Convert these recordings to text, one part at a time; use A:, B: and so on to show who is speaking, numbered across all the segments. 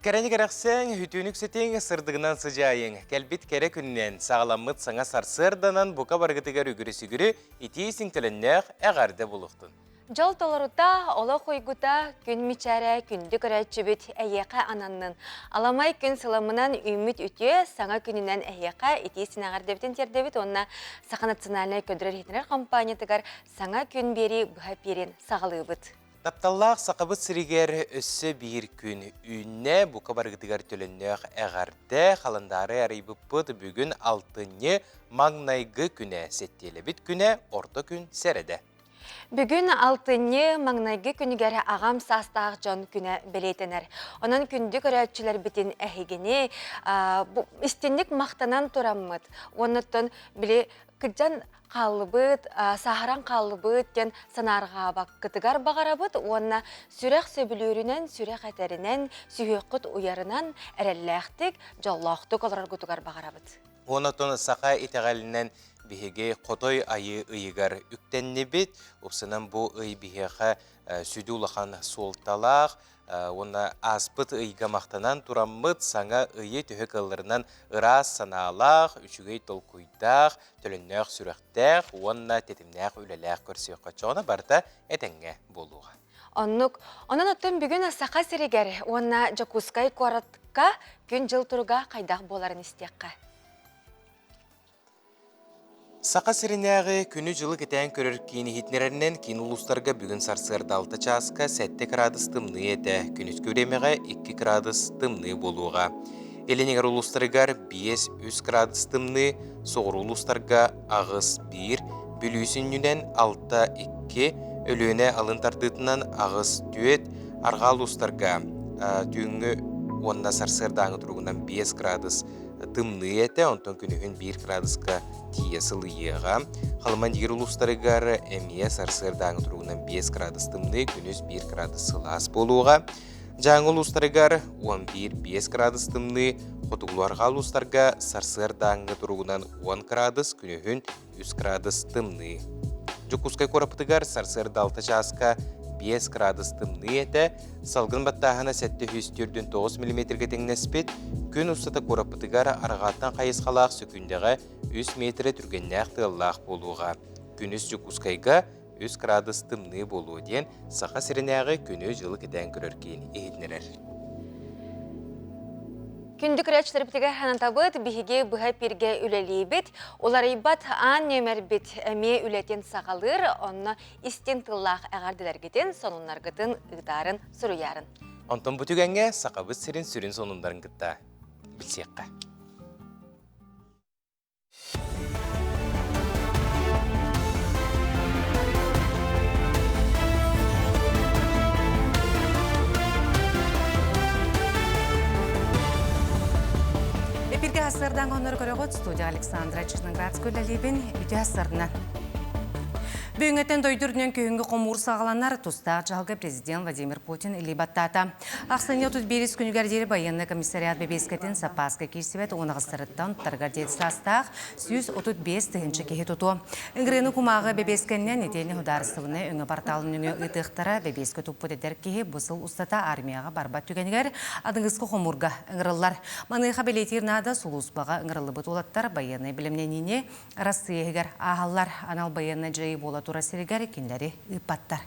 A: Кэрэни кэрэхсээҥ, үтүөнү үксэтиҥ, сырдыгынан сыдьаайыҥ. Кэлбит кэрэ күнүнэн, саҕаламмыт саҥа сарсыарданан бука барыгытыгар үгүрү-сүгүрү итии сиҥтэлэннээх эҕэрдэ булуохтун.
B: Дьол толорута, олох уйгута, күн мичээрэ, күндү көрөөччүбүт эйиэхэ ананнын. Аламай күн сыламынан үүммүт үтүө саҥа күнүнэн эһиэхэ итии синэҕэрдэбитин тиэрдэбит уонна Саха национальнай көдөрөр-иһитинэр компаниятыгар саҥа күн биэрии быһа эпиирин саҕалыыбыт.
A: Тапталлаах Сахабыт сиригэр өссө биир күн үүннэ, бука барыгытыгар төлөннөөх эҕэрдэ, халандаары арыйбыппыт бүгүн алтынньы маҥнайгы күнэ, сэттиэлэбит күнэ, орто күн сэрэдэ.
B: Бүгүн алтынньы маҥнайгы күнүгэр аҕам саастаах дьон күнэ бэлиэтэнэр. Онон күндү көрөөччүлэрбитин эһигини истинник махтанан тураммыт, уоннаттан били кырдьан хааллыбыт, сааһыран хааллыбыт диэн санаарҕаабаккытыгар баҕарабыт уонна сүрэх сөбүлүүрүнэн, сүрэх этэринэн, сүһүөххүт уйарынан эрэллээхтик, дьоллоохтук олороргутугар баҕарабыт.
A: Онотон саха итэҕэлинэн биһиги Хотой Айыы ыйыгар үктэннибит. Упсанан бу ый биһиэхэ сүдү улахан суолталаах уонна ааспыт ыйга махтанан тураммыт саҥа ыйы төһө кыалларынан ыраас санаалаах, үчүгэй толкуйдаах, төлөннөөх сүрэхтээх уонна тэтимнээх үлэлээх көрсүөххэ оччоҕуна барыта этэҥҥэ буолуоҕа.
B: Оннук. Онон оттон бүгүн Саха сиригэр уонна Дьокуускай куоратка күн-дьыл туруга хайдах буоларын истиэххэ.
A: Саха сиринээҕи күнү-дьылы кэтээн көрөр киин иһитиннэрэринэн киин улуустарга бүгүн сарсыарда 6 чааска 7 кыраадыс тымныы этэ, күнүскү бириэмэҕэ 2 кыраадыс тымныы буолуоҕа. Илин эҥэр улуустарыгар 5-3 кыраадыс тымныы, соҕуруу улуустарга 8-1, Бүлүү сүнньүнэн 6-2, Өлүөнэ алын тардыытынан 8-4, арҕаа улуустарга түүҥҥү уонна сарсыардааҥы туругунан 5 кыраадыс тымныы этэ, онтон күнүһүн 1 кыраадыска тиийэ сылыйыаҕа. Халыма-Индигир улуустарыгар эмиэ сарсыардааҥы туругунан 5 кыраадыс тымныы, күнүс 1 кыраадыс сылаас буолуоҕа. Дьааҥы улуустарыгар 11-5 кыраадыс тымныы, хотугулуу-арҕаа улуустарга сарсыардааҥҥы туругунан 10 кыраадыс, күнүһүн 3 кыраадыс тымныы. Дьокуускай куораппытыгар сарсыарда 6 чааска 5 кыраадыс тымныы этэ, салгын баттааһына 749 миллиметргэ тэҥнэспит, күн устата куораппытыгар арҕааттан хайысхалаах сөкүүндэҕэ 3 миэтэрэ түргэннээх тыаллаах буолуоҕа. Күнүс Дьокуускайга 3 кыраадыс тымныы буолуо диэн Саха сиринээҕи күнү-дьылы кэтээн көрөр киин иһитиннэрэр.
B: Күндү көрөөччүлэрбитигэр ханатабыт, биһиги быһа эпииргэ үлэлиибит. Уларыйбат аан нүөмэрбит эмиэ үлэтин саҕалыыр, онно истиҥ тыллаах эҕэрдэлэргитин, сонуннаргытын ыытаарын, суруйаарын.
A: Онтон бу түгэҥҥэ Сахабыт сирин сүрүн сонуннарын кытта билсиэххэ.
C: Эпиргэ хасырдан хонор көрөҕүт студия Александра Черноградская үлэлиибин үтө хасырынан. Бүгүҥҥэттэн дойду үрдүнэн күһүҥҥү хомуур саҕаланар тустаах дьаһалга президент Владимир Путин илии баттаата. Ахсынньы 31 күнүгэр диэри байыаннай комиссариат бэбиэскэтин саппааска киирсибэт уон аҕыстарыттан туттарыгар диэри саастаах 135 тыһыынча киһи тутуо. Ыҥырыыны кумааҕы бэбиэскэннэн итиэннэ судаарыстыбаннай өҥө порталын нөҥүө ыытыахтара. Бэбиэскэ туппут эдэр киһи бу сыл устата армияҕа барбат түгэнигэр аныгыскы хомуурга ыҥырыллар. Маныаха бэлиэтиир наада сулууспаҕа ыҥырыллыбыт уолаттар байыаннай бэлэмнэниини Арассыыйа иһигэр ааһаллар. Анал байыаннай дьайыы буола турар сиригэр кинилэри ыыппаттар.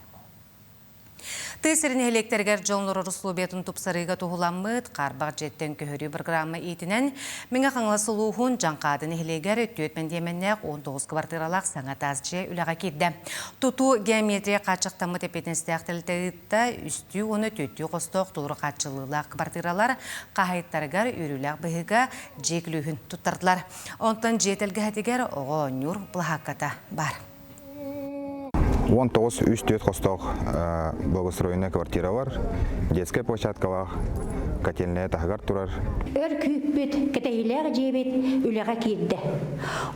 C: Тыа сирин нэһилиэктэригэр дьон олорор условиятын тупсарыыга туһуламмыт хаарбах дьиэттэн көһөрүү программа иитинэн Мэҥэ Хаҥалас улууһун Дьаҥхаады нэһилиэгэр түөрт мэндиэмэннээх 19 квартиралаах саҥа таас дьиэ үлэҕэ киирдэ. Тутуу геометрия хааччахтаммыт эппиэтинэстээх тэрилтэ ыытта, үстүү уонна түөртүү хостоох толору хааччыллыылаах квартиралар хаһаайыттарыгар үөрүүлээх быһыыга дьиэ күлүүһүн туттардылар. Онтон дьиэ тэлгэһэтигэр оҕо оонньуур плаһаакката баар.
D: 19 3-4 хостоох благоустроенная квартира бар, детскай площадкалаах, котельная таһыгар турар.
E: Өр күүппүт, кэтэһиилээх дьиэбит үлэҕэ киирдэ.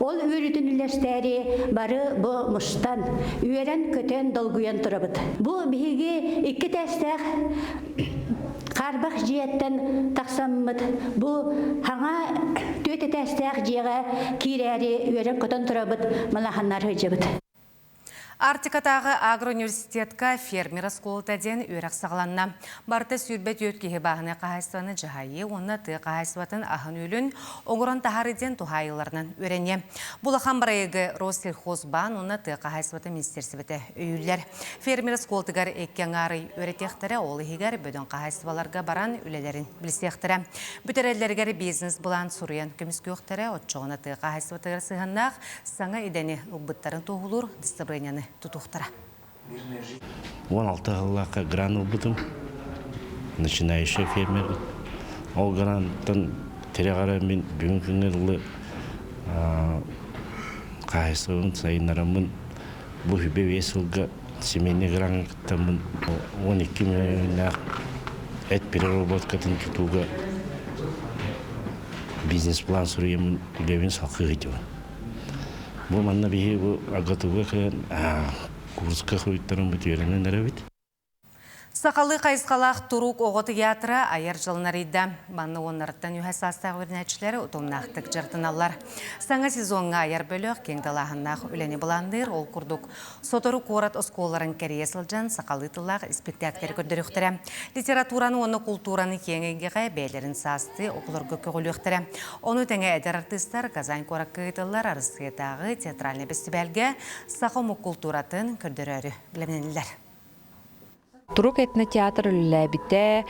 E: Ол үөрүүтүн үллэстээри бары бу мустан, үөрэн-көтөн, долгуйан турабыт. Бу биһиги икки этээстээх хаарбах дьиэттэн тахсаммыт бу хаҥа түөрт этээстээх дьиэҕэ киирээри үөрэн-көтөн турабыт, малаһаннар сылдьабыт.
C: Арктикатааҕы агроуниверситетка фермер оскуолата диэн үөрэх саҕаланна. Барыта 24 киһи бааһынай хаһаайыстыбаны дьаһайыы уонна тыа хаһаайыстыбатын аһын-үөлүн оҥорон таһаарыы диэн туһаайыыларынан үөрэниэ. Бу улахан бырайыагы Россельхозбаан уонна тыа хаһаайыстыбатын министиэристибэтэ өйүүллэр. Фермер оскуолатыгар икки аҥаар ый үөрэтиэхтэрэ, ол иһигэр бөдөҥ хаһаайыстыбаларга баран үлэлэрин билсиэхтэрэ. Бүтэрэллэригэр бизнес-былаан суруйан көмүскүөхтэрэ, оччоҕуна тыа хаһаайыстыбатыгар сыһыаннаах саҥа идэни ылбыттарын туоһулуур дастабырыанньаны тутуохтара.
F: 16 сыллаахха грант ылбытым. Начинающий фермер. Ол гранттан тирэҕэрэ мин бүгүн күҥҥэ дылы хаһаайыстыбабын сайыннараммын бу үбэ биэс сылга семейный граҥҥа кыттаммын 12 миллионнаах эт переработкатын тутууга бизнес-план суруйаммын үлэбин салҕыы сылдьабын. Бу манна биһи бу АГАТУга кэлэн курска хоруйтаран үөрэнэн эрэбит.
C: Сахалыы хайысхалаах Турук оҕо тыйаатыра айар дьылын арыйда. Манна уоннарыттан үһэ саастаах үөрэнээччилэр утумнаахтык дьарыктаналлар. Саҥа сезоҥҥа айар бөлөх киэҥ далааһыннаах үлэни былаанныыр. Ол курдук, сотору куорат оскуолаларын кэрийэ сылдьан сахалыы тыллаах испиктээктэри көрдөрүөхтэрэ. Литератураны уонна култуураны киэҥ эйгэҕэ бэйэлэрин саастыы оҕолорго көҕүлүөхтэрэ. Ону тэҥэ эдэр артыыстар Казань куоракка ыытыллар Арассыыйатааҕы театральнай бэстибээлгэ саха омук култууратын көрдөрөөрү бэлэмнэнэллэр.
G: Турук этнотеатр үлэлээбитэ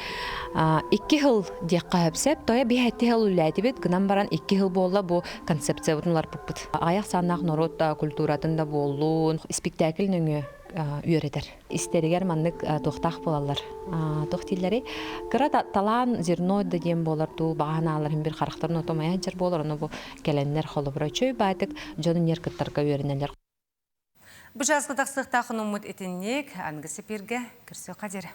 G: икки сыл диэххэ сөп. Тоҕо биһэтти сыл үлэлээтибит, гынан баран икки сыл буолла бу концепциябытын уларпыппыт. Аҕыйах сааннаах норуот культуратын да буоллун, испиктээкил нөҥүө үөрэтэр. Истэригэр маннык туохтаах буолаллар. Туох дииллэрий? Кыра талаан зерно да диэн буолар дуу, баҕа санааларын бир харахтарын отомайа сылдьар буолар, ону бу кэлэннэр холобура үчүгэй баайтык дьону ньэр кыттарга үөрэнэллэр.
C: Бу чааска тахсыахтаах хонуммут итинник аныгы сипииргэ көрсүөххэ диэри.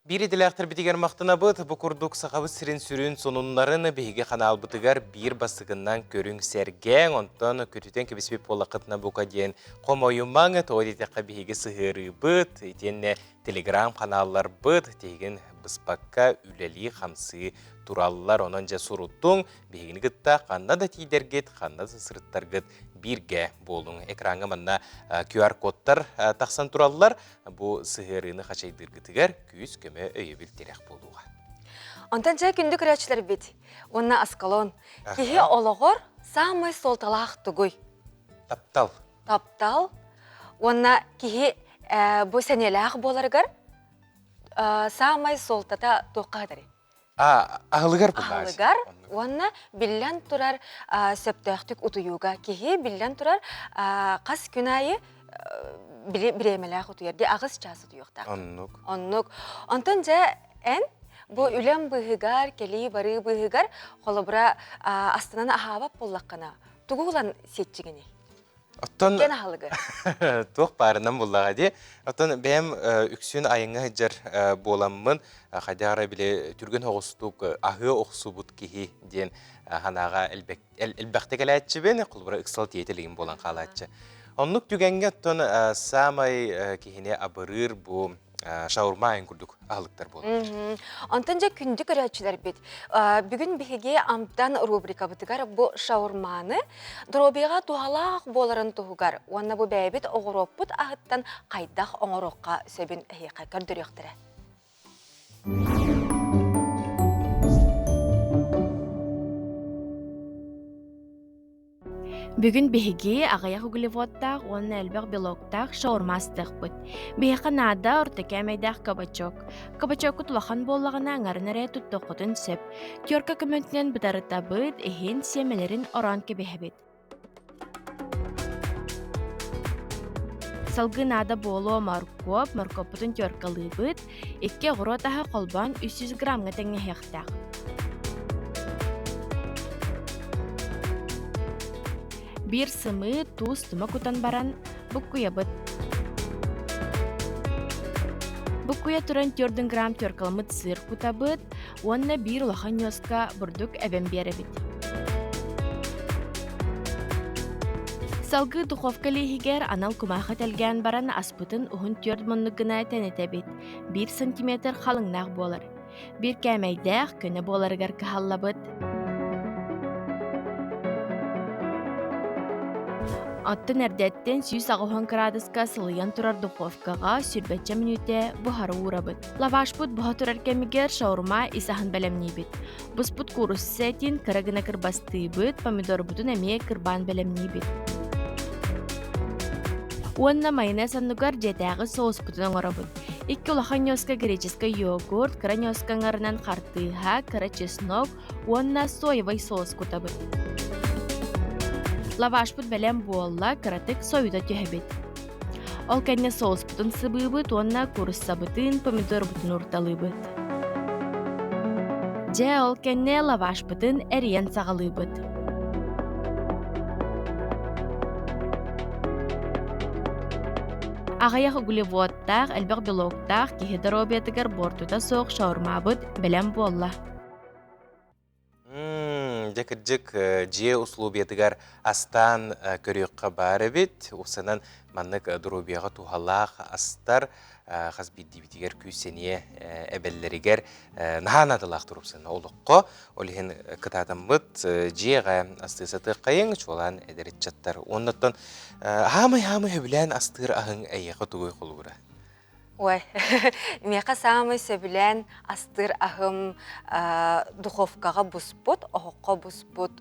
A: Биир идэлээхтэрбитигэр махтанабыт. Бу курдук Сахабыт сирин сүрүн сонуннарын биһиги ханаалбытыгар биир бастакыннан көрүҥ сэргээҥ, онтон көтүтэн кэбиспит буоллаххытына бука диэн хомойумаҥ, тоҕо диэтэххэ биһиги сыһыарыыбыт, итиэннэ телеграм-ханаалларбыт тиһигин быспакка үлэлии-хамсыы тураллар. Онон дьэ суруттуҥ, Биһигини кытта ханна да тиийдэргит, ханна да сырыттаргыт бииргэ буолуҥ. Экраҥҥа манна QR-кодтар тахсан тураллар. Бу сыһыарыыны хачайдыыргытыгар күүс-көмө өйөбүл тирэх буолуоҕа.
B: Онтон дьэ күндү көрөөччүлэрбит уонна Аскалон киһи олоҕор саамай суолталаах тугуй?
A: Таптал.
B: Таптал уонна киһи бу сэниэлээх буоларыгар саамай суолтата туохха сытарый?
A: Аһылыгар
B: Аһылыгар уонна биллэн турар сөптөөхтүк утуйууга киһи биллэн турар хас күн аайы бириэмэлээх утуйар дии аҕыс чаас утуйуохтаах.
A: Оннук.
B: Оннук. Онтон дьэ эн бу үлэм быыһыгар, кэлии-барыы быыһыгар холобура астынан аһаабат буоллаххына тугу ылан сиэччигиний?
A: Оттон
B: Иккиэн аһылыгы.
A: туох баарынан буллаҕа дии. Оттон бэйэм үксүн айаҥҥа сылдьар буоламмын, хайдах эрэ били түргэн соҕустук аһыы охсубут киһи диэн санааҕа элбэхтик кэлээччибин, холобура ыксал тиэтэлигим буолан хаалааччы. Оннук түгэҥҥэ оттон саамай киһини абырыыр бу шаурма айан курдук аһылыктар буолаллар.
B: Онтон дьэ күндү көрөөччүлэрбит, бүгүн биһиги Амтан рубрикабытыгар бу шаурманы доруобуйаҕа туһалаах буоларын туһугар уонна бу бэйэбит оҕуруоппут аһыттан хайдах оҥоруохха сөбүн эһиэхэ көрдөрүөхтэрэ.
H: Бүгүн биһиги аҕыйах углеводтаах уонна элбэх белоктаах шаурма астыахпыт. Биһиэхэ наада орто кээмэйдээх кабачок. Кабачоккут улахан буоллаҕына аҥарын эрэ туттуоххутун сөп. Терка көмөтүнэн бытарытабыт, иһин, сиэмэлэрин ороон кэбиһэбит. Салгыы наада буолуо моркуоп, моркуоппутун теркалыыбыт, икки оҕуруот аһа холбоон 300 граммҥа тэҥнэһиэхтээх. Биир сымыыт, туус тума кутан баран, буккуйабыт. Буккуйа туран 4 грамм теркаламмыт сыр кутабыт уонна биир улахан ньуоска бурдук эбэн биэрэбит. Салгыы духовка лииһигэр анал кумаахы тэлгээн баран аспытын уһун түөрт муннук гына тэнитэбит, биир сантиметр халыҥнаах буолар. Биир кээмэйдээх, көнө буоларыгар кыһаллабыт. Оттон эрдэттэн 180 кыраадыска сылыйан турар духовкаҕа сүүрбэччэ мүнүүтэ буһара уурабыт. Лавашпыт буһа турар кэмигэр шаурма ис аһын бэлэмниибит. Буспут куурусса этин кыра гына кырбастыыбыт, помидорбутун эмиэ кырбаан бэлэмниибит. Уонна майонез оннугар дьиэтээҕи соуспутун оҥоробут. Икки улахан ньуоска греческэй йогурт, кыра ньуоска аҥарынан хартыыһа, кыра чеснок уонна соевай соус кутабыт. Лавашпыт бэлэм буолла, кыратык сойута түһэбит. Ол кэннэ соуспутун сыбыыбыт уонна кууруссабытын, помидорбутун уурталыыбыт. Дьэ, ол кэннэ лавашпытын эрийэн саҕалыыбыт. Аҕыйах углеводтаах, элбэх белоктаах киһи доруобуйатыгар буортута суох шаурмабыт бэлэм буолла.
A: Дьэ кырдьык дьиэ условиятыгар астаан көрүөххэ баар эбит. Уксанан маннык доруобуйаҕа туһалаах астар хас биирдиибитигэр күүс-сэниэ эбэллэригэр наһаа наадалаах турупсаны олоххо. Ол иһин кытаатаммыт дьиэҕэ астыы сатыаххайыҥ, чуолаан эдэр ыччаттар. Уоннаттан хаамай-хаамай сөбүлээн астыыр аһыҥ эйиэхэ тугуй холуура?
B: Ой, миэхэ саамай сөбүлээн астыыр аһым духовкаҕа буспут, оһоххо буспут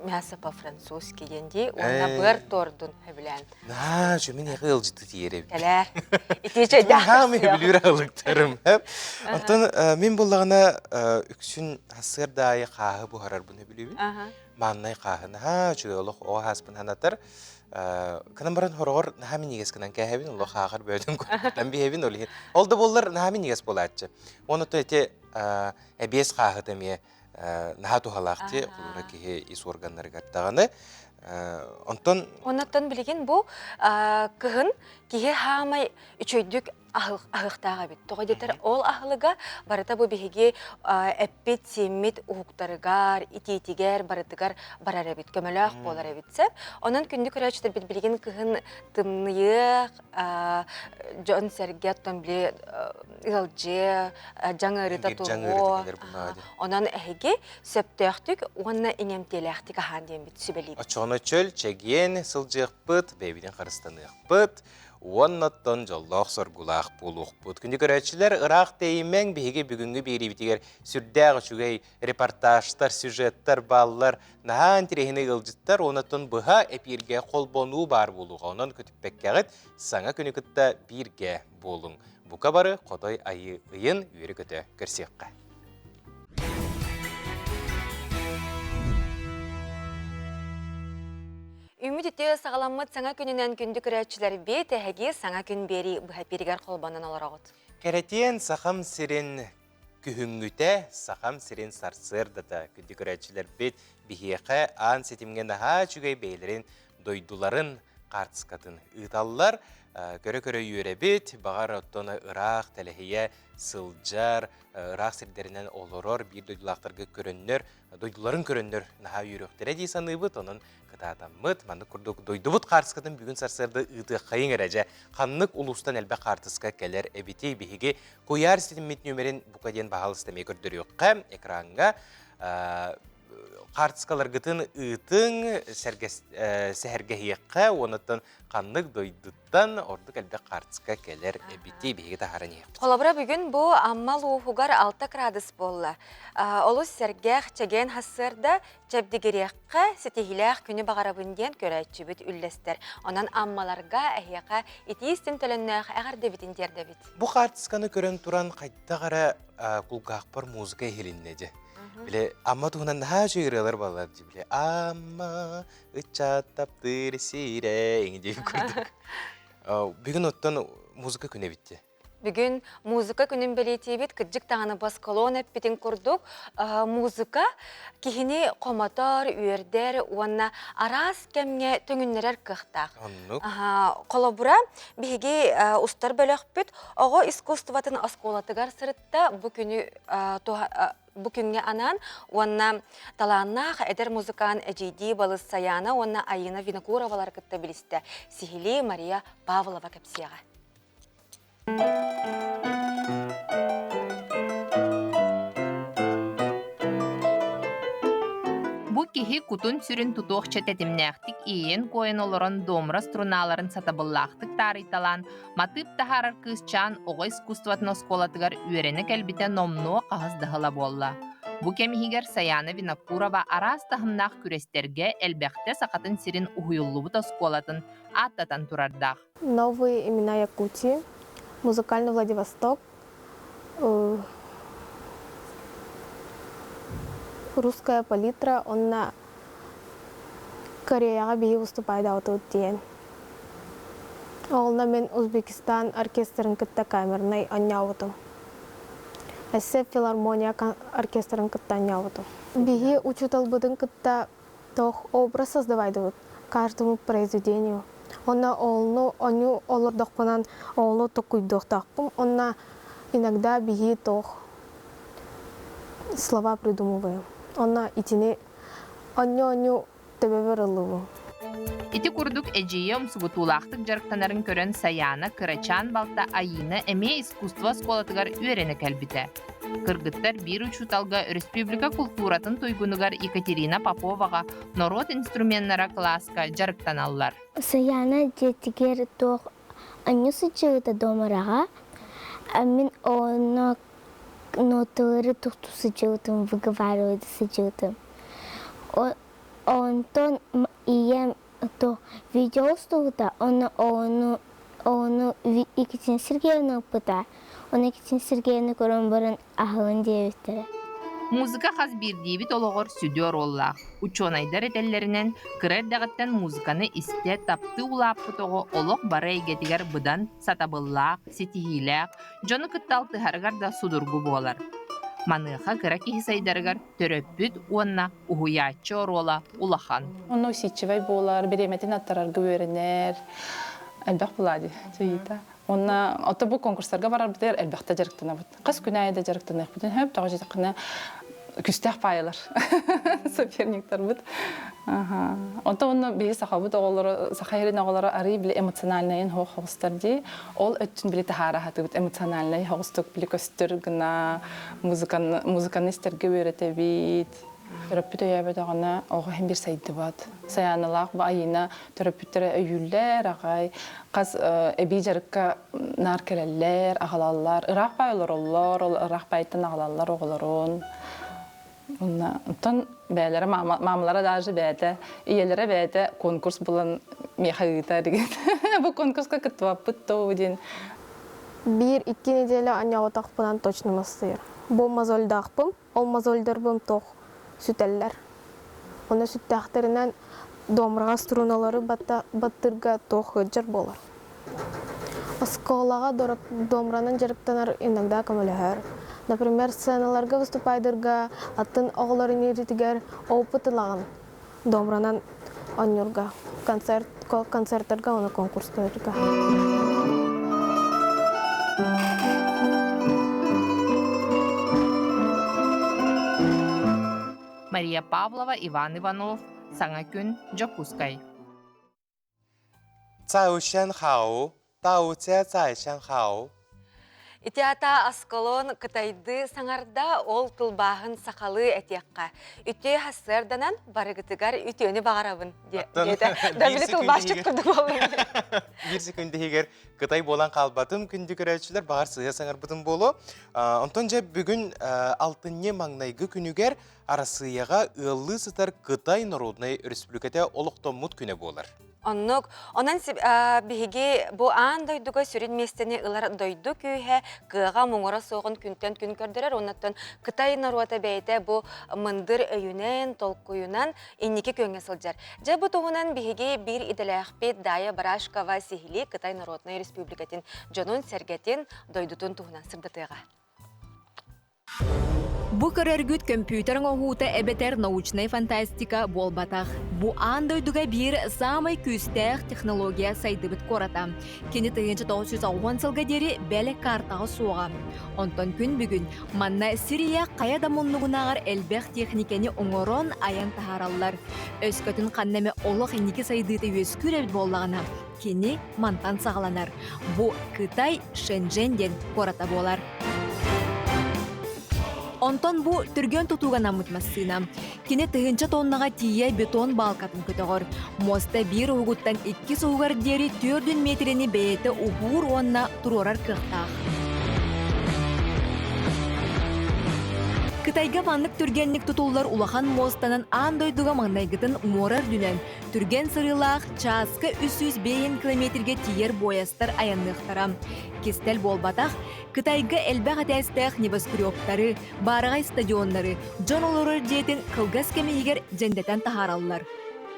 B: мясо по-французски диэн дии уонна быар тордун сөбүлээн.
A: Наһаа үчүгэй мин эйиэхэ ыалдьыты тиийэр эбит.
B: Кэлээр. Итии чэйдээх
A: Хаамай сөбүлүүр аһылыктарым. Онтон мин буллаҕына үксүн сарсыарда аайы хааһы буһарарбын сөбүлүүбүн. Мааннай хааһы наһаа үчүгэй олох оҕо ааспын санатар. Кынан баран хороҕор наһаа минньигэс гынан кээһэбин, олох ааҕар бөөтүн куттан биһэбин ол иһин. Ол да буоллар наһаа минньигэс буолааччы. Уонна то ити эбиэс хааһыта эмиэ наһаа туһалаах дии, холуура киһи ис органнарыгар даҕаны. Онтон
B: Оннуттан билигин бу кыһын киһи хаамай үчүгэйдик аһыахтаах эбит. Тоҕо диэтэр ол аһылыга барыта бу биһиги эппит, сиэммит уһуктарыгар, итиитигэр барытыгар барар эбит, көмөлөөх буолар эбит сөп. Онон күндү көрөөччүлэрбит билигин кыһын тымныйыах, дьон-сэргэ оттон били ыалдьыа, дьаҥ ыарыыта туруо. Онон эһиги сөптөөхтүк уонна иҥэмтиэлээхтик аһаан диэммит сүбэлиибит.
A: Оччоҕуна чөл, чэгиэн сылдьыахпыт, бэйэбитин харыстаныахпыт. Уонна оттон дьоллоох-соргулаах буолуохпут. Күндү көрөөччүлэр, ыраах тэйимэҥ биһиги бүгүҥҥү биэриибитигэр сүрдээх үчүгэй репортажтар, сюжеттар бааллар, наһаа интэриэһинэй ыалдьыттар уонна оттон быһа эпииргэ холбонуу баар буолуоҕа. Онон көтүппэккэҕит саҥа күнү кытта бииргэ буолуҥ. Бука бары Хотой Айыы ыйын үөрэ-көтө көрсүөххэ.
B: Үмүт үтүө саҕаламмыт саҥа күнүнэн күндү көрөөччүлэрбит, эһиги саҥа күн биэрии быһа эпииригэр холбонон олороҕут.
A: Кэрэтиэн Сахам сирин күһүҥҥүтэ, Сахам сирин сарсыардата күндү көрөөччүлэрбит биһиэхэ аан ситимҥэ наһаа үчүгэй бэйэлэрин дойдуларын хаартыскатын ыыталлар. Көрө-көрө үөрэбит, баҕар оттон ыраах тэлэһийэ сылдьар, ыраах сирдэринэн олорор биир дойдулаахтарга көрөннөр дойдуларын көрөннөр наһаа үөрүөхтэрэ дии саныыбыт. Онон кытаатаммыт, маннык курдук дойдубут хаартыскатын бүгүн сарсыарда ыытыаххайыҥ эрэ дьэ. Ханнык улуустан элбэх хаартыска кэлэр эбитий? Биһиги куйаар ситиммит нүөмэрин бука диэн баһаалыста эмиэ көрдөрүөххэ. Экраҥҥа хаартыскаларгытын ыытыҥ, сэһэргэһиэххэ, уонуттан ханнык дойдуттан ордук элбэх хаартыска кэлэр эбитий биһиги таһааран иһиэхпит.
B: Холобура, бүгүн бу Амма улууһугар 6 кыраадыс буолла. Олус сэргэх, чэгиэн сарсыарда чэбдигириэххэ, ситиһиилээх күнү баҕарабын диэн көрөөччүбүт үллэстэр. Онон Аммаларга эһиэхэ итии истиҥ төлөннөөх эҕэрдэбитин тиэрдэбит.
A: Бу хаартысканы көрөн туран хайдах эрэ кулгаахпар музыка иһилиннэ дьэ. Бile Амма туһунан наһаа үчүгэй ырыалар баллар дии. Бile Амма ыччат таптыыр сирэ иҥи диэн курдук. Бүгүн оттон музыка күнэ эбит
B: Бүгүн музыка күнүн бэлиэтиибит кырдьык даҕаны баскалон эппитин курдук музыка киһини хомотор, үөрдэр уонна араас кэмҥэ төҥүннэрэр кыахтаах.
A: Оннук.
B: Холобура, биһиги устар бөлөхпүт оҕо искусствотын оскуолатыгар сырытта бу күнү бу күҥҥэ анаан уонна талааннаах эдэр музыкант эдьиийдии балыс Саяна уонна Айыына Винокуровалары кытта билистэ. Сиһилии Мария Павлова кэпсиэҕэ.
I: Бу киһи кутун-сүрүн тутуохча тэтимнээхтик иэйэн-куойан олорон домра струналарын сатабыллаахтык таарыйталаан матыып таһаарар кыысчаан оҕо искусствотын оскуолатыгар үөрэнэ кэлбитэ номнуо хаһыс да сыла буолла. Бу кэм иһигэр Сайаана Винокурова араас таһымнаах күрэстэргэ элбэхтэ Сахатын сирин уһуйуллубут оскуолатын ааттатан турардаах.
J: Новые имена Якутии, музыкальный Владивосток, Русская палитра уонна Кореяҕа биһиги выступайдаабытыбыт диэн. Онно мин Узбекистан оркестрын кытта камернай оонньообутум. Өссө филармония оркестрын кытта оонньообутум. Биһи учууталбытын кытта туох образ создавайдыбыт каждому произведению. Онно оолну онньуу олордохпунан оолу токуйдуохтаахпын. Онно иногда биһи туох слова придумываем. Онно итини онньу-онньу төбөбөр ыллыбым.
I: Ити курдук эдьиийэ умсугутуулаахтык дьарыктанарын көрөн Сайаана кырачаан балта Айыына эмиэ искусство оскуолатыгар үөрэнэ кэлбитэ. Кыргыттар биир учууталга өрөспүүбүлүкэ култууратын туйгунугар Екатерина Поповаҕа норуот инструменнара кылааска дьарыктаналлар.
K: Сайаана дьиэтигэр туох анньа сылдьыбыта домораҕа, мин онно ноталары тохтуу сылдьыбытым, выговаривать сылдьыбытым. Онтон ийэм то видео устубута, онно ону ону Екатерина Сергеевна ыппыта. Ону Екатерина Сергеевна көрөн баран аһылын диэбиттэрэ.
I: Музыка хас биирдиибит олоҕор сүдү оруоллаах. Учуонайдар этэллэринэн, кыра эрдэҕиттэн музыканы истэ, таптыы улааппыт оҕо олох бары эйгэтигэр быдан сатабыллаах, ситиһиилээх, дьону кытта алтыһарыгар да судургу буолар. Маныаха кыра киһи сайдарыгар төрөппүт уонна уһуйааччы оруола улахан.
L: Онно усидчивай буолар, бириэмэтин аттарарга үөрэнэр, элбэх буолаа дии Онно ото бу конкурстарга барарбытыгар элбэхтэ дьарыктанабыт. Хас күн аайы да дьарыктаныахпытын сөп, тоҕо диэтэххинэ күстээх паайалар соперниктарбыт. Онтон онно биһи сахабыт оҕолоро, саха сирин оҕолоро арый били эмоциональнайын хоох хоҕустар дии. Ол өттүн били таһаара сатыыбыт эмоциональнай хоҕустук били көстөр гына музыканы, музыканы истэргэ үөрэтэбит. Төрөппүт өйөөбөтөҕүнэ оҕо иһин биир сайдыбат. Сайааналаах бу Айыына төрөппүттэрэ өйүүллэр аҕай, хас эбии дьарыкка наар кэлэллэр, аҕалаллар. Ыраах баай олороллор, ол ыраах баайтан аҕалаллар оҕолорун. Онно оттон бэйэлэрэ маамалара даже бэйэтэ, ийэлэрэ бэйэтэ конкурс булан миэхэ ыытар деген. Бу конкурска кыттыбаппыт доо диэн.
J: Биир-икки неделя анньаҕытахпынан точно мастыйар. Бу мозольдаахпын, Ол мозольдорбун туох сүтэллэр. Онно сүттээхтэринэн домраҕа струналары баттыырга туох ыалдьар буолар. Оскуолаҕа домранан дьарыктанар иногда көмөлөһөр. Например, сценаларга выступайдарга атын оҕолор иҥииритигэр опыт ылаҕын домранан оонньуурга, концерт, концерттарга уонна конкурстарга.
I: Мария Павлова, Иван Иванов, Саҥа күн, Дьокуускай.
A: 早上好，大家早上好。
B: Ити ата Аскалон кытайды саҥарда, ол тылбааһын сахалыы этиэххэ. Үтүө хассыарданан барыгытыгар үтүөнү баҕарабын диэтэ. Да били тылбаасчыт курдук буоллум.
A: Биир секунда иһигэр Кытай буолан хаалбатым күндү көрөөччүлэр баҕар сыыһа саҥарбытым буолуо. Онтон дьэ бүгүн алтынньы маҥнайгы күнүгэр Арассыыйаҕа ыаллыы сытар Кытай Народнай Өрөспүүбүлүкэтэ олохтоммут күнэ буолар.
B: Оннук. Онон биһиги бу аан дойдуга сүрүн миэстэни ылар дойду күүһэ, кыаҕа муҥура суоҕун күнтэн күн көрдөрөр. Оннуттан Кытай норуота бэйэтэ бу мындыр өйүнэн, толкуйунан инники күөҥҥэ сылдьар. Дьэ бу туһунан биһиги биир идэлээхпит Дая Барашкова сиһилии Кытай Народнай Республикатын дьонун-сэргэтин, дойдутун туһунан сырдатыаҕа.
M: Бу көрөргүт көмпүүтэр оҥоһуута эбэтэр научнай фантастика буолбатах. Бу аан дойдуга биир саамай күүстээх технология сайдыбыт куората. Кини 1990 сылга диэри бэл картаҕа суоҕа. Онтон күн бүгүн манна Сирия хайа да муннугунааҕар элбэх техникэни оҥорон айан таһаараллар. Өскөтүн ханна эмэ олох инники сайдыыта үөскүүр эбит буоллаҕына, кини мантан саҕаланар. Бу Кытай Шэньчжэнь диэн куората буолар. Онтон бу түргэн тутууга анаммыт массыына. Кини тыһыынча тоннаҕа тиийэ бетон баалкатын көтөҕөр. Муоста биир уһугуттан иккис уһугар диэри 4 миэтэрэни бэйэтэ уһуур уонна туруорар кыахтаах. Кытайга маннык түргэнник тутуллар улахан муостанан аан дойдуга маҥнайгытын муора үрдүнэн түргэн сырыылаах чааска 305 километргэ тиийэр буойастар айанныахтара. Кистэл буолбатах, Кытайга элбэх этээстээх небоскребтары, баараҕай стадионнары, дьон олорор дьиэтин кылгас кэм иһигэр дьэндэтэн таһаараллар.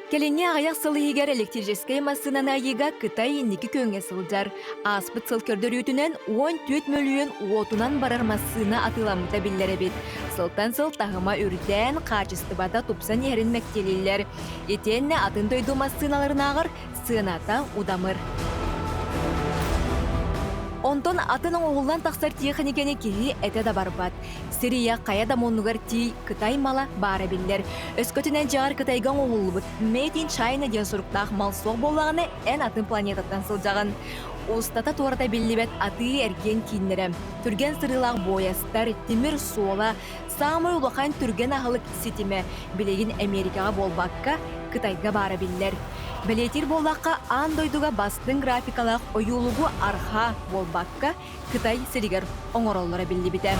M: Кэлиҥҥи аҕыйах сыл иһигэр электрическэй массыынаны айыыга Кытай инники күөҥҥэ сылдьар. Ааспыт сыл көрдөрүүтүнэн 14 мөлүйүөн уотунан барар массыына атыыламмыта биллэр эбит. Сылтан сыл таһыма үрдээн, хаачыстыбата тупсан иһэрин мэктиэлииллэр. Итиэннэ атын дойду массыыналарынааҕар сыаната удамыр. Онтон атын оҥоһуллан тахсар тиэхиникэни киһи этэ да барбат. Сирия хайа да муннугар тиий Кытай мала баара биллэр. Өскөтүнэн дьаҕар Кытайга оҥоһуллубут Made in China диэн суруктаах мал суох буоллаҕына, эн атын планетаттан сылдьаҕын. Устата туората биллибэт атыы-эргиэн кииннэрэ, түргэн сырыылаах буойастар, тимир суола, саамай улахан түргэн аһылык ситимэ билигин Эмиэрикэҕэ буолбакка, Кытайга баара биллэр. Бэлиэтиир буоллахха, аан дойдуга бастыҥ графикалаах ойуулугу арҕаа буолбакка, Кытай сиригэр оҥороллоро биллибитэ.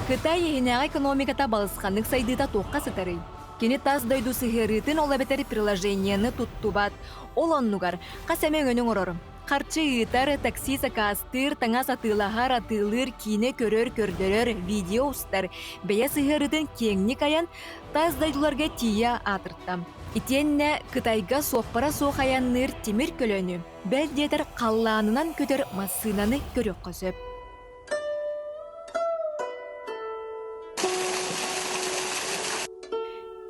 M: Кытай иһинээҕи экономиката балысханнык сайдыыта туохха сытарый? Кини тас дойду сыһыарыытын ол эбэтэр приложениены туттубат. Ол оннугар хас эмэ өҥөнү оҥорор. Харчы ыытар, такси сакаастыыр, таҥас атыылаһар, атыылыыр, киинэ көрөр, көрдөрөр, видео устар, бэйэ сыһыарыытын киэҥник айан, тас дойдуларга тиийэ аатырта. Итиэннэ Кытайга суоппара суох айанныыр тимир көлөнү, бэл диэтэр халлаанынан көтөр массыынаны көрүөххэ сөп.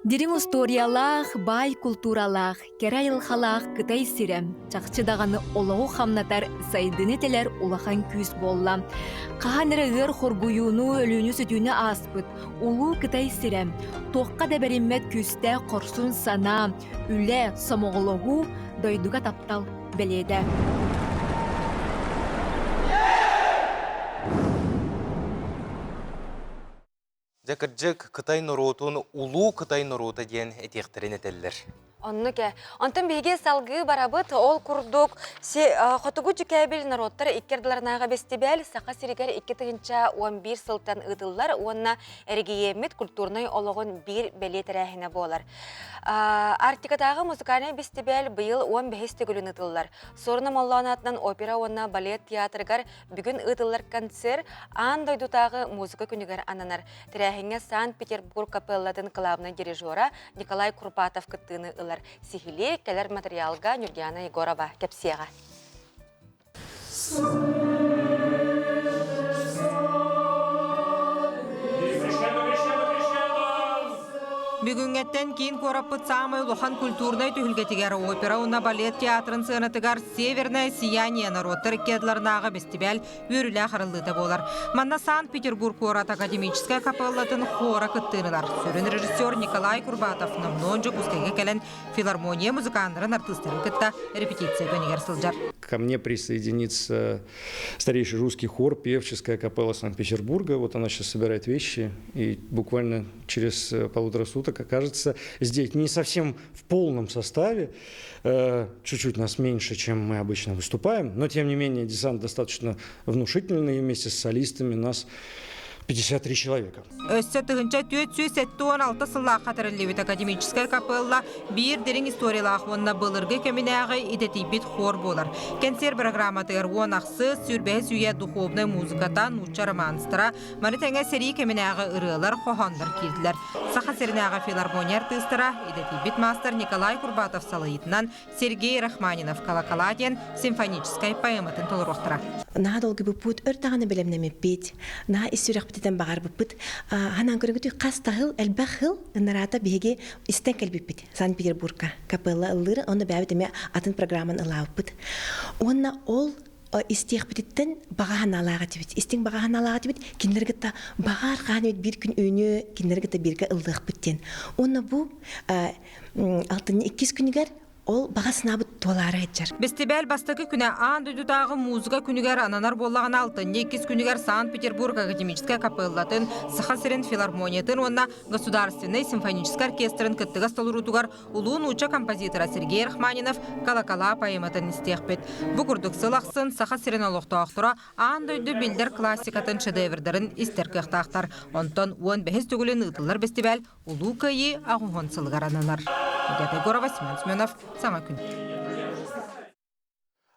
M: Дириҥ устуоруйалаах, баай култууралаах, кэрэ айылҕалаах Кытай сирэ чахчы даҕаны олоҕу хамнатар, сайдыыны тэлэр улахан күүс буолла. Хаһан эрэ ыар хоргуйууну, өлүүнү-сүтүүнү ааспыт улуу Кытай сирэ туохха да бэриммэт күүстээх хорсун санаа, үлэ, сомоҕолоһуу, дойдуга таптал бэлиэтэ.
A: Дьэ, кырдьык, Кытай норуотун Улуу Кытай норуота диэн этиэхтэрин этэллэр.
B: Оннук ээ. Онтон биһиги салгыы барабыт. Ол курдук Хотугу дьүкээбил норуоттар икки ардыларынааҕы бэстибээл Саха сиригэр 2011 сылтан ыытыллар уонна эрэгийиэммит культурнай олоҕун биир бэлиэ тэрээһинэ буолар. Арктикатааҕы музыкальнай бэстибээл быйыл 15 төгүлүн ыытыллар. Суорун Омоллоон аатынан опера уонна балет театрыгар Бүгүн ыытыллар концерт аан дойдутааҕы музыка күнүгэр ананар. Тэрээһиҥҥэ Санкт-Петербург капеллатын кылаабынай дирижера Николай Курбатов кыттыыны ылар. Сиһилии кэлэр материалга Нюргиана Егорова кэпсиэҕэ.
N: Бүгүҥҥэттэн киин куораппыт саамай улахан культурнай түһүлгэтигэр опера уонна балет театрын сыанатыгар «Северное сияние» норуоттар икки ардыларынааҕы бэстибээл үөрүүлээх арыллыыта буолар. Манна Санкт-Петербург куорат академическай капеллатын хора кыттыыны ылар. Сүрүн режиссер Николай Курбатов номнуо Дьокуускайга кэлэн филармония музыканнарын артыыстарын кытта репетиция күнүгэр сылдьар.
O: Ко мне присоединится старейший русский хор, певческая капелла Санкт-Петербурга. Вот она сейчас собирает вещи и буквально через полутора суток окажется здесь. Не совсем в полном составе, чуть-чуть нас меньше, чем мы обычно выступаем, но тем не менее десант достаточно внушительный, вместе с солистами нас 53 человека.
N: Өссө 1476 сыллаахха тэриллибит академическай капелла биир дириҥ историялаах уонна былыргы кэминээҕи идэтийбит хор буолар. Кэнсиэр программатыгар уон ахсыс, сүүрбэһис үйэ духовнай музыката, нуучча романстара, маны тэҥэ сэрии кэминээҕи ырыалар, хоһооннор киирдилэр. Саха сиринээҕи филармония артыыстара, идэтийбит маастар Николай Курбатов салайыытынан Сергей Рахманинов «Колокола» диэн симфоническай поэматын толоруохтара.
P: Наһаа долгуйбуппут, өр даҕаны бэлэмнэммиппит, наһаа ис сүрэхпититтэн баҕарбыппыт. Ханаан көрүҥүтүй хас да сыл, элбэх сыл ынараата биһиги истэн кэлбиппит Санкт-Петербургка капелла ыллыыры, онно бэйэбит эмиэ атын программаны ылаабыппыт. Уонна ол истиэхпититтэн баҕа санаалаах этибит. Истиҥ баҕа санаалаах этибит. Кинилэри кытта баҕар хаан эбит биир күн үүнүө, кинилэри кытта бииргэ ыллыахпыт диэн. Уонна бу алтынньы иккис күнүгэр. Ол баҕа санаабыт туолаары сылдьар.
N: Бэстибээл бастакы күнэ аан дойдутааҕы музыка күнүгэр ананар буоллаҕына, алтынньы иккис күнүгэр Санкт-Петербург академическай капеллатын, Саха сирин филармониятын уонна Государственнай симфоническай оркестрын кыттыгас толоруутугар улуу нуучча композитора Сергей Рахманинов «Колокола» поэматын истиэхпит. Бу курдук сыл ахсын Саха сирин олохтоохторо аан дойду биллэр классикатын шедеврдарын истэр кыахтаахтар. Онтон 15 төгүлүн ыытыллар бэстибээл Улуу Кыайыы аҕуһун сылыгар ананар. Агата Егорова, Семен Семенов, Саҥа күн.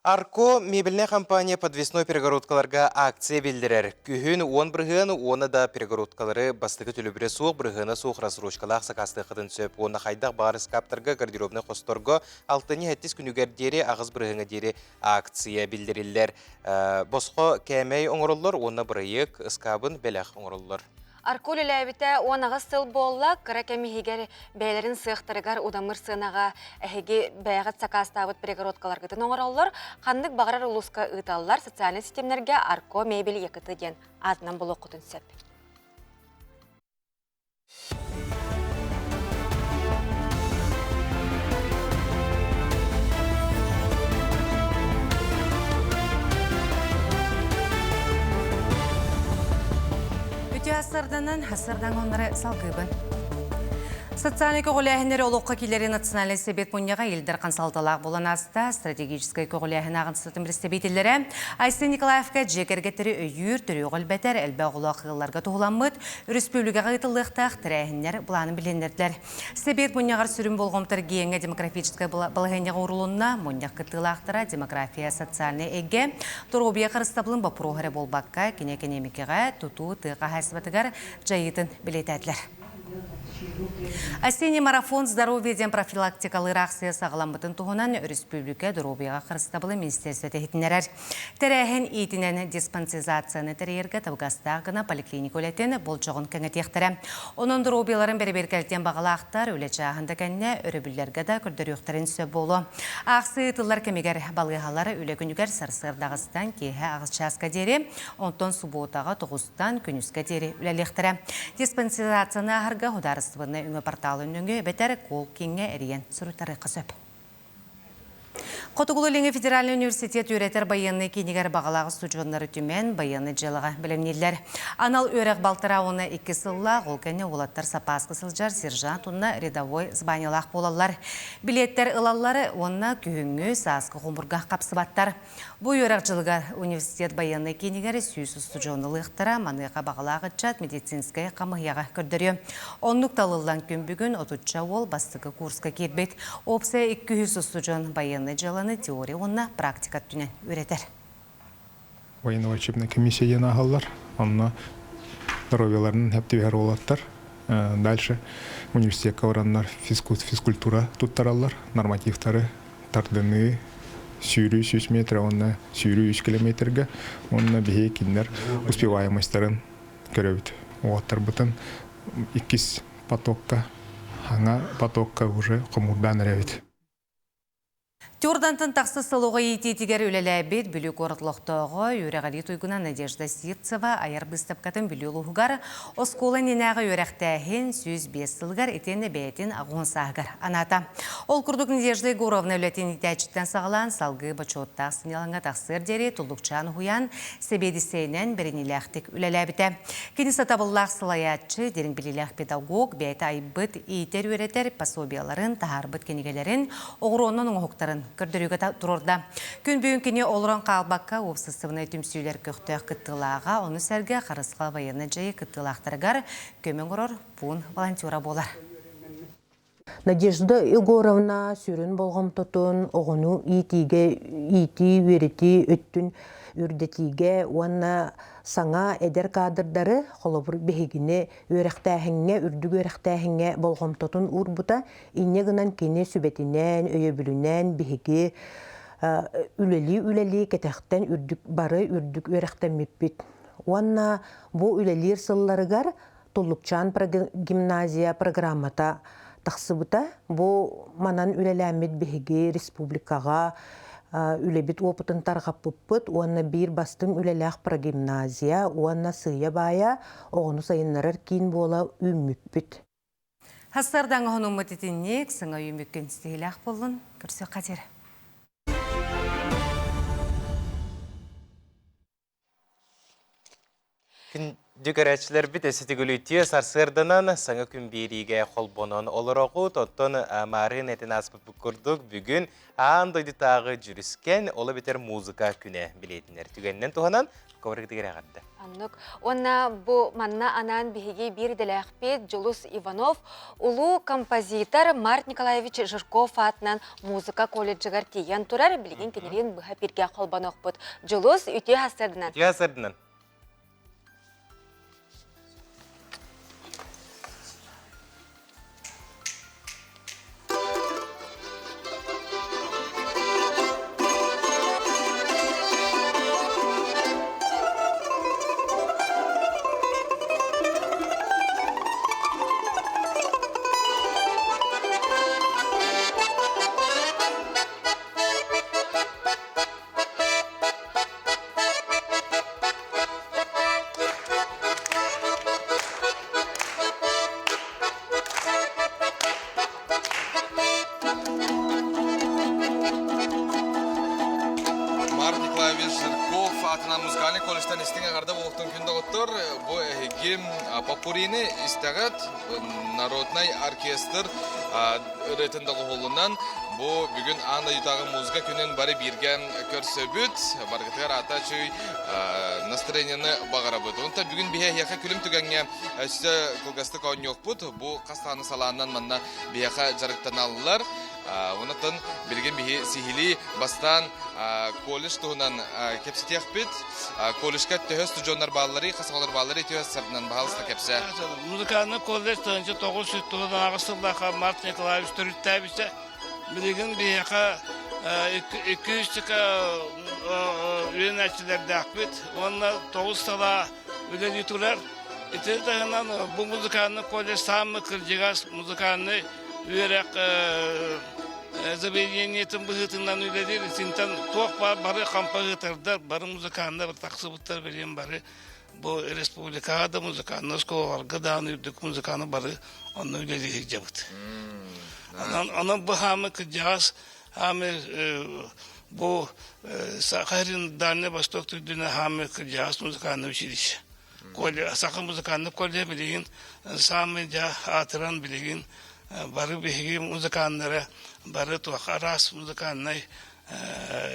A: Арко мебельная компания подвесной перегородкаларга акция биллэрэр. Күһүн 10 бырыһыан уонна да перегородкалары бастакы төлөбүрэ суох, бырыһыана суох рассрочкалаах сакаастыаххытын сөп. Уонна хайдах баҕар ыскааптарга, гардеробнай хосторго алтынньы сэттис күнүгэр диэри аҕыс бырыһыаҥа диэри акция биллэриллэр. Босхо кээмэй оҥороллор уонна бырайыак ыскаабын бэлэх оҥороллор.
B: Арку үлэлээбитэ 18 сыл буолла, кыра кэм иһигэр бэйэлэрин сыахтарыгар удамыр сыанаҕа эһиги бэйэҕит сакаастаабыт перегородкаларгытын оҥороллор, ханнык баҕарар улууска ыыталлар, социальнай ситимнэргэ Арко мебель ЯКТ диэн аатынан булуоххутун сөп.
C: Үтүө ассарданан, ассардан оннары салгыыбын. Социальнай көҕүлээһиннэри олоххо киллэрии национальнай сэбиэт мунньаҕа Ил Дархан салталаах буолан ааста. Стратегическай көҕүлээһин ааҕынсытын представителлэрэ Айсен Николаевка дьиэ кэргэттэри өйүүр, төрүөҕү элбэтэр, элбэх оҕолоох ыалларга туһуламмыт өрөспүүбүлүкэҕэ ыытыллыахтаах тэрээһиннэр былаанын билиһиннэрдилэр. Сэбиэт мунньаҕар сүрүн болҕомто эргиэҥҥэ демографическай балаһыанньаҕа уурулунна. Мунньах кыттыылаахтара демография социальнай эйгэ, доруобуйа харыстабылын боппуруоһа эрэ буолбакка, кини экэниэмикэҕэ, тутуу, тыа хаһаайыстыбатыгар дьайыытын бэлиэтээтилэр. Осенний марафон здоровья диэн профилактикалыыр аахсыйа саҕаламмытын туһунан өрөспүүбүлүкэ доруобуйаҕа харыстабылын министиэристибэтэ иһитиннэрэр. Тэрээһин иитинэн диспансеризацияны тэрийэргэ табыгастаах гына поликлиника үлэтин болдьоҕун кэҥэтиэхтэрэ. Онон доруобуйаларын бэрэбиэркэлэтиэн баҕалаахтар үлэ чааһын да кэннэ өрөбүллэргэ да көрдөрүөхтэрин сөп буолуо. Аахсыы ыытыллар кэмигэр балыыһалар үлэ күнүгэр сарсыарда аҕыстан киэһэ аҕыс чааска диэри, онтон субуотаҕа тоҕустан күнүскэ диэри үлэлиэхтэрэ. Диспансеризацияны ааһарга судаарыстыбаннай өҥө порталын нөҥүө эбэтэр колл-кииҥҥэ эрийэн суруйтарыахха сөп. Хотугулуу-Илиҥҥи федеральнай университет үөрэтэр байыаннай киинигэр баҕалаах устудьуоннары түмэн, байыаннай дьыалаҕа бэлэмнииллэр. Анал үөрэх балтараа уонна икки сыллаах, ол кэннэ уолаттар сапааска сылдьар сержант уонна рядовой званиелаах буолаллар. Билиэттэр ылаллар уонна күһүҥҥү, сааскы хомурга хапсыбаттар. Бу үөрэх дьылыгар университет байыаннай киинигэр 100 устудьуон ылыахтара, маныаха баҕалаах ыччат медицинскэй хамыһыйаҕа көрдөрүө. Оннук талыллан күн бүгүн отучча уол бастакы курска киирбит. Опция 200 устудьуон байыаннай дьыаланы теория уонна практика өттүнэн үөрэтэр.
Q: Военно-учебная комиссия диэн ааһаллар. Онно здоровьеларын хэптибэһэр уолаттар. Дальше университекка бараннар физкультура туттараллар, нормативтары тардыныы сүүрүү 100 метр уонна сүүрүү 3 километрга уонна биһиги кинилэр успеваемостарын көрөбүт. Уолаттарбытын иккис потокка, хаҥа потокка уже хомуурдаан эрэбит.
C: Тюрдантан тахса сыл оҕо иитиитигэр үлэлээбит Бүлүү куорат олохтооҕо үөрэҕирии туйгуна Надежда Сивцева айар быыстапкатын Бүлүү улууһугар оскуола иннинээҕи үөрэхтээһин 105 сылыгар итиэннэ бэйэтин аҕыһын сааһыгар анаата. Ол курдук Надежда Егоровна үлэтин иитээччиттэн саҕалаан салгыы бочуоттаах сынньалаҥҥа тахсыар диэри Туллукчаан уһуйаан сэбиэдиссэйинэн бэриниилээхтик үлэлээбитэ. Кини сатабыллаах салайааччы, дириҥ билиилээх педагог, бэйэтэ айбыт, иитэр-үөрэтэр пособиеларын, таһаарбыт кинигэлэрин, оҕуруонан оҥоһуктарын көрдөрүүгэ туруорда. Күн бүгүн кини олорон хаалбакка уопсастыбаннай түмсүүлэр көхтөөх кыттыылааҕа, ону сэргэ Харысхал байыаннай дьайыы кыттыылаахтарыгар көмө оҥорор пуун волонтера буолар.
R: Надежда Егоровна сүрүн болҕомтотун оҕону иитиигэ, иитии-үөрэтии өттүн үрдэтиигэ уонна саҥа эдэр кадрдары, холобур, биһигини үөрэхтээһиҥҥэ, үрдүк үөрэхтээһиҥҥэ болҕомтотун уурбута. Инньэ гынан кини сүбэтинэн, өйөбүлүнэн биһиги үлэлии-үлэлии кэтэхтэн үрдүк бары үрдүк үөрэхтэммиппит. Уонна бу үлэлиир сылларыгар Туллукчаан гимназия программата тахсыбыта. Бу манан үлэлээммит биһиги республикаҕа үлэбит опытын тарҕаппыппыт уонна биир бастыҥ үлэлээх прогимназия уонна сыыйа-баайа оҕону сайыннарар киин буола үүммүппүт.
C: Хастардаҥ оһонуммут итинник саҥа үүмүккүн ситиһилээх буоллун көрсүөххэ диэри.
A: Күндү көрөөччүлэрбит эситигүлүтүө сарсыарданан саҥа күн биэриигэ холбонон олороҕут. Оттон маарыын этин ааспыппыт курдук бүгүн аан дойдутааҕы дьүрүскэн, ол эбэтэр музыка күнэ билиэтинэр. Түгэнинэн туһанан ковригытыгар эҕэрдэ.
B: Оннук. Уонна бу манна анаан биһиги биир идэлээхпит Дьулус Иванов улуу композитор Март Николаевич Жирков аатынан музыка колледжыгар тиийэн турар. Билигин кинилиин быһа бииргэ холбонуохпут. Дьулус, үтүө сарсыарданан.
A: Үтүө сарсыарданан.
S: Марк Николаевич Жирков аатынан музыкальный колледжтан истиҥ эҕэрдэ буолуохтун күн доҕоттор. Бу эһиги поппурины истэҕит народнай оркестр ырыатын доҕуһуолунан бу бүгүн аан дойдутааҕы музыка күнүн бары бииргэ көрсөбүт. Барыгытыгар аата үчүгэй настроениены баҕарабыт. Онтон бүгүн биһи эһиэхэ күлүм түгэҥҥэ өссө кылгастык оонньуохпут. Бу хас даҕаны салааннан манна биһиэхэ дьарыктаналлар. Онтон билигин биһи сиһилии бастаан колледж туһунан кэпсэтиэхпит. Колледжка төһө студеннар баалларый, хас оҕолор баалларый төһө сарынан баһаалыста кэпсээ.
T: Музыкальный колледж 1998 сыллаахха Март Николаевич төрүттээбитэ. Билигин биһиэхэ 200 үөрэнээччилэрдээхпит уонна тоҕус салаа үлэлии турар. Ити таһынан бу музыкальный колледж саамай кырдьыгас музыкальный үөрэх заведениетын быһыытынан үлэлиир. Итинтэн туох баар бары хампаһыытардар, бары музыканнар тахсыбыттар билигин бары бу республикаҕа да музыкальнай оскуолаларга даҕаны үрдүк музыканы бары онно үлэлии сылдьабыт. Онон, онон бу хаамы кырдьаҕас хаамы бу Саха сирин Дальний Восток түрдүнэ хаамы кырдьаҕас музыкальный училище. Саха музыкальный колледж билигин саамай дьа аатыран билигин бары биһиги музыканнара бары туох араас музыкальнай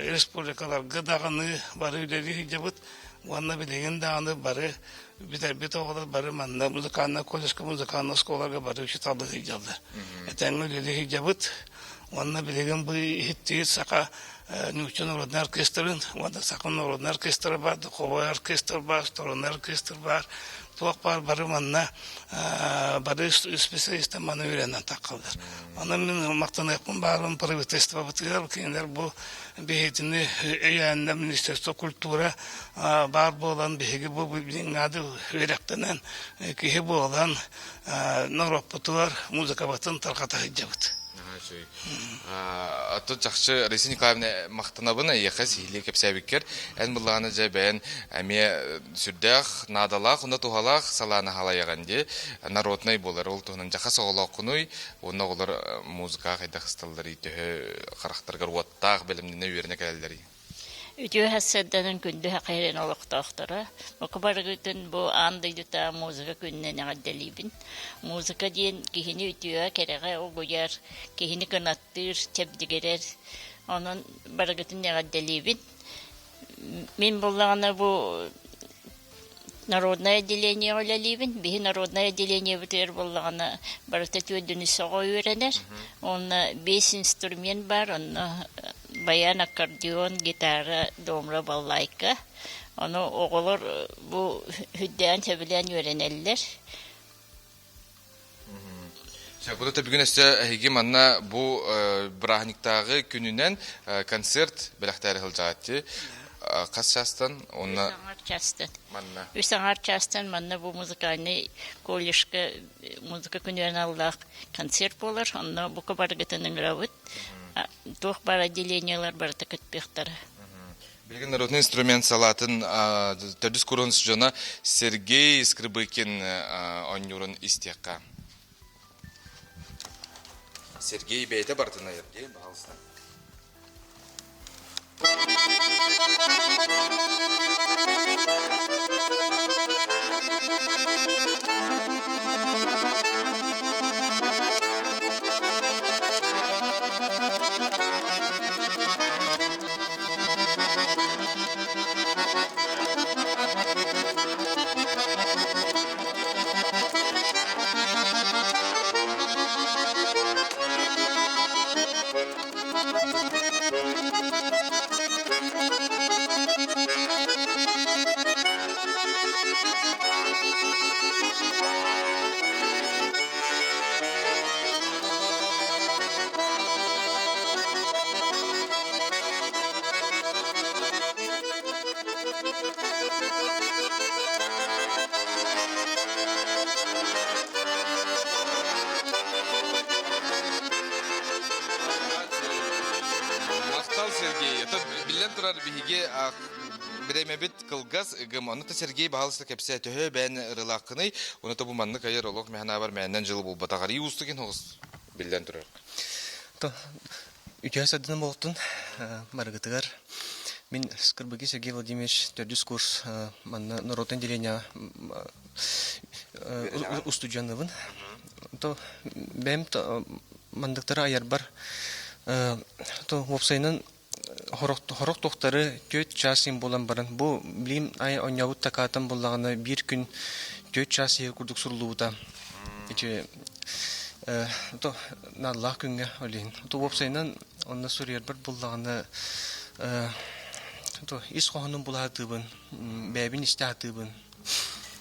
T: республикаларга даҕаны бары үлэлии сылдьабыт уонна билигин даҕаны бары бүтэрбит оҕолор бары манна музыкальнай колледжка музыкальнай оскуолаларга бары учууталлыы сылдьаллар. Этэҥҥэ үлэлии сылдьабыт уонна билигин бу иһиттиир саха нуучча народнай оркестрын уонна саха народнай оркестра баар, духовой оркестр баар, струнный оркестр баар, туох баар бары манна бары специалистар маны үөрэнэн таххаллар. Онон мин махтаныахпын баарым правительствобытыгар кинилэр бу биһитини өйөөннө Министерство культура баар буолан биһиги бу билиҥҥаады үөрэхтэнэн киһи буолан норуоппутугар музыкабытын тарҕата сылдьабыт.
S: Оттон чахчы Раиса Николаевна махтанабын эйиэхэ сиһилии кэпсээбиккэр. Эн былааны дьэ бэйэн эмиэ сүрдээх наадалаах уонна туһалаах салааны халайаҕын дии. Народнай буолар. Ол туһунан дьаха соҕолооххунуй уонна оҕолор музыкаҕа хайдах ысталларый, төһө харахтарыгар уоттаах бэлэмнэнэ үөрэнэ кэлэллэрий?
U: Үтүө сарсыарданан күндү саха сирин олохтоохторо, бука барыгытын бу аан дойдутааҕы музыка күнүнэн эҕэрдэлиибин. Музыка диэн киһини үтүөҕэ, кэрэҕэ угуйар, киһини кынаттыыр, чэбдигирэр. Онон барыгытын эҕэрдэлиибин. Мин буоллаҕына бу Народное отделениеҕа үлэлиибин. Биһи народное отделениебытыгар буоллаҕына барыта түөрдүнү сөҕө үөрэнэр. Уонна биэс инструмент баар, онно баян, аккордеон, гитара, домра, балалайка. Ону оҕолор бу үрдээн сөбүлээн үөрэнэллэр.
S: Сөп, бүгүн өссө эһиги манна бу бырааһынньыктааҕы күнүнэн концерт бэлэхтээри сылдьаҕыт Хас чаастан? Уонна
U: Үс аҥар чаастан.
S: Манна.
U: Үс аҥар чаастан манна бу музыкальный колледжка музыка күнүгэр аналлаах концерт буолар. Онно бука барыгытын ыҥырабыт. Туох баар отделениелар барыта кыттыахтара.
S: Билигин народный инструмент салаатын төрдүс курун дьоно Сергей Скрыбыкин оонньуурун истиэххэ. Сергей бэйэтэ барытын айар дии, баһаалыста. Махтал, Сергей. Это биллэн турар биһиги бириэмэбит кылгас ыгым. Ону та Сергей баһалыста кэпсээ төһө бэйэн ырылааххыный. Ону та бу маннык айар олох мэхэнабар мээннэн жылы булбатаҕар уустугин оҕус биллэн турар.
D: Үтүө сардан буолтун барыгытыгар мин Скрыбыки Сергей Владимирович төрдүс курс манна норуотун отделения устудьуоннабын. То бэйэм мандыктары айарбар то уопсайынан хорох туохтары түөрт чаас иһин буолан баран бу билим ай оонньообут такаатан буллаҕына биир күн түөрт чаас иһи курдук суруллубута. Ити то наадалаах күҥҥэ ол иһин. То уопсайынан онно суруйарбар буллаҕына то ис хоһоонун була сатыыбын, бэйэбин истэ сатыыбын.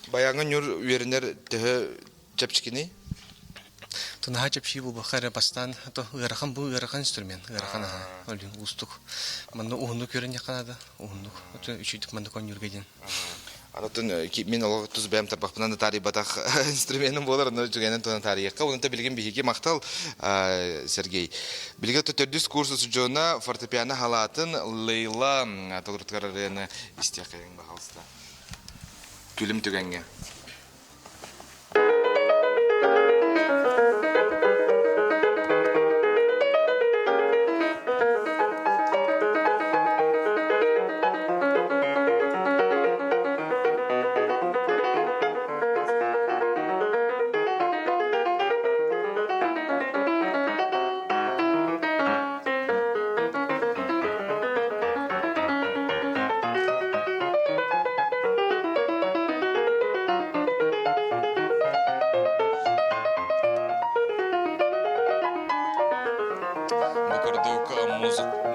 S: Баяҥҥа ньур үөрэнэр төһө чэпчэкиний?
D: То наһаа чэпчии буолбакка эрэ бастаан то ыарахан бу ыарахан инструмент ыарахан аһа олюн уустук манна уһуннук үөрэниэххэ наада уһуннук үчүгдүк маннык оонньуурга диэн
S: Атын мин олох тус бэйэм тарбахпынан да таарыйбатах инструменым буолар, онно үчүгэйинэн туһанан таарыйыахха. Онон билигин биһиги махтал Сергей. Билигин төрдүс курс устудьуона фортепиано халаатын Лейла толорутугар ырыаны истиэххэйиҥ баһаалыста. Күлүм түгэҥҥэ. Бу курдук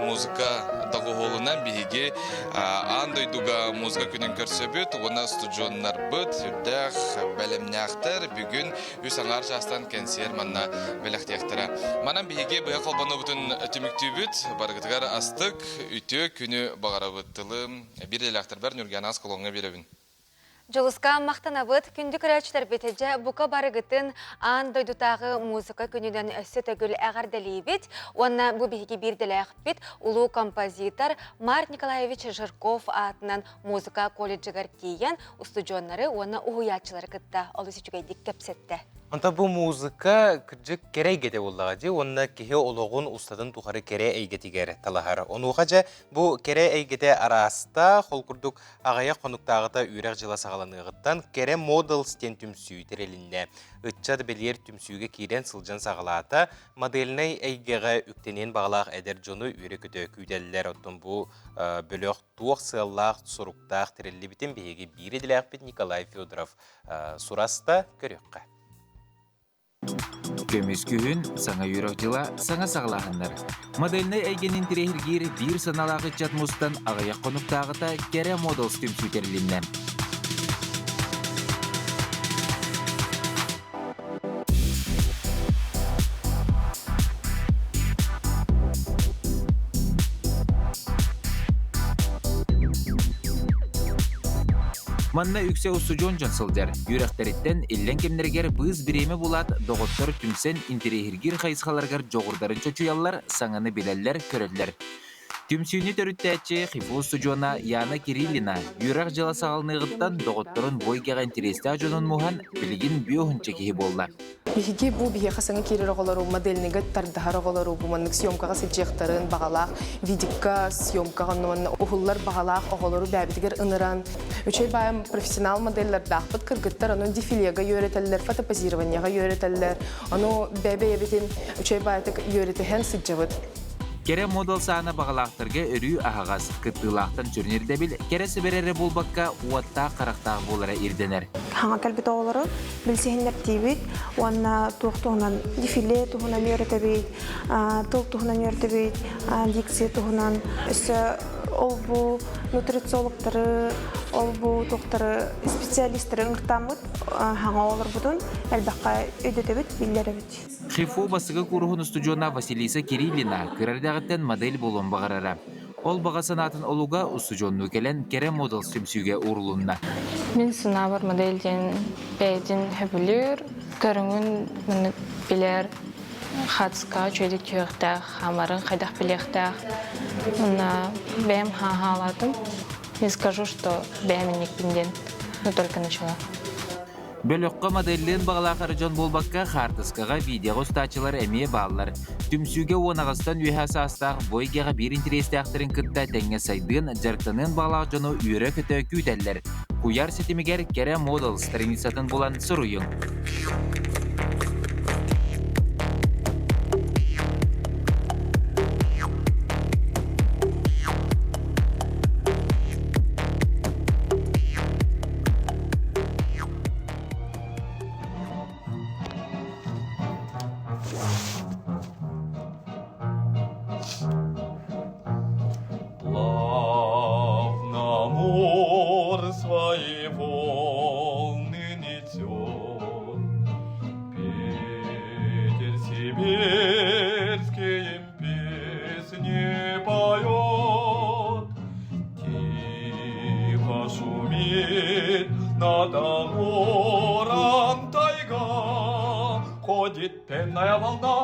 S: музыка доҕуһуолунан биһиги аан дойдуга музыка күнүн көрсөбүт уонна устудьуоннарбыт сүрдээх бэлэмнээхтэр бүгүн үс аҥаар чаастан кэнсиэр манна бэлэхтиэхтэрэ. Манан биһиги быһа холбонуубутун түмүктүүбүт. Барыгытыгар астык, үтүө күнү баҕарабыт. Тылым биир идэлээхтэрбэр Ньургианаас Колоҥҥа биэрэбин.
B: Дьулуска махтанабыт, күндү көрөөччүлэрбит дьэ бука барыгытын аан дойдутааҕы музыка күнүнэн өссө төгүл эҕэрдэлиибит уонна бу биһиги биирдэлээхпит улуу композитор Март Николаевич Жирков аатынан музыка колледжыгар тиийэн устудьуоннары уонна уһуйааччылары кытта олус үчүгэйдик кэпсэттэ.
A: Онто бу музыка кырдьык кэрэ эйгэтэ буоллаҕа дии уонна киһи олоҕун устатын тухары кэрэ эйгэтигэр талаһар. Онуоха дьэ бу кэрэ эйгэтэ араастаах, ол курдук Аҕыйах хонуктааҕыта үөрэх дьыла саҕаланыаҕыттан Кэрэ Models диэн түмсүү тэрилиннэ. Ыччат бэлиэр түмсүүгэ киирэн сылдьан саҕалаата. Модельнай эйгэҕэ үктэниэн баҕалаах эдэр дьону үөрэ-көтө күүтэллэр. Оттон бу бөлөх туох сыаллаах, соруктаах тэриллибитин биһиги биир идэлээхпит Николай Федоров сураста көрүөххэ.
V: Көмүс күһүн, саҥа үөрэх дьыла, саҥа саҕалааһыннар. Модельнай эйгэни интэриэһиргиир биир санаалаах ыччат мустан аҕыйах хонуктааҕыта Кэрэ Models түмсүү тэрилиннэ. Манна үксэ устудьуон дьон сылдьар. Үөрэхтэриттэн иллэҥ кэмнэригэр быыс бириэмэ булаат, доҕоттор түмсэн интэриэһиргиир хайысхаларыгар дьоҕурдарын чочуйаллар, саҥаны билэллэр-көрөллөр. Түмсүүнү төрүттээччи ХИФУ устудьуона Яна Кириллина үөрэх дьыла саҕаланыаҕыттан доҕотторун бу эйгэҕэ интэриэстээх дьонун муһан, билигин бүөһүнчэ киһи буолла.
E: Биһиги бу биһиэхэ саҥа киирэр оҕолору модельныйга тардаһар оҕолору бу маннык съемкаҕа сылдьыахтарын баҕалаах видикка съемкаҕа онно уһуллар баҕалаах оҕолору бэйэбитигэр ыныран үчүгэй баайым профессионал моделлардаахпыт кыргыттар ону дефилега үөрэтэллэр фотопозированиеҕа үөрэтэллэр ону бэйэ-бэйэбитин үчүгэй баайытык үөрэтиһэн сылдьабыт.
V: Кэрэ модал саана баҕалаахтарга өрүү аһаҕас, кыттыылаахтан сүрүн ирдэбил кэрэ сибэр эрэ буолбакка, уоттаах харахтаах буолара ирдэнэр.
F: Хаҥа кэлбит оҕолору билсиһиннэртиибит уонна туох туһунан дефиле туһунан үөрэтэбит, тыл туһунан үөрэтэбит, дикция туһунан. Өссө ол-бу нутрициологтары, ол-бу туохтары специалистары ыҥыртааммыт хаҥа оҕолорбутун элбэххэ өйдөтөбүт, биллэрэбит.
V: ХИФУ бастакы кууруһун устудьуона Василиса Кириллина кыра эрдэҕиттэн модель буолуон баҕарара. Ол баҕа санаатын олуга устудьуоннуу кэлэн кэрэ модел түмсүүгэ уурулунна.
W: Мин санаабар модель диэн бэйэтин сөбүлүүр, көрүҥүн маннык билэр, хацка үчүгэйдик түһүөхтээх, хаамарын хайдах билиэхтээх. Уонна бэйэм хааһаалаатым. Не скажу, что бэйэм инникпин диэн, но только начала.
V: Бөлөххө моделлыын баҕалаах эрэ дьон буолбакка, хаартыскаҕа, видеоҕа устааччылар эмиэ бааллар. Түмсүүгэ уон аҕыстан үөһэ саастаах бу эйгэҕэ биир интэриэстээхтэрин кытта тэҥҥэ сайдыан, дьарыктаныан баҕалаах дьону үөрэ-көтө күүтэллэр. Куйаар ситимигэр Кэрэ Модел страницатын булан суруйуҥ.
X: Плавно море свои волны несет, Питер сибирский им песни поет. Тихо шумит над Амуром тайга, Ходит пенная волна,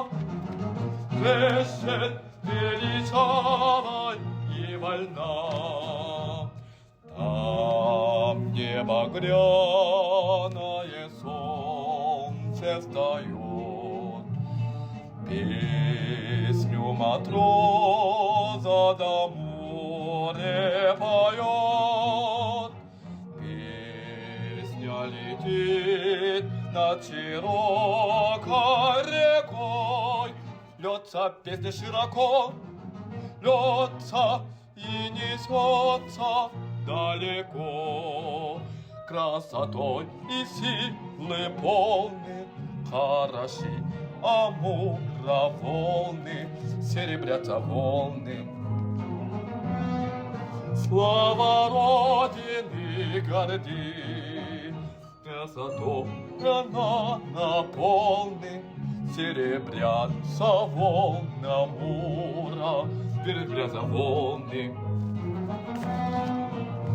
X: плещет величавой и вольна. Там небо гряное солнце встает, Песню матроза до моря поет. Песня летит над широкой рекой, Льется песня широко, льется и несется далеко. Красотой и силы полны, хороши Амура волны, серебрятся волны. Слава Родины горди, красотой она наполны, серебрятся волны Амура, серебрятся волны.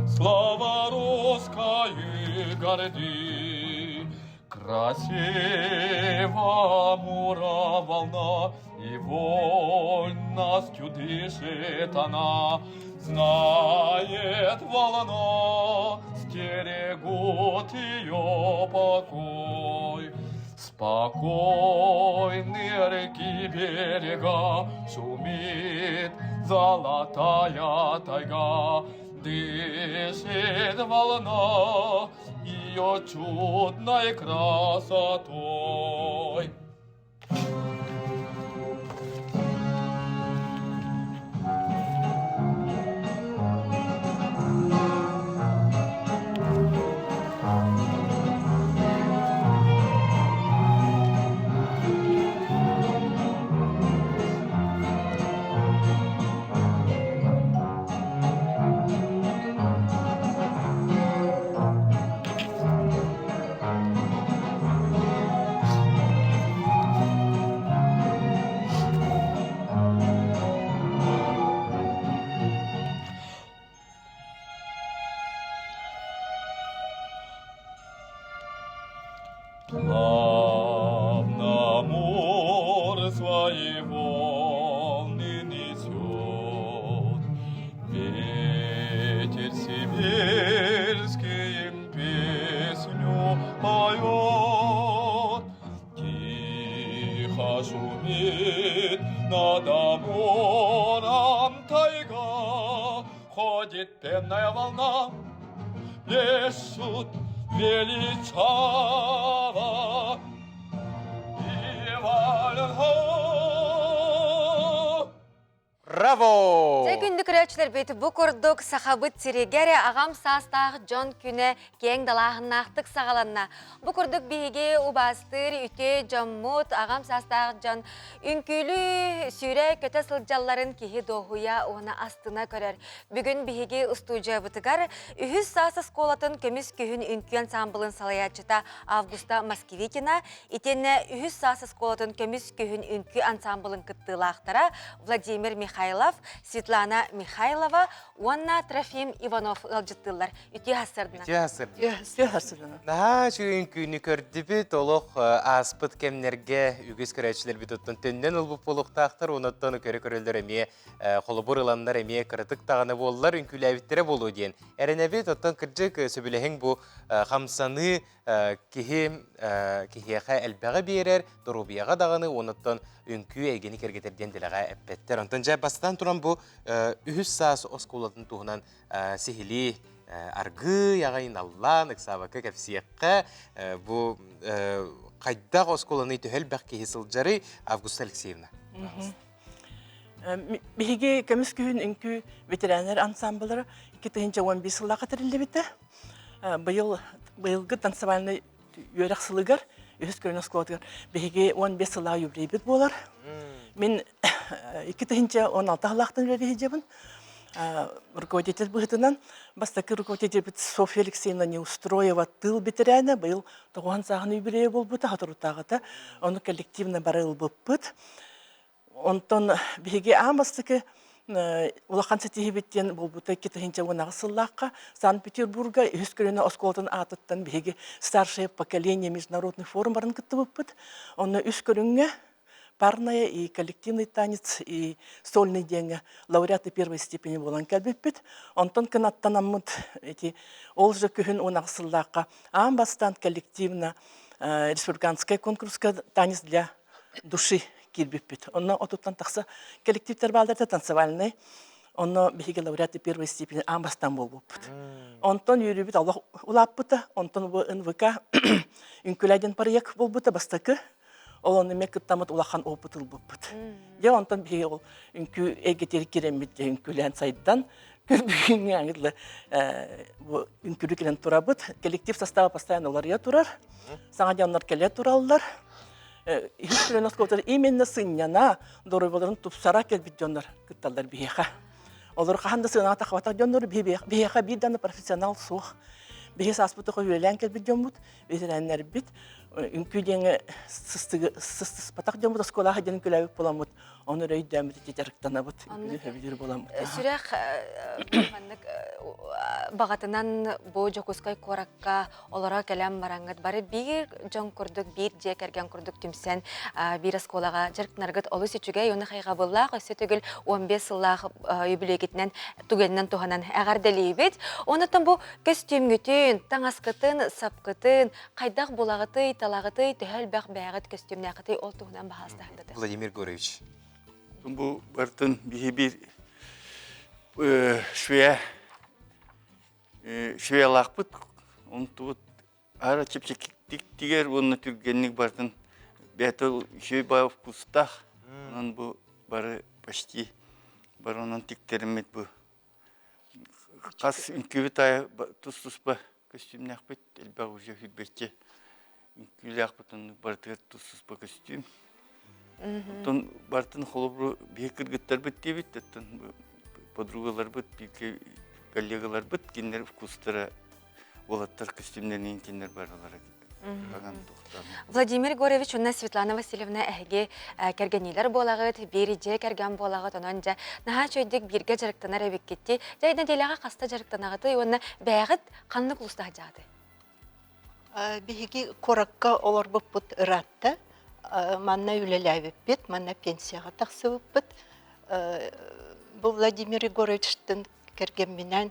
X: Слава русской горди, Красива Амура волна, И вольностью дышит она. Знает волна, стерегут ее покой. Спокойны реки берега, Шумит золотая тайга. Дышит волна ее чудной красотой. Шумит над Амуром тайга, Ходит пенная волна, Пляшут величаво. И вален
A: Браво!
B: Дьэ күндү көрөөччүлэрбит бу курдук сахабыт сиригэр аҕам саастаах дьон күнэ киэҥ далааһыннаахтык саҕаланна. Бу курдук биһиги убаастыыр үтүө дьоммут аҕам саастаах дьон үҥкүүлүү сүүрэ-көтө сылдьалларын киһи дуоһуйа уонна астына көрөр. Бүгүн биһиги устуудьуйабытыгар үһүс саас оскуолатын көмүс күһүн үҥкүү ансаамбылын салайааччыта Августа Москвитина итиэннэ үһүс саас оскуолатын көмүс күһүн үҥкүү ансаамбылын кыттыылаахтара Владимир Михайлов, Светлана Михайлова уонна Трофим Иванов ыалдьыттыыллар. Үтүө сарсыарданан.
A: Үтүө сарсыарданан. Үтүө сарсыарданан. Наһаа үчүгэй үҥкүүнү көрдүбүт. Олох ааспыт кэмнэргэ үгүс көрөөччүлэрбит оттон төннөн ылбыт буолуохтаахтар. Онуттан көрө-көрөллөр эмиэ холобур ыланнар эмиэ кыратык даҕаны буоллар үҥкүүлээбиттэрэ буолуо диэн эрэнэбит. Оттон кырдьык сөбүлэһиҥ бу хамсаныы киһи киһиэхэ элбэҕи биэрэр, доруобуйаҕа даҕаны, онуттан үҥкүү эйгэни кэргэтэр диэн дэлэҕэ эппэттэр. Онтон дьэ бастатан туран бу үһүс саас оскуолатын туһунан сиһилии аргыый аҕай наллаан ыксаабакка кэпсиэххэ бу хайдах оскуоланы төһө элбэх киһи сылдьарый Августа Алексеевна?
G: Биһиги көмүс күһүн үҥкүү ветераннар ансамблара 2015 сыллаахха тэриллибитэ. Быйыл быйылгы танцевальный үөрэх сылыгар үһүс көлүөнэ оскуолатыгар биһиги 15 сыллаах юбилейбит буолар. Мин 2016 сыллаахтан үлэлии сылдьабын. Руководитель быһыытынан бастакы руководительбит Софья Алексеевна Неустроева тыыл бэтэрээнэ быйыл тоҕуһан сааһын юбилейа буолбута соторутааҕыта. Ону коллективно бары ылбыппыт. Онтон биһиги аан бастакы улахан ситиһиибит диэн буолбута 2018 сыллаахха Санкт-Петербурга үһүс көлүөнэ оскуолатын аатыттан биһиги старшее поколение международный форум барын кыттыбыппыт. Онно үс көрүҥҥэ парная и коллективный танец и сольный диэҥҥэ лауреаты первой степени буолан кэлбиппит. Онтон кынаттанаммыт эти ол же күһүн 18 сыллаахха аан бастаан коллективно республиканскай конкурска танец для души киирбиппит. Онно отуттан тахса коллективтэр бааллар танцевальный. Онно биһиги лауреаты первой степени аан бастаан буолбуппут. Онтон үөрүүбүт олох улааппыта. Онтон бу НВК үҥкүүлээ диэн проект буолбута бастакы. Ол онно эмиэ кыттаммыт улахан опыт ылбыппыт. Дьэ онтон биһиги ол үҥкүү эйгэтигэр киирэммит дьэ үҥкүүлээн сайдан көрбүгүҥҥэ ангытлы бу үҥкүүлү кэлэн турабыт. Коллектив состава постоянно уларыйа турар. Саҥа дьоннор кэлэ тураллар. Үһүс көлүөнэ оскуолатыгар именно сынньана, доруобуйаларын тупсара кэлбит дьоннор кытталлар биһиэхэ. Олор хаһан да сыанаҕа тахабатах дьоннор биһиэхэ биир даҕаны профессионал суох. Биһи сааспыт тухары үлэлээн кэлбит дьоммут, ветераннарбит, үҥкүү диэҥҥэ сыстыспатах дьоммут оскуолаҕа диэн үҥкүүлээбит буоламмыт, ону эрэ өйдөөммүт ити дьарыктанабыт, үҥкүүнү сөбүлүүр буоламмыт.
B: Сүрэх маннык баҕатынан бу Дьокуускай куоракка олоро кэлэн бараҥҥыт бары биир дьон курдук, биир дьиэ кэргэн курдук түмсэн биир оскуолаҕа дьарыктанаргыт олус үчүгэй уонна хайҕабыллаах өссө төгүл 15 сыллаах юбилейгитинэн түгэнинэн туһанан эҕэрдэлиибит. Онуттан бу көстүүмҥүтүн, таҥаскытын, сапкытын хайдах булаҕытый, талаҕытый, төһө элбэх бэйэҕит көстүүмнээххитий ол туһунан баһаалыстаһындаты.
A: Владимир Гурьевич.
H: Бу бартын биһи биир швея Швеялаахпыт, онтубут аара чэпчэкитик тигэр уонна түргэнник барытын бэйэтэ үчүгэй баҕайы вкустаах. Онон бу бары почти бары онон тиктэриммит бу хас үҥкүүбүт аайы тус-туспа көстүүмнээхпит, элбэх уже сүүрбэччэ үҥкүүлээхпит, оннук барытыгар тус-туспа көстүүм. Оттон барытын холобуру биһи кыргыттарбыт диэбит, оттон подругаларбыт, бииргэ коллегаларбыт кинилэр вкустара уолаттар көстүүмнэрин кинилэр барылара
B: Владимир Егорович уонна Светлана Васильевна эһиги кэргэниилэр буолаҕыт, биир дьиэ кэргэн буолаҕыт, онон дьэ наһаа үчүгэйдик бииргэ дьарыктанар эбиккитти. Дьэ нэдиэлэҕэ хаста дьарыктанаҕытый уонна бэйэҕит ханнык улууста сылдьаҕытый?
K: Биһиги куоракка олорбуппут ыраатта. Манна үлэлээбиппит, манна пенсияҕа тахсыбыппыт. Бу Владимир Егоровичтын кэргэмминээн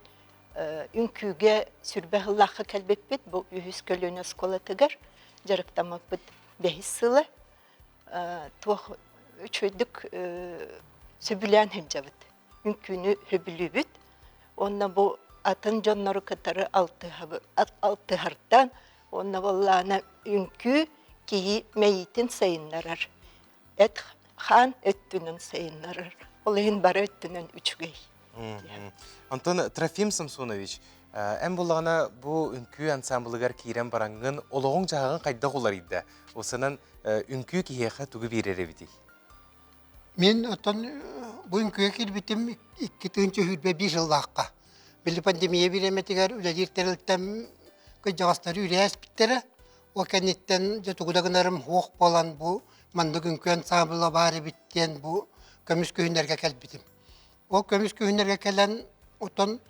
K: үҥкүүгэ сүрбэ сыллаахха кэлбиппит. Бу үһүс көлүөнэ оскуолатыгар дьарыктаммыппыт бэһис сыла. Туох үчүгэйдик сөбүлээн сылдьабыт. Үҥкүүнү сөбүлүүбүт. Уонна бу атын дьоннору кытары алтыһартан уонна буоллаҕына үҥкүү киһи мэйиитин сайыннарар. Эт-хаан өттүнэн сайыннарар. Ол иһин бары өттүнэн үчүгэй.
A: Онтон Трофим Самсонович, эн буллаҕына бу үҥкүү ансамблыгар киирэн бараҥҥын олоҕуҥ-дьаһаҕыҥ хайдах уларыйда? Осанан үҥкүү киһиэхэ тугу биэрэр эбитий?
I: Мин оттон бу үҥкүүгэ киирбитим 2021 сыллаахха. Били пандемия бириэмэтигэр үлэлиир тэрилтэм кырдьаҕастары үлээспиттэрэ. Ол кэнниттэн дьэ тугу да гынарым суох буолан бу маннык үҥкүү ансамбла баар эбит диэн бу көмүс күһүннэргэ кэлбитим. Ол көмүс күһүннэргэ кэлэн оттон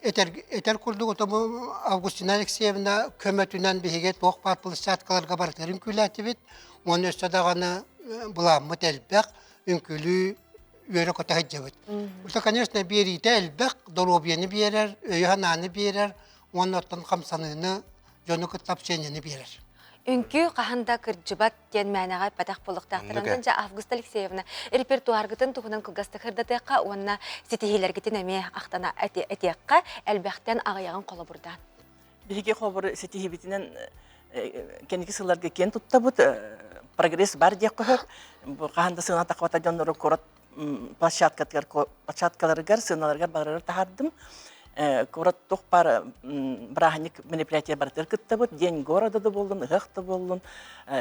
I: этэр, этэр курдук ото бу Августина Алексеевна көмөтүнэн биһиги туох баар площадкаларга барытыгар үҥкүүлээтибит. Уонна өссө даҕаны былааммыт элбэх, үҥкүүлүү үөрэ-көтө сылдьабыт. Это, конечно, биэриитэ элбэх, доруобуйаны биэрэр, өйү-санааны биэрэр уонна оттон хамсаныыны, дьону кытта общениены биэрэр.
B: Үҥкүү хаһан да кырдьыбат диэн мээнэҕэ эппэтэх буолуохтаахтар. Онтон дьэ Августа Алексеевна репертуаргытын туһунан кылгастык сырдатыахха уонна ситиһиилэргитин эмиэ ахтана этиэххэ, элбэхтэн аҕыйаҕын холобурдаан.
G: Биһиги холобур ситиһиибитинэн кэнники сылларга киэн туттабыт. Прогресс бар диэххэ сөп. Бу хаһан да сыана таххыбата дьоннору куорат площадкатыгар площадкаларыгар сыаналарыгар барарыгар таһаардым. Куорат туох баар бырааһынньык мероприятие барытыгар кыттабыт. День города да буоллун, ыһыах да буоллун,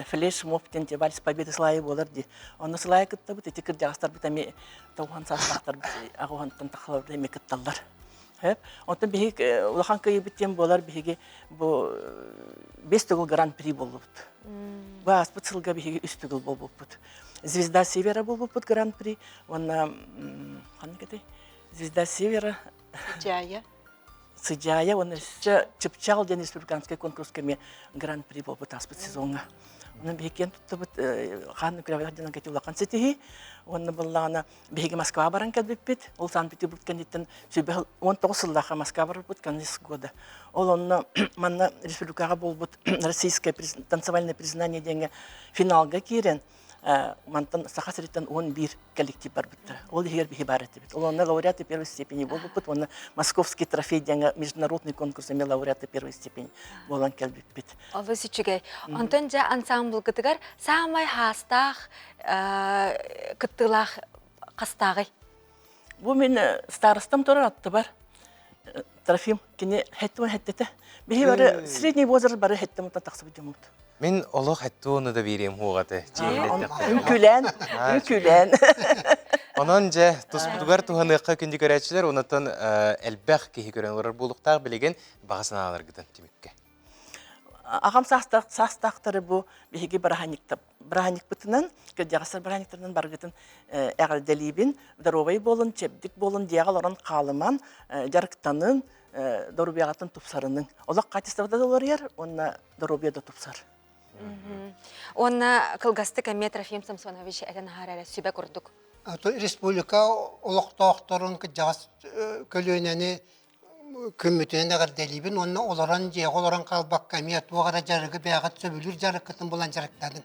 G: флеш-моб диэн Вальс Победы сылайы буолар дии. Онно сылайы кыттабыт. Ити кырдьаҕастарбыт эмиэ тоҕуһан саастаахтарбыт аҕыһантан тахалар эмиэ кытталлар. Онтон биһиги улахан кыайыыбыт диэн буолар биһиги бу бес төгүл гран-при буоллубут. Бу ааспыт сылга биһиги үс төгүл буолбуппут. Звезда Севера буолбуппут гран-при уонна ханнык этэй? Звезда Севера
K: Сыдьаайа.
G: Сыдьаайа уонна өссө Чыпчаал диэн республиканскай конкурска эмиэ гран-при буолбут ааспыт сезоҥҥа. Онон биһиги киэн туттабыт хаан күрэҕэр диэн кэти улахан ситиһии. Уонна буллаҕына биһиги Москваҕа баран кэлбиппит. Ол Санкт-Петербург кэнниттэн сүүрбэ 19 сыллаахха Москва барбыппыт, конец года. Ол онно манна республикаҕа буолбут российское танцевальное признание диэҥҥэ финалга киирэн мантан Саха сириттэн 11 коллектив барбыттара. Ол иһигэр биһи баар этибит. Ол онно лауреаты первой степени буолбуппут уонна Московский трофей диэҥҥэ международный конкурс эмиэ лауреаты первой степени буолан кэлбиппит.
B: Олус үчүгэй. Онтон дьэ ансамблгытыгар саамай хаастаах кыттыылаах хастааҕый?
G: Бу мин старостам турар аттыбар Трофим кини хэттуон хэттэтэ. Биһи бары средний возраст бары хэттэ мутан тахсыбыт дьоммут.
A: Мин олох хэттуону да биэриэм хуоҕаты.
G: Үҥкүүлээн, үҥкүүлээн.
A: Онон дьэ туспутугар туһаныахха күндү көрөөччүлэр, онтон элбэх киһи көрөн олорор буолуохтаах билигин баҕа санааларгытын түмүккэ.
G: Аҕам саастаахтары бу биһиги бырааһынньыкпытынан, кырдьаҕастар бырааһынньыктарынан барыгытын эҕэрдэлиибин. Доруобай буолун, чэбдик буолун, дьиэҕэ олорон хаалыман, дьарыктанын, доруобуйаҕытын тупсарыныҥ. Олох хаачыстыбата да уларыйар уонна доруобуйа да тупсар.
B: Уонна кылгастык эмиэ Трофим Самсонович этэн аһар эрэ сүбэ курдук.
I: Республика олохтоохторун кырдьаҕас көлүөнэни күммүтүнэн эҕэрдэлиибин уонна олорон дьиэҕэ олорон хаалбакка эмиэ туох эрэ дьарыгы бэйэҕит сөбүлүүр дьарыккытын булан дьарыктаныҥ.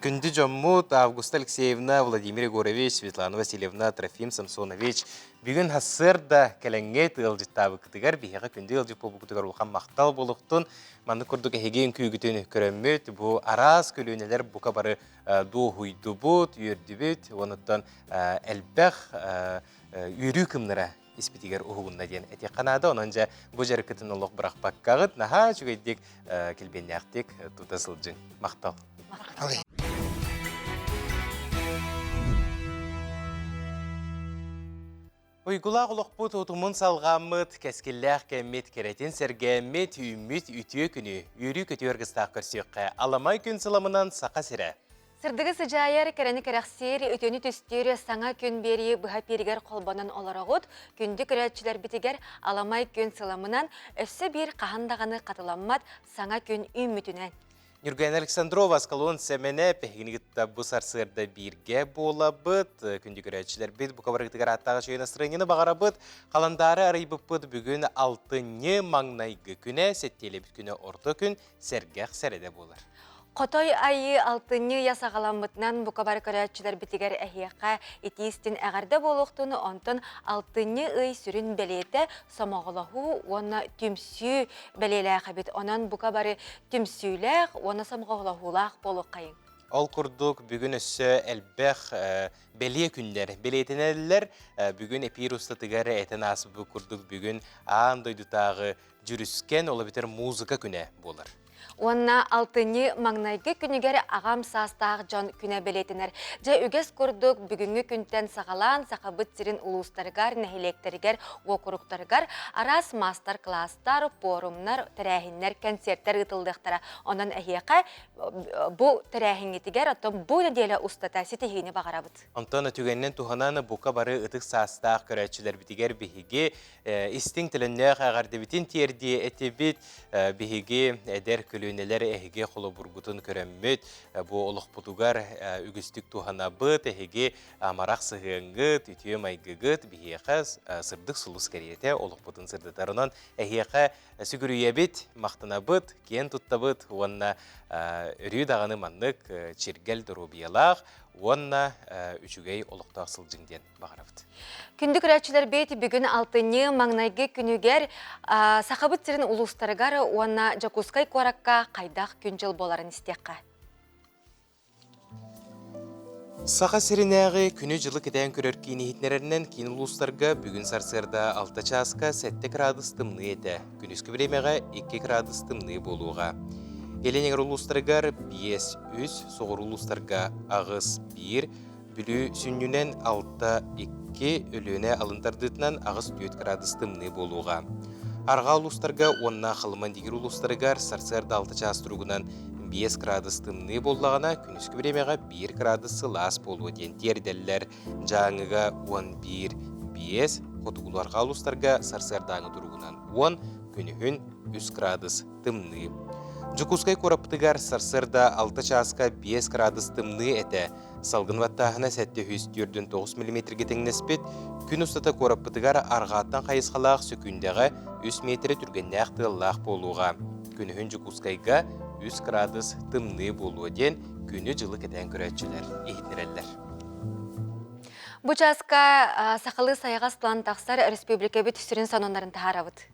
A: Күндү дьоммут Августа Алексеевна, Владимир Егорович, Светлана Васильевна, Трофим Самсонович бүгүн сарсыарда кэлэҥҥит ыалдьыттаабыккытыгар биһиэхэ күндү ыалдьыт буолбуккутугар улахан махтал буолуохтун. Маннык курдук эһиги үҥкүүгүтүн көрөммүт, бу араас көлүөнэлэр бука бары дуоһуйдубут, үөрдүбүт, онуттан элбэх үөрүү кымнара испитигэр уһугунна диэн этиэххэ наада. Онон дьэ бу дьарыккытын олох бырахпаккаҕыт, наһаа үчүгэйдик, килбиэннээхтик тута сылдьыҥ. Махтал. Уйгулаах олохпут утумун салҕааммыт, кэскиллээх кэммит кэрэтин сэргээммит, үүммүт үтүө күнү, үөрүү-көтүү аргыстаах көрсүөххэ. Аламай күн сыламынан Саха сирэ.
B: Сырдыгы сыдьаайар, кэрэни кэрэхсиир, үтүөнү түстүүр саҥа күн биэрии быһа пииригэр холбонон олороҕут. Күндү көрөөччүлэрбитигэр аламай күн сыламынан өссө биир хаһан даҕаны хатыламмат саҥа күн үүммүтүнэн.
A: Ньургуяна Александрова, Аскалон Сэмэнэ, эһигини кытта бу сарсыарда бииргэ буолабыт. Күндү көрөөччүлэрбит, бука барыгытыгар ааттаах үчүгэй настроениены баҕарабыт. Халандаары арыйбыппыт бүгүн алтынньы маҥнайгы күнэ, сэттиэлэбит күнэ орто күн, сэргэх сэрэдэ буолар.
B: Хотой айыы алтынньы ыйа саҕаламмытынан бука бары көрөөччүлэрбитигэр эһиэхэ итии-истин эҕэрдэ буолуохтун, онтон алтынньы ый сүрүн бэлиэтэ сомоҕолоһуу уонна түмсүү бэлиэлээх эбит. Онон бука бары түмсүүлээх уонна сомоҕолоһуулаах буолуоххайыҥ.
A: Ол курдук бүгүн өссө элбэх бэлиэ күннэр бэлиэтэнэллэр. Бүгүн эпиир устатыгар этэн ааспыт курдук бүгүн аан дойдутааҕы дьүрүскэн, ол эбэтэр музыка күнэ буолар.
B: Уонна алтынньы маҥнайгы күнүгэр аҕам саастаах дьон күнэ бэлиэтэнэр. Дьэ, үгэс курдук бүгүҥҥү күнтэн саҕалаан Сахабыт сирин улуустарыгар, нэһилиэктэригэр, уокуруктарыгар араас маастар-кылаастар, пуорумнар, тэрээһиннэр, кэнсиэртэр ыытыллыахтара. Онон эһиэхэ бу тэрээһиҥҥитигэр, оттон бу нэдиэлэ устата ситиһиини баҕарабыт.
A: Онтон түгэнинэн туһанан бука бары ытык саастаах көрөөччүлэрбитигэр биһиги истиҥ төлөннөөх эҕэрдэбитин тиэрдиэ этибит. Биһиги эдэр көлүөнэлэр эһиги холобургутун көрөммүт, бу олохпутугар үгүстүк туһанабыт, эһиги амарах сыһыаҥҥыт, үтүө майгыгыт биһиэхэ сырдык сулус кэриэтэ олохпутун сырдатар. Онон эһиэхэ сүгүрүйэбит, махтанабыт, киэн туттабыт уонна өрүү даҕаны маннык чиргэл доруобуйалаах уонна үчүгэй олохтоох сылдьыҥ диэн баҕарабыт.
B: Күндү көрөөччүлэрбит, бүгүн алтынньы маҥнайгы күнүгэр Сахабыт сирин улуустарыгар уонна Дьокуускай куоракка хайдах күн-дьыл буоларын истиэххэ.
A: Саха сиринээҕи күнү-дьылы кэтээн көрөр киин иһитиннэрэринэн киин улуустарга бүгүн сарсыарда 6 чааска 7 градус тымныы этэ. Күнүскү бириэмэҕэ 2 градус тымныы буолуоҕа. Илин эҥэр улуустарыгар 5, 3, соҕуруу улуустарга 8, 1, Бүлүү сүнньүнэн 6-2, Өлүөнэ алын тардыытынан 8-4 кыраадыс тымныы буолуоҕа. Арҕаа улуустарга уонна Халыма-Индигир улуустарыгар сарсыарда 6 чаас туругунан 5 кыраадыс тымныы буоллаҕына, күнүскү бириэмэҕэ 1 кыраадыс сылаас буолуо диэн тиэрдэллэр. Дьааҥыга 11, 5, хотугулуу-арҕаа улуустарга сарсыардааҥы туругунан 10, күнүһүн 3 кыраадыс тымныы. Дьокуускай куораппытыгар сарсыарда 6 чааска 5 кыраадыс тымныы этэ. Салгын баттааһына 749 миллиметргэ тэҥнэспит. Күн устата куораппытыгар арҕааттан хайысхалаах сөкүүндэҕэ 3 миэтэрэ түргэннээх тыаллаах буолуоҕа. Күнүһүн Дьокуускайга 3 кыраадыс тымныы буолуо диэн күнү-дьылы кэтээн көрөөччүлэр иһитиннэрэллэр.
B: Бу чааска сахалыы сайаҕас тылан тахсар республикабыт сүрүн сонуннарын таһаарабыт.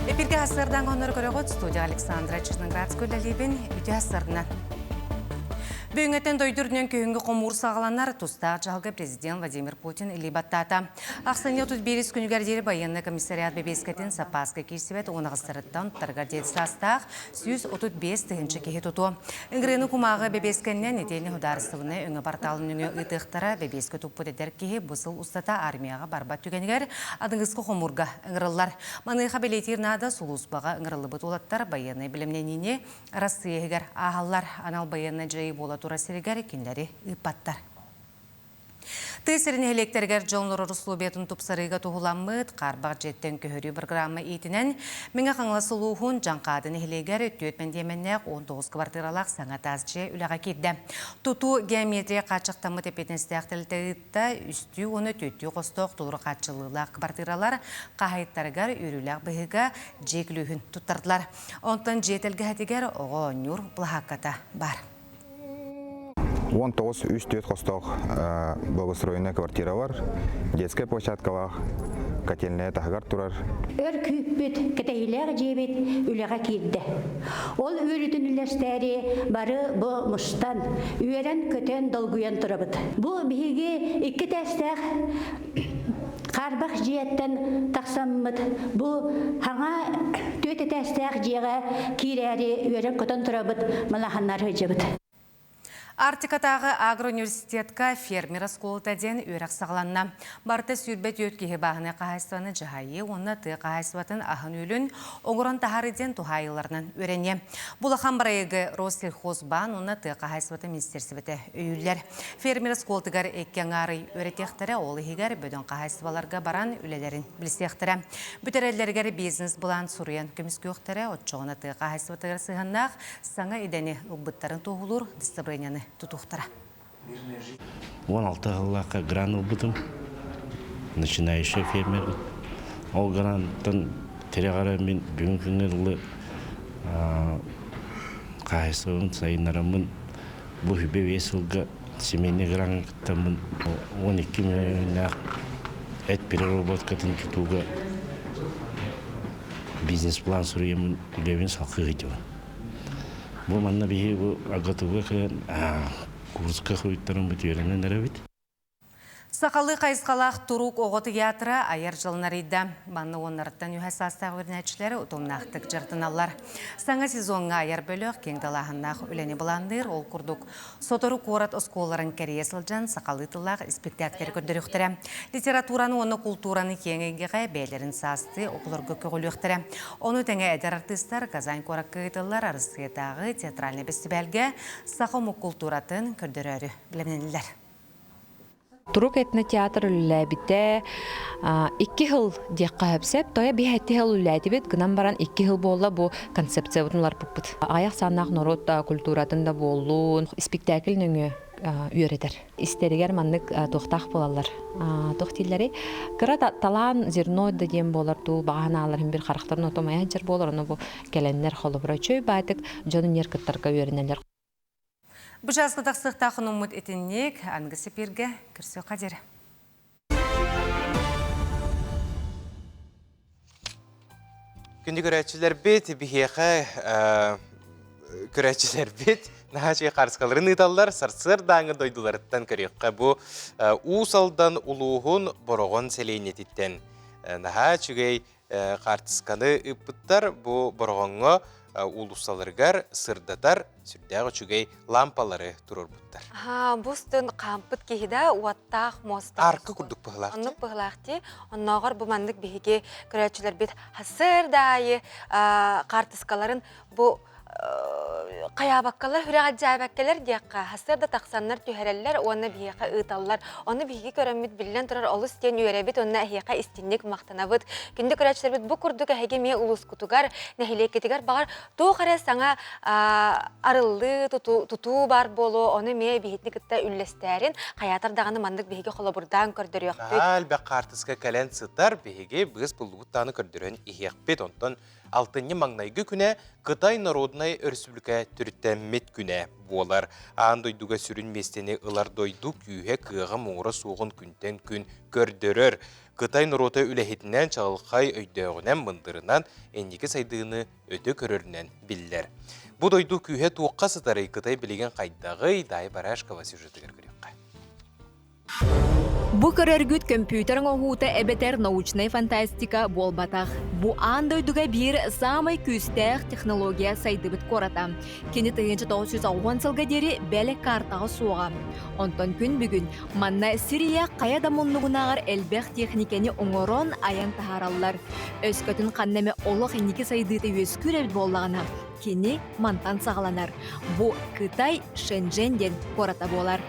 C: Эпиргэ сардан оннор көрөҕүт студия Александра Черноградская үлэлиибин үтүө сарынан. Бүгүҥҥэттэн дойду үрдүнэн күһүҥҥү хомуур саҕаланар тустаах дьаһалга президент Владимир Путин илии баттаата. Ахсынньы 31 күнүгэр диэри байыаннай комиссариат бэбиэскэтин саппааска киирсибэт уон аҕыстарыттан тарыгар диэри саастаах 135 тыһыынча киһи тутуо. Ыҥырыыны кумааҕы бэбиэскэннэн итиэннэ судаарыстыбаннай өҥө порталын нөҥүө ыытыахтара. Бэбиэскэ туппут эдэр киһи бу сыл устата армияҕа барбат түгэнигэр аныгыскы хомуурга ыҥырыллар. Маныаха бэлиэтиир наада сулууспаҕа ыҥырыллыбыт уолаттар байыаннай бэлэмнэниини Арассыыйа иһигэр ааһаллар. Анал байыаннай дьайыы буола турар сиригэр кинилэри ыыппаттар. Тыа сирин нэһилиэктэригэр дьон олорор условиятын тупсарыыга туһуламмыт хаарбах дьиэттэн көһөрүү программа иитинэн Мэҥэ Хаҥалас улууһун Дьаҥхаады нэһилиэгэр түөрт мэндиэмэннээх 19 квартиралаах саҥа таас дьиэ үлэҕэ киирдэ. Тутуу геометрия хааччахтаммыт эппиэтинэстээх тэрилтэ ыытта, үстүү уонна түөртүү хостоох толору хааччыллыылаах квартиралар хаһаайыттарыгар үөрүүлээх быһыыга дьиэ күлүүһүн туттардылар. Онтон дьиэ тэлгэһэтигэр оҕо оонньуур былаһаакката баар.
J: 19 3-4 хостоох благоустроенная квартира бар, детская площадкалаах, котельная таһыгар турар.
L: Өр күүппүт, кэтэһиилээх дьиэбит үлэҕэ киирдэ. Ол үөрүүтүн үллэстээри бары бу мустан, үөрэн-көтөн, долгуйан турабыт. Бу биһиги икки этээстээх хаарбах дьиэттэн тахсаммыт бу хаҥа түөрт этээстээх дьиэҕэ киирээри үөрэн-көтөн турабыт, малаһаннар сылдьабыт.
C: Арктикатааҕы агроуниверситетка фермер оскуолата диэн үөрэх саҕаланна. Барыта 24 киһи бааһынай хаһаайыстыбаны дьаһайыы уонна тыа хаһаайыстыбатын аһын-үөлүн оҥорон таһаарыы диэн туһаайыыларынан үөрэниэ. Бу улахан бырайыагы Россельхозбаан уонна тыа хаһаайыстыбатын министиэристибэтэ өйүүллэр. Фермер оскуолатыгар икки аҥаарый үөрэтиэхтэрэ, ол иһигэр бөдөҥ хаһаайыстыбаларга баран үлэлэрин билсиэхтэрэ. Бүтэрэллэригэр бизнес-былаан суруйан көмүскүөхтэрэ, оччоҕуна тыа хаһаайыстыбатыгар сыһыаннаах саҥа идэни ылбыттарын туоһулуур дисциплинаны тутуохтара.
M: 16 сыллаахха грант ылбытым. Начинающий фермер. Ол гранттан тирэҕэрэ мин бүгүн күҥҥэ дылы хаһаайыстыбабын сайыннараммын бу үбэ биэс сылга семейный граҥҥа кыттаммын 12 миллионнаах эт переработкатын тутууга бизнес-план суруйаммын үлэбин салҕыы ыытабын. Бу манна биһиги бу АГАТУга кэлэн курска хоруйтаран бүтүөрэнэн эрэбит.
C: Сахалыы хайысхалаах Турук оҕо тыйаатыра айар дьылын арыйда. Манна уоннарыттан үһэ саастаах үөрэнээччилэр утумнаахтык дьарыктаналлар. Саҥа сезоҥҥа айар бөлөх киэҥ далааһыннаах үлэни былаанныыр. Ол курдук, сотору куорат оскуолаларын кэрийэ сылдьан сахалыы тыллаах испиктээктэри көрдөрүөхтэрэ. Литератураны уонна култуураны киэҥ эйгэҕэ бэйэлэрин саастыы оҕолорго көҕүлүөхтэрэ. Ону тэҥэ эдэр артыыстар Казань куоракка ыытыллар Арассыыйатааҕы театральнай бэстибээлгэ саха омук култууратын көрдөрөөрү бэлэмнэнэллэр.
B: Турук этнотеатр үлэлээбитэ икки сыл диэххэ сөп. Тоя биһэтти сыл үлэлээтибит, гынан баран икки сыл буолла бу концепциябытын уларпыппыт. Аҕыйах сааннаах норуот культуратын да буоллун, спектакль нөҥүө үөрэтэр. Истэригэр маннык туохтаах буолаллар. Туох дииллэрий? Кыра талаан зерно да диэн буолар дуу, баҕа санааларын бир харахтарын отомайа сылдьар буолар, ону бу кэлэннэр холобура үчүгэй баайтык дьону ньэр кыттарга үөрэнэллэр.
C: Бу чааска тахсыахтаах хонуммут итинник аныгы сепиргэ көрсүөххэ диэри.
A: Күндү көрөөччүлэрбит биһиэхэ көрөөччүлэрбит наһаа үчүгэй хаарыскаларын ыыталлар сарсыардааҥы дойдуларыттан көрүөххэ бу Уус Алдан улууһун Бороҕон сэлиэнньэтиттэн наһаа үчүгэй хаартысканы ыыппыттар. Бу Бороҕоҥҥо уулуссаларыгар сырдатар сүрдээх үчүгэй лампалары туруорбуттар.
B: Haa, бу устун хаампыт киһи да уоттаах муоста.
A: Арка курдук быһылаах.
B: Оннук быһылаах дии. Оннооҕор бу маннык биһиги көрөөччүлэрбит хасыр да аайы хаартыскаларын бу хайаабаккалар, хүрэҕэлдьээбэккэлэр диэххэ, хасыар да тахсаннар түһэрэллэр уонна биһиэхэ ыыталлар. Ону биһиги көрөммүт биллэн турар олус диэн үөрэбит уонна эһиэхэ истинник махтанабыт. Күндү көрөөччүлэрбит бу курдук эһиги эмиэ улуускутугар, нэһилиэккитигэр баҕар туох эрэ саҥа арыллыы, тутуу баар буолуо, ону эмиэ биһитини кытта үллэстээрин, хайаатар даҕаны маннык биһиги холобурдаан көрдөрүөхпүт.
A: Элбэх хаартыска кэлэн сытар, биһиги быыс буллубут даҕаны көрдөрөн иһиэхпит. Онтон Алтынньы маҥнайгы күнэ Кытай Народнай Өрөспүүбүлүкэ төрүттэммит күнэ буолар. Аан дойдуга сүрүн миэстэни ылар дойду күүһэ кыаҕа муҥура суоҕун күнтэн күн көрдөрөр. Кытай норуота үлэһитинэн, чаҕылхай өйдөөҕүнэн, мындырынан, инники сайдыыны өтө көрөрүнэн биллэр. Бу дойду күүһэ туохха сытарый, Кытай билигин хайдаҕый, Дай Барашкова сюжетыгар көрүөххэ.
N: Бу көрөргүт көмпүүтэр оҥоһуута эбэтэр научнай фантастика буолбатах. Бу аан дойдуга биир саамай күүстээх технология сайдыбыт куората. Кини 1990 сылга диэри бэл картаҕа суоҕа. Онтон күн бүгүн манна Сирия хайа да муннугунааҕар элбэх техникэни оҥорон айан таһаараллар. Өскөтүн ханна эмэ олох инники сайдыыта үөскүүр эбит буоллаҕына, кини мантан саҕаланар. Бу Кытай Шэньчжэнь диэн куората буолар.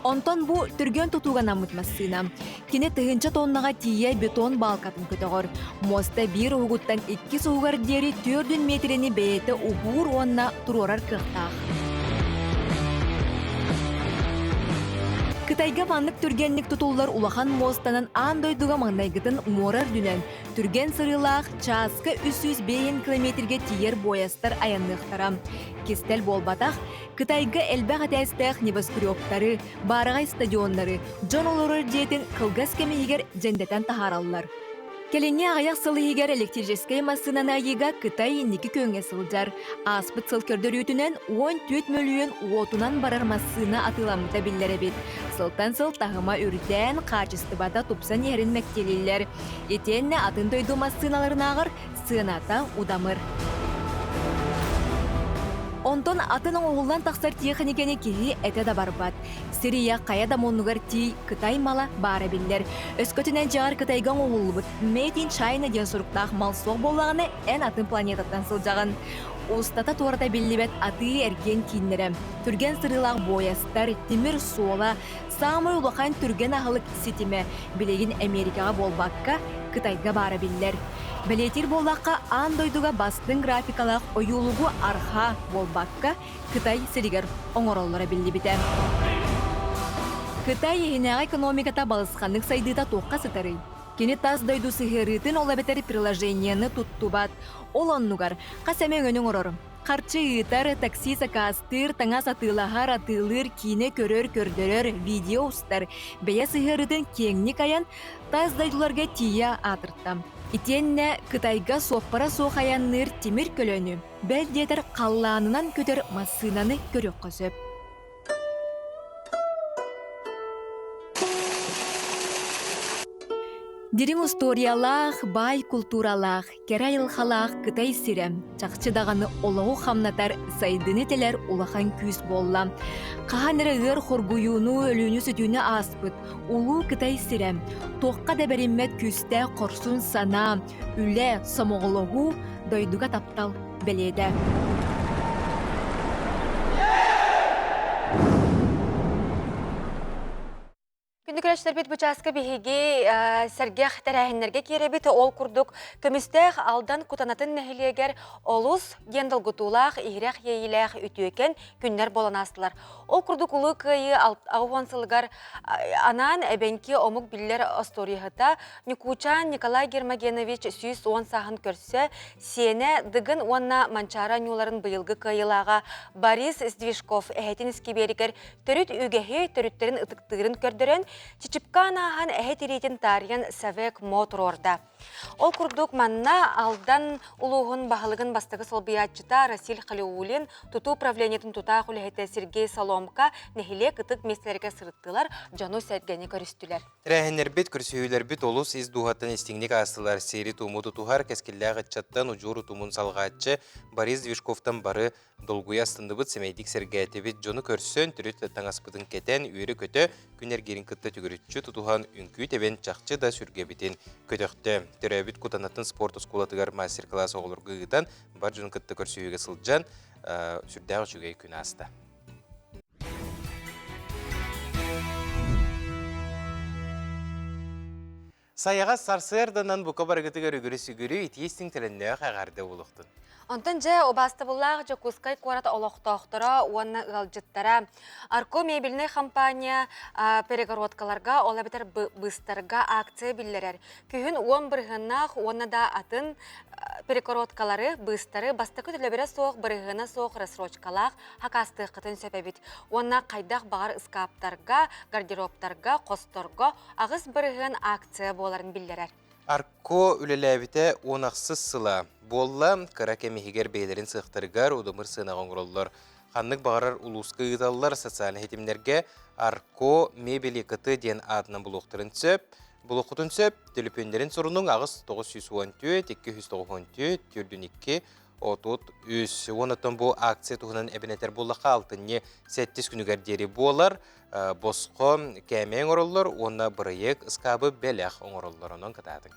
N: Онтон бу түргэн тутууга анаммыт массыына. Кини тыһыынча тоннаҕа тиийэ бетон баалкатын көтөҕөр. Муоста биир уһугуттан иккис уһугар диэри 4 миэтэрэни бэйэтэ уһуур уонна туруорар кыахтаах. Кытайга маннык түргэнник тутуллар улахан муостанан аан дойдуга маҥнайгытын муора үрдүнэн түргэн сырыылаах чааска 305 километргэ тиийэр буойастар айанныахтара. Кистэл буолбатах, Кытайга элбэх этээстээх небоскребтары, баараҕай стадионнары, дьон олорор дьиэтин кылгас кэм иһигэр дьэндэтэн таһаараллар. Кэлиҥҥи аҕыйах сыл иһигэр электрическэй массыынаны айыыга Кытай инники күөҥҥэ сылдьар. Ааспыт сыл көрдөрүүтүнэн 14 мөлүйүөн уотунан барар массыына атыыламмыта биллэр эбит. Сылтан сыл таһыма үрдээн, хаачыстыбата тупсан иһэрин мэктиэлииллэр. Итиэннэ атын дойду массыыналарынааҕар сыаната удамыр. Онтон атын оҥоһуллан тахсар тиэхиньикэни киһи этэ да барбат. Сир ийэ хайа да муннугар тиий Кытай мала баара биллэр. Өскөтүнэн дьаҕар Кытайга оҥоһуллубут Made in China диэн суруктаах мал суох буоллаҕына, эн атын планетаттан сылдьаҕын. Устата туората биллибэт атыы-эргиэн кииннэрэ, түргэн сырыылаах буойастар, тимир суола, саамай улахан түргэн аһылык ситимэ билигин Эмиэрикэҕэ буолбакка, Кытайга баара биллэр. Бэлиэтиир буоллахха, аан дойдуга бастыҥ графикалаах ойуулугу арҕаа буолбакка, Кытай сиригэр оҥороллоро биллибитэ. Кытай иһинээҕи экономиката балысханнык сайдыыта туохха сытарый? Кини тас дойду сыһыарыытын ол эбэтэр приложениены туттубат. Ол оннугар хас эмэ өҥөнү оҥорор. Харчы ыытар, такси сакаастыыр, таҥас атыылаһар, атыылыыр, киинэ көрөр, көрдөрөр, видео устар, бэйэ сыһыарыытын киэҥник айан, тас дойдуларга тиийэ аатырта. Итиэннэ Кытайга суоппара суох айанныыр тимир көлөнү, бэл диэтэр халлаанынан көтөр массыынаны көрүөххэ сөп. Дириҥ устуоруйалаах, баай култууралаах, кэрэ айылҕалаах Кытай сирэ чахчы даҕаны олоҕу хамнатар, сайдыыны тэлэр улахан күүс буолла. Хаһан эрэ ыар хоргуйууну, өлүүнү-сүтүүнү ааспыт улуу Кытай сирэ туохха да бэриммэт күүстээх хорсун санаа, үлэ, сомоҕолоһуу, дойдуга таптал бэлиэтэ.
B: Күндү көрөөччүлэрбит бу чааска биһиги сэргэх тэрээһиннэргэ киирэбит. Ол курдук көмүстээх Алдан Кутанатын нэһилиэгэр олус диэн долгутуулаах, иһирэх иэйиилээх үтүөкэн күннэр буолан аастылар. Ол курдук Улуу Кыайыы 80 сылыгар анаан эбэҥки омук биллэр остуоруйаһыта Ньукуучаан Николай Гермогенович 110 сааһын көрсө сиэнэ Дыгын уонна Манчаары оонньууларын быйылгы кыайыылааҕа Борис Сдвижков эһэтин искибиэригэр төрүт үгэһи төрүттэрин ытыктыырын көрдөрөн, чичипкаан ааһан эһэ тириитин таарыйан Савек Мо туруорда. Ол курдук манна Алдан улууһун баһылыгын бастакы солбуйааччыта Расиль Халиулин, тутуу управлениетын тутаах үлэһитэ Сергей Соломка нэһилиэк ытык миэстэлэригэр сырыттылар, дьону-сэргэни көрүстүлэр.
A: Тэрээһиннэрбит, көрсүһүүлэрбит олус ис дууһаттан истиҥник аастылар. Сиэри-туому тутуһар, кэскиллээх ыччаттан удьуор утумун салҕааччы Борис Движковтан бары долгуйа астынныбыт, сэмэйдик сэргээтибит. Дьону көрсөн, төрүт таҥаспытын кэтэн, үөрэ-көтө, күн эргиирин кытта түгүрүччү тутуһан, үҥкүү тэбэн чахчы да сүргэбитин көтөхтө. Төрөөбүт Кутанатын спорт оскуолатыгар мастер-класс оҕолорго ыытан, бар дьону кытта көрсүһүүгэ сылдьан, сүрдээх үчүгэй күн ааста. Сайаҕас сарсыарданан бука барыгытыгар үгүрү-сүгүрү итии-истиҥ төлөннөөх эҕэрдэ буолуохтун.
B: Онтон дьэ убаастабыллаах Дьокуускай куорат олохтоохторо уонна ыалдьыттара Арко мебельнай компания перегородкаларга, ол эбэтэр быыстарга акция биллэрэр. Күһүн уон бырыһыаннаах уонна да атын перегородкалары, быыстары бастакы төлөбүрэ суох, бырыһыана суох рассрочкалаах хакаастыаххытын сөп эбит. Уонна хайдах баҕар ыскааптарга, гардеробтарга, хосторго 8% акция буоларын биллэрэр.
A: Арко үлэлээбитэ уон ахсыс сыла буолла. Кыра кэм иһигэр бэйэлэрин сыахтарыгар удумыр сыанаҕа оҥороллор. Ханнык баҕарар улууска ыыталлар социальнай ситимнэргэ Арко мебели КТ диэн аатынан булуохтарын сөп. Булуоххутун сөп. Төлөпүөннэрин сурунуҥ 8 914 294 42 33. Уоннаттан бу акция туһунан эбин этэр буоллахха алтынньы сэттис күнүгэр диэри буолар. Босхо кээмэй оҥороллор уонна бырайыак ыскаабы бэлэх оҥороллор. Онон кытаатыҥ.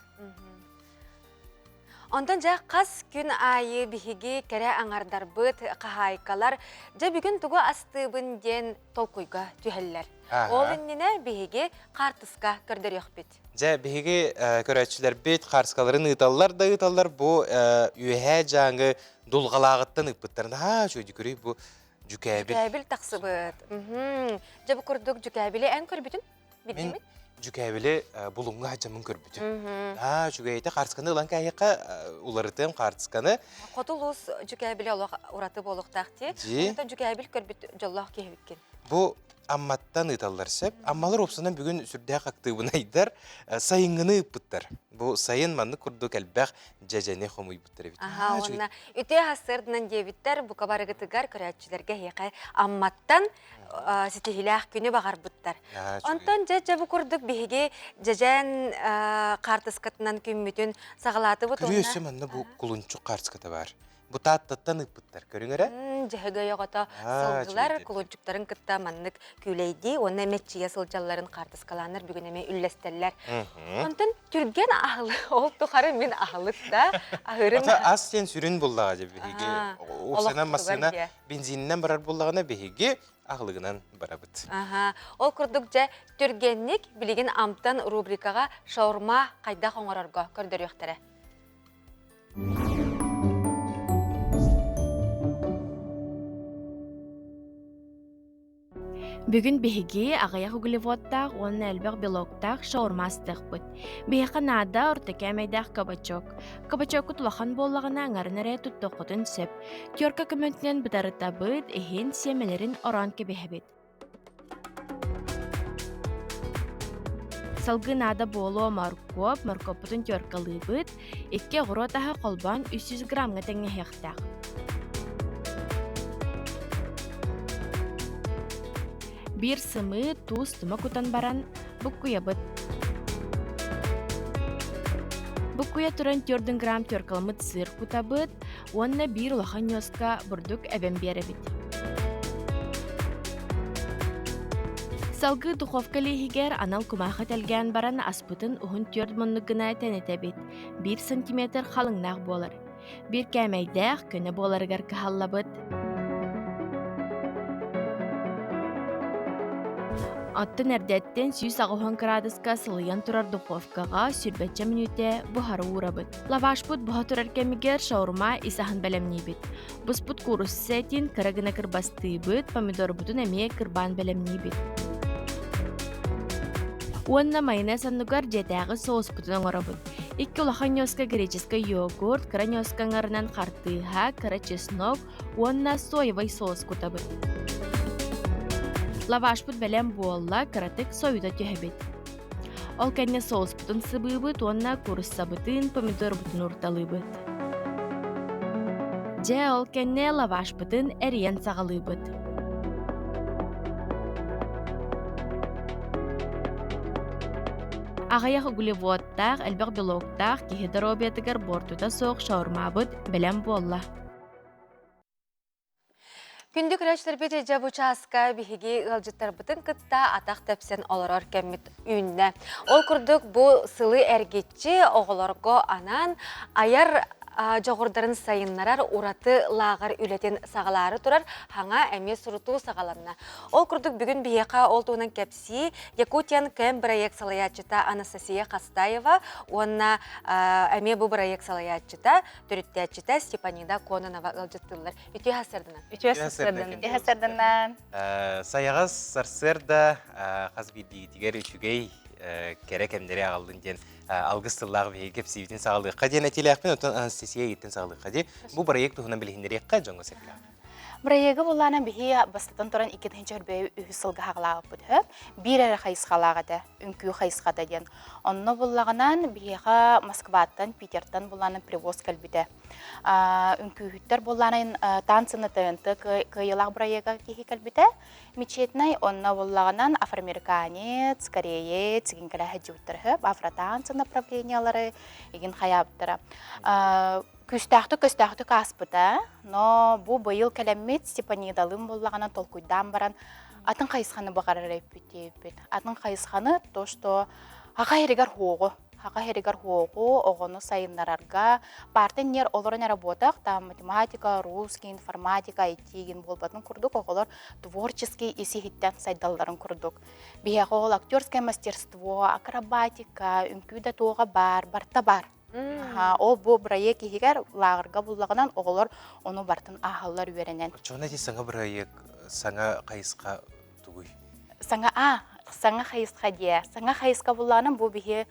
B: Онтон дьэ хас күн аайы биһиги кэрэ аҥардарбыт, хаһаайкалар дьэ бүгүн тугу астыыбын диэн толкуйга түһэллэр. Ол иннинэ биһиги хаартыска көрдөрүөхпүт.
A: Дьэ, биһиги көрөөччүлэрбит хаарскаларын ыыталлар да ыыталлар бу үөһээ дьааҥы дулҕалааҕыттан ыыппыттар. Наһаа үчүгэй көрүй бу дьүкээбил.
B: Дьүкээбил тахсыбыт. Дьэ бу курдук дьүкээбили эн көрбүтүн?
A: Мин дьүкээбили булуҥҥа сылдьаммын көрбүтүм. Аа, үчүгэйитэ хаарсканы ылан кээһиэххэ уларытыам хаартысканы.
B: Хоту улуус дьүкээбили олох ураты буолуохтаах дии. Онтон дьүкээбил көрбүт дьоллоох киһибиккин.
A: Бу Амматтан ыыталлар сөп. Аммалар уопсанан бүгүн сүрдээх актыыбынайдар сайыҥҥыны ыыппыттар. Бу сайын маннык курдук элбэх дьэдьэни хомуйбуттар эбит.
B: Аха, уонна үтүө сарсыарданан диэбиттэр бука барыгытыгар көрөөччүлэргэ эһиэхэ Амматтан ситиһиилээх күнү баҕарбыттар. Онтон дьэ дьэ бу курдук биһиги дьэдьэн хаартыскатынан күммүтүн саҕалаатыбыт
A: Көрүө өссө манна бу кулунчук хаартыската баар. Бу Тааттаттан ыыппыттар. Көрүҥ эрэ.
B: күн дьөһөгөй оҕото сылгылар кулунчуктарын кытта маннык күүлэйдии уонна мэччийэ сылдьалларын хаартыскалааннар бүгүн эмиэ үллэстэллэр. Онтон түргэн аһылык, ол тухары мин аһылык да аһыырым.
A: Ата ас диэн сүрүн буллаҕа дьэ биһиги. Уопсайынан массыына бензининэн барар буллаҕына биһиги аһылыгынан барабыт.
B: Аха. Ол курдук дьэ түргэнник билигин Амтан рубрикаҕа шаурма хайдах оҥорорго көрдөрүөхтэрэ.
O: Бүгүн биһиги аҕыйах углеводтаах уонна элбэх белоктаах шаурма астыахпыт. Биһиэхэ наада орто кээмэйдээх кабачок. Кабачоккут улахан буоллаҕына аҥарын эрэ туттуоххутун сөп. Терка көмөтүнэн бытарытабыт, иһин, сиэмэлэрин ороон кэбиһэбит. Салгыы наада буолуо моркуоп, моркуоппутун теркалыыбыт, икки оҕуруот аһа холбоон 300 граммҥа тэҥнэһиэхтээх. Биир сымыыт, туус тума кутан баран, буккуйабыт. Буккуйа туран 4 грамм теркаламмыт сыр кутабыт уонна биир улахан ньуоска бурдук эбэн биэрэбит. Салгыы духовка лииһигэр анал кумаахы тэлгээн баран аспытын уһун түөрт муннук гына тэнитэбит, биир сантиметр халыҥнаах буолар. Биир кээмэйдээх, көнө буоларыгар кыһаллабыт. Оттон эрдэттэн 180 кыраадыска сылыйан турар духовкаҕа сүүрбэччэ мүнүүтэ буһара уурабыт. Лавашпыт буһа турар кэмигэр шаурма ис аһын бэлэмниибит. Буспут куурусса этин кыра гына кырбастыыбыт, помидорбутун эмиэ кырбаан бэлэмниибит. Уонна майонез оннугар дьиэтээҕи соуспутун оҥоробут. Икки улахан ньуоска греческэй йогурт, кыра ньуоска аҥарынан хартыыһа, кыра чеснок уонна соевай соус кутабыт. Лавашпыт бэлэм буолла, кыратык сойута түһэбит. Ол кэннэ соуспутун сыбыыбыт уонна кууруссабытын, помидорбутун уурталыыбыт. Дьэ, ол кэннэ лавашпытын эрийэн саҕалыыбыт. Аҕыйах углеводтаах, элбэх белоктаах киһи доруобуйатыгар буортута суох шаурмабыт бэлэм буолла.
B: Күндү көрөөччүлэрбит дьэ бу чааска биһиги ыалдьыттарбытын кытта атах тэпсэн олорор кэммит үүннэ. Ол курдук бу сылы эргиччи оҕолорго анаан айар дьоҕурдарын сайыннарар ураты лааҕыр үлэтин саҕалаары турар хаҥа эмиэ сурутуу саҕаланна. Ол курдук бүгүн биһиэхэ ол туһунан кэпсии Якутиян КЭМ бырайыак салайааччыта Анастасия Хастаева уонна эмиэ бу бырайыак салайааччыта, төрүттээччитэ Степанида Кононова ыалдьыттыыллар. Үтүө сарсыарданан.
P: Үтүө сарсыарданан. Үтүө сарсыарданан.
A: Сайаҕас сарсыарда хас биирдиигитигэр үчүгэй кэрэ кэмнэри аҕаллын диэн алгыс тыллаах биһиги кэпсиибитин саҕалыахха диэн этиилээхпин, оттон Анастасия эйиттэн саҕалыахха дии. Бу бырайыак туһунан билиһиннэриэххэ дьоҥҥо сэргэлээх.
P: Бырайыагы буллаана биһи бастатан туран 2023 сылга хаҕалаабыппыт хөп. Биир эрэ хайысхалаах этэ, үҥкүү хайысхата диэн. Онно буллаҕынан биһиэхэ Москваттан, Питертан буллаана привоз кэлбитэ. Үҥкүүһүттэр буоллаанайын танцы на ТНТ кыайыылаах бырайыага киһи кэлбитэ. Мечетнай онно буоллаҕынан афроамериканец, кореец, игин кэлэ сылдьыбыттара сөп, афротанцы направлениялары игин хайаабыттара. Күүстээхтик көстөөхтүк ааспыта, но бу быйыл кэлэммит Степанидалыын буоллаҕына толкуйдаан баран атын хайысханы баҕарар эбиппит диэбиппит. Атын хайысханы то, что аҕа иһигэр хуоҕу Саха сиригэр һуоҕу, оҕону сайыннарарга партнер олорон эрэ буотах, там математика, русский, информатика, IT буолбатын курдук оҕолор творческий ис-иһиттэн сайдалларын курдук. Биһиэхэ ол актерское мастерство, акробатика, үҥкүү да туоҕа баар, барта баар. Ол бу бырайыак иһигэр лааҕырга буллаҕынан оҕолор ону бартын ааһаллар үөрэнэн.
A: Оччоҕуна ити саҥа бырайыак, саҥа хайысха тугуй?
P: Саҥа а саҥа хайысха диэ. Саҥа хайысха буллаанан бу биһи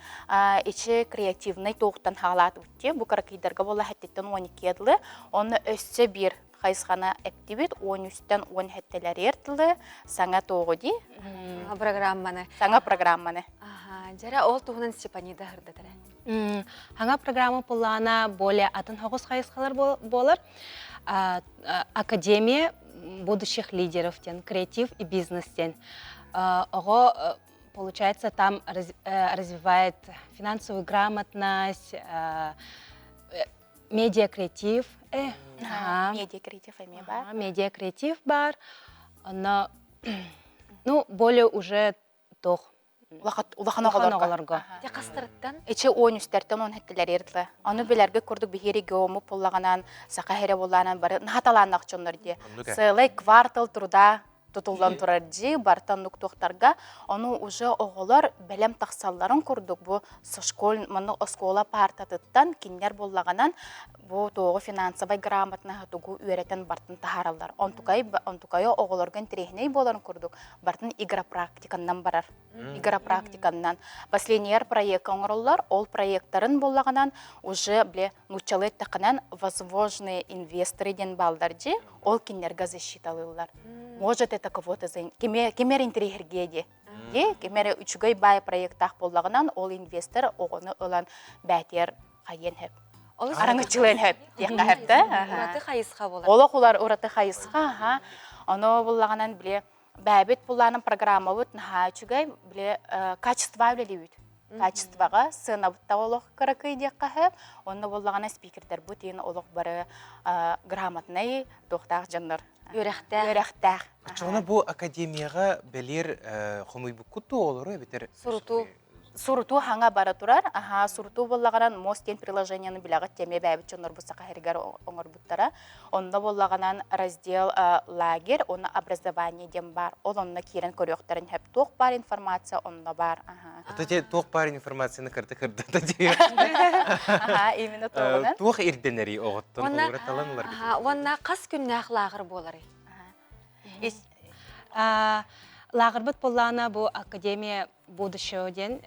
P: ичи креативный туохтан хаалаатыбыт диэ. Бу кыракыйдарга буолла хэттиттэн 12 дылы. Онно өссө биир хайысханы эптибит 13-тэн 17-лэрер тылы саҥа туоҕу ди.
B: Программаны.
P: Саҥа программаны.
B: Дьэрэ ол туһунан Степанида ырдатара.
Q: Саҥа программа пуллаана более атын хоҕус хайысхалар буолар. Академия будущих лидеров диэн, креатив и бизнес диэн. Оҕо получается там развивает финансовую грамотность, Медиа креатив.
P: Медиа креатив эмиэ бар.
Q: Медиа креатив бар. Онно ну более уже туох
P: улахан оҕолорго.
B: Те хастарыттан?
P: Ичи он үстэртэн он хэттилэр эрдла. Ону билэргэ курдук биһири геому пуллаганан саха хере буллаанан бары нахаталааннах дьоннор дии. Сыалай квартал труда тутуллан турар дии бартан нуктуохтарга ону уже оҕолор бэлэм тахсалларын курдук бу школь маннык оскуола партатыттан кинилэр буллаганан бу туоҕу финансовай грамотнаһы тугу үөрэтэн бартын таһаараллар. Онтукай онтукайы оҕолорго интэриэһинэй буоларын курдук бартын игропрактиканнан барар. Игропрактиканнан. Последнийар проекка оҥороллор, ол проекттарын буллаҕынан уже бле нууччалыы эттэххинэн возможные инвесторы диэн бааллар дии, ол кинилэргэ защиталыыллар. Может это кого-то кимер интэриэһиргиэ дии. Дии, кимер үчүгэй баай проекттаах буоллаҕынан ол инвестор оҕону ылан бээтиэр хайыан сөп. Араҥаччылыан сөп диэххэ сөп да.
B: Ураты хайысха буолар.
P: Олох улар ураты хайысха, аха. Ону буллаҕынан били бэйэбит буллаанын программабыт наһаа үчүгэй, били качество үлэлиибит. Качествоҕа сыанабыт да олох кыракый диэххэ сөп. Онно буоллаҕына спикердэрбит иин олох бары грамотнай туохтаах дьоннор.
B: Үөрэхтээх.
P: Үөрэхтээх.
A: Оччоҕуна бу академияҕа бэлиэр хомуйбуккут дуо олору эбэтэр
B: Сурутуу.
P: Сурутуу хаҥа бара турар. Аха, сурутуу буоллаҕынан Мост диэн приложениены билэҕит эмиэ бэйэбит дьоннорбут саха сиригэр оҥорбуттара. Онно буоллаҕынан раздел лагерь уонна образование диэн баар. Ол онно киирэн көрүөхтэрин сөп. Туох баар информация онно баар. Аха.
A: Ата те туох баар информацияны кырда кырда диир.
P: Аха, именно туоҕунан.
A: Туох ирдэнэрий оҕоттон холобура талан ылар.
B: Уонна хас күннээх лааҕыр буоларый?
Q: Лааҕырбыт буоллаҕына бу Академия будущего диэн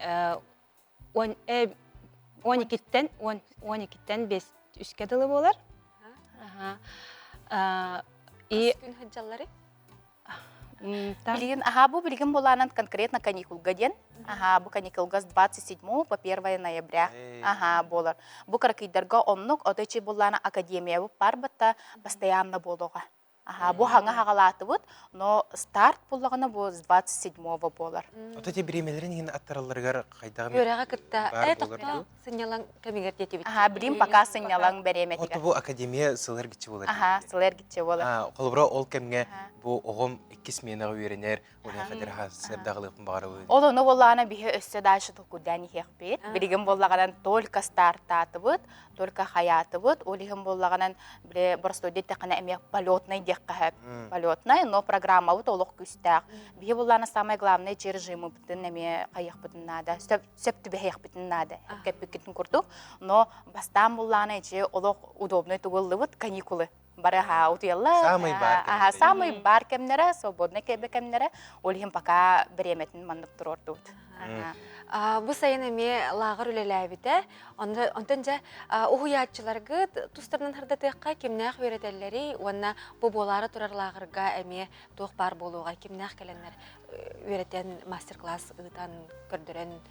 Q: он иккиттэн он иккиттэн бес үскэ дылы буолар.
B: И күн сылдьаллары?
P: Билигин, аха, бу билигин булаанан конкретно каникулга диэн. Аха, бу каникулга с 27 по 1 ноября. Аха, буолар. Бу кыракыйдарга оннук, ото ичи буллаана академия бар батта постоянно буолуоҕа. Аха, бу хаҥа хаҕалаатыбыт, но старт буллаҕына бу с 27-го буолар.
A: Ото те бириэмэлэрин иһин аттаралларыгар хайдаҕын
B: Үөрэҕэ кытта
A: баар
B: э
A: буолар
B: тохтоо
A: дуу?
B: сынньалаҥ кэмигэр диэтибит.
P: Аха, билим пока сынньалаҥ бэриэмэтигэр.
A: Ото бу академия сыл эргиччи буолар.
P: Аха, сыл эргиччи буолар.
A: А, холобура ол кэмҥэ бу оҕом иккис сменаҕа үөрэнэр,
P: Ол ону буоллаҕына биһи өссө дальше толкуйдаан иһиэхпит. Билигин буоллаҕынан только стартаатыбыт, только хайаатыбыт. Ол иһин буоллаҕынан били боростуой диэтэххинэ эмиэ полетный диэххэ сөп. Полетный, но программабыт олох күүстээх. Биһи буоллаҕына самое главное чи режимыбытын эмиэ хайыахпытын наада, сөп, сөп түбэһиэхпитин наада. Кэппиккитин курдук. Но бастаан буоллаҕына ичи олох удобный тугуллубут каникулы. Бары аһаа утуйаллар.
A: Самый бар
P: Аһаа, самый бар кэмнэрэ, свободный кэбэ кэмнэрэ. Ол иһин пока бириэмэтин маннык туруордубут.
B: Бу сайын эмиэ лааҕыр үлэлээбитэ. Онтон дьэ уһуйааччыларгыт тустарынан хардатыахха кимнээх үөрэтэллэрий уонна бу буолаары турар лааҕырга эмиэ туох баар буолуоҕай кимнээх кэлэннэр үөрэтэн мастер-класс ыытан көрдөрөн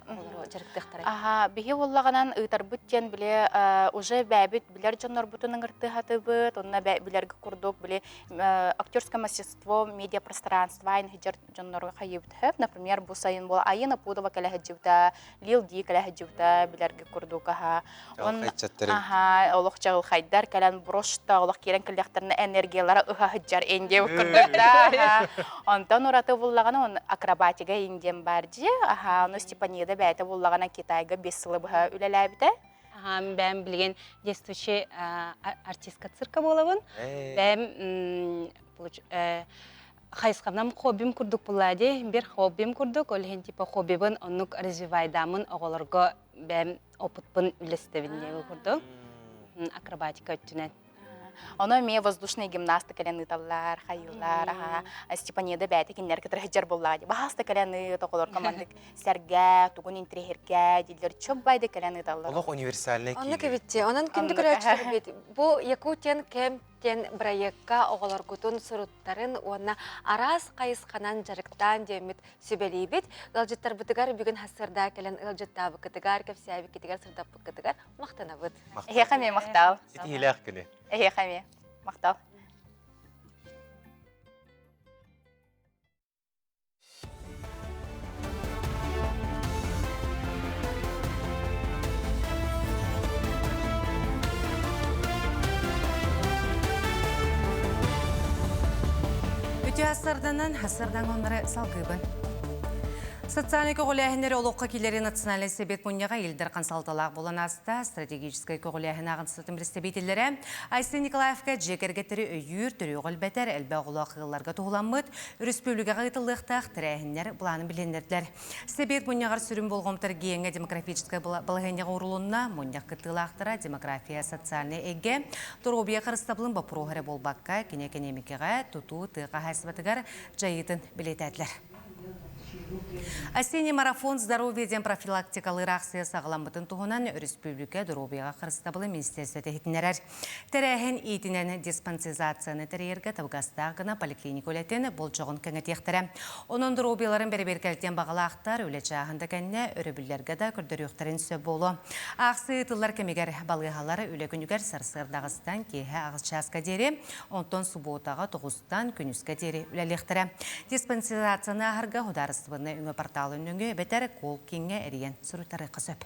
B: олору дьарыктыахтарай?
P: Аха, биһи буоллаҕынан ыытарбыт диэн били уже бэйэбит билэр дьоннорбутун ыҥыртыһатыбыт, онно билэргэ курдук били актерское мастерство, медиапространство айын сылдьар дьоннору хайыыбыт хөп. Например, бу сайын буола Айына Пудова кэлэ сылдьыбыта, Лил Ди кэлэ сылдьыбыта билэргэ курдук аха. Аха, олох чаҕылхайдар кэлэн брошта олох киирэн кэллэхтэринэ энергиялара ыһа сылдьар индия курдук да. Онтон ураты буллаҕына он акробатика индиан бар дии. Аха, ону Степанида бэйэтэ буллаҕына Китайга бес сылы быһа үлэлээбитэ.
Q: Аха, бэйэм билигин действующий артистка цирка буолабын. Бэйэм хайысхабынан хоббим курдук булла дии. Бир хоббим курдук, ол иһин типа хоббибын оннук развивайдаамын оҕолорго бэйэм опытпын үллэстэбин диэби курдук. Акробатика өттүнэн.
P: Ону эмиэ воздушный гимнастика кэлэн ыыталлар, хайыыллар, аха. Степанида бэйэтэ кинилэр кытары сылдьар буоллаҕа дии. Баһааста кэлэн ыыт, оҕолорго маннык сэргээ, тугун интириэһиргээ дииллэр, чөп-байды кэлэн ыыталлар.
A: Олох универсальный
B: Оннук эбит Онон күндү көрөөччүлэрбит, бу Якутиан Кэмп диэн бырайыакка оҕолоргутун суруттарын уонна араас хайысханан дьарыктаан диэммит сүбэлиибит. Ыалдьыттарбытыгар бүгүн сарсыарда кэлэн ыалдьыттаабыккытыгар, кэпсээбиккитигэр, сырдаппыккытыгар махтанабыт.
P: Эһиэхэ эмиэ махтал.
A: Ситиһиилээх күнү.
P: Эһиэхэ эмиэ махтал.
C: Үтүө хассарданан, хассардан оннары салгыыбын. Социальный көҕүлээһиннэри олоххо киллэрии национальнай сэбиэт мунньаҕа Ил Дархан салталаах буолан ааста. Стратегическай көҕүлээһин ааҕынсытын представителлэрэ Айсен Николаевка дьиэ кэргэттэри өйүүр, төрүөҕү элбэтэр, элбэх оҕолоох ыалларга туһуламмыт өрөспүүбүлүкэҕэ ыытыллыахтаах тэрээһиннэр былаанын билиһиннэрдилэр. Сэбиэт мунньаҕар сүрүн болҕомто эргиэҥҥэ демографическай балаһыанньаҕа уурулунна. Мунньах кыттыылаахтара демография социальнай эйгэ, доруобуйа харыстабылын боппуруоһа эрэ буолбакка, кини экэниэмикэҕэ, тутуу, тыа хаһаайыстыбатыгар дьайыытын бэлиэтээтилэр. Осенний марафон здоровья диэн профилактикалыыр аахсыйа саҕаламмытын туһунан өрөспүүбүлүкэ доруобуйаҕа харыстабылын министиэристибэтэ иһитиннэрэр. Тэрээһин иитинэн диспансеризацияны тэрийэргэ табыгастаах гына поликлиника үлэтин болдьоҕун кэҥэтиэхтэрэ. Онон доруобуйаларын бэрэбиэркэлэтиэн баҕалаахтар үлэ чааһын да кэннэ өрөбүллэргэ да көрдөрүөхтэрин сөп буолуо. Аахсыы ыытыллар кэмигэр балыыһалар үлэ күнүгэр сарсыарда аҕыстан киэһэ аҕыс чааска диэри, онтон субуотаҕа тоҕустан күнүскэ диэри үлэлиэхтэрэ. Диспансеризацияны ааһарга судаарыстыбаннай өҥө порталын нөҥүө эбэтэр колл-кииҥҥэ эрийэн суруйтарыахха сөп.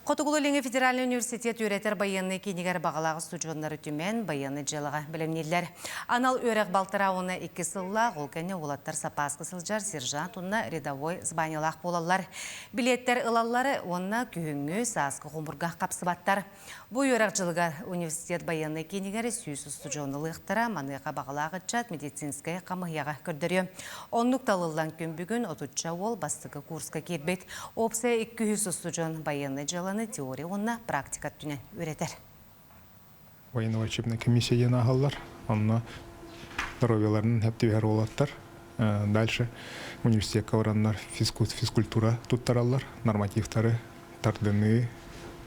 C: Хотугулуу-Илиҥҥи федеральнай университет үөрэтэр байыаннай киинигэр баҕалаах устудьуоннары түмэн, байыаннай дьыалаҕа бэлэмнииллэр. Анал үөрэх балтараа уонна икки сыллаах, ол кэннэ уолаттар сапааска сылдьар сержант уонна рядовой званиелаах буолаллар. Билиэттэр ылаллар уонна күһүҥҥү, сааскы хомурга хапсыбаттар. Бу үөрэх дьылыгар университет байыаннай киинигэр 100 устудьуон ылыахтара, маныаха баҕалаах ыччат медицинскэй хамыыһыйаҕа көрдөрүө. Оннук талыллан күн бүгүн отучча уол бастакы курска киирбит. Уопсайа 200 устудьуон байыаннай дьыаланы теория уонна практика өттүнэн үөрэтэр.
D: Военно-учебная комиссия диэн ааһаллар. Онно здоровьеларын сөп түбэһэр уолаттар. Дальше университекка бараннар физкультура туттараллар, нормативтары тардыныы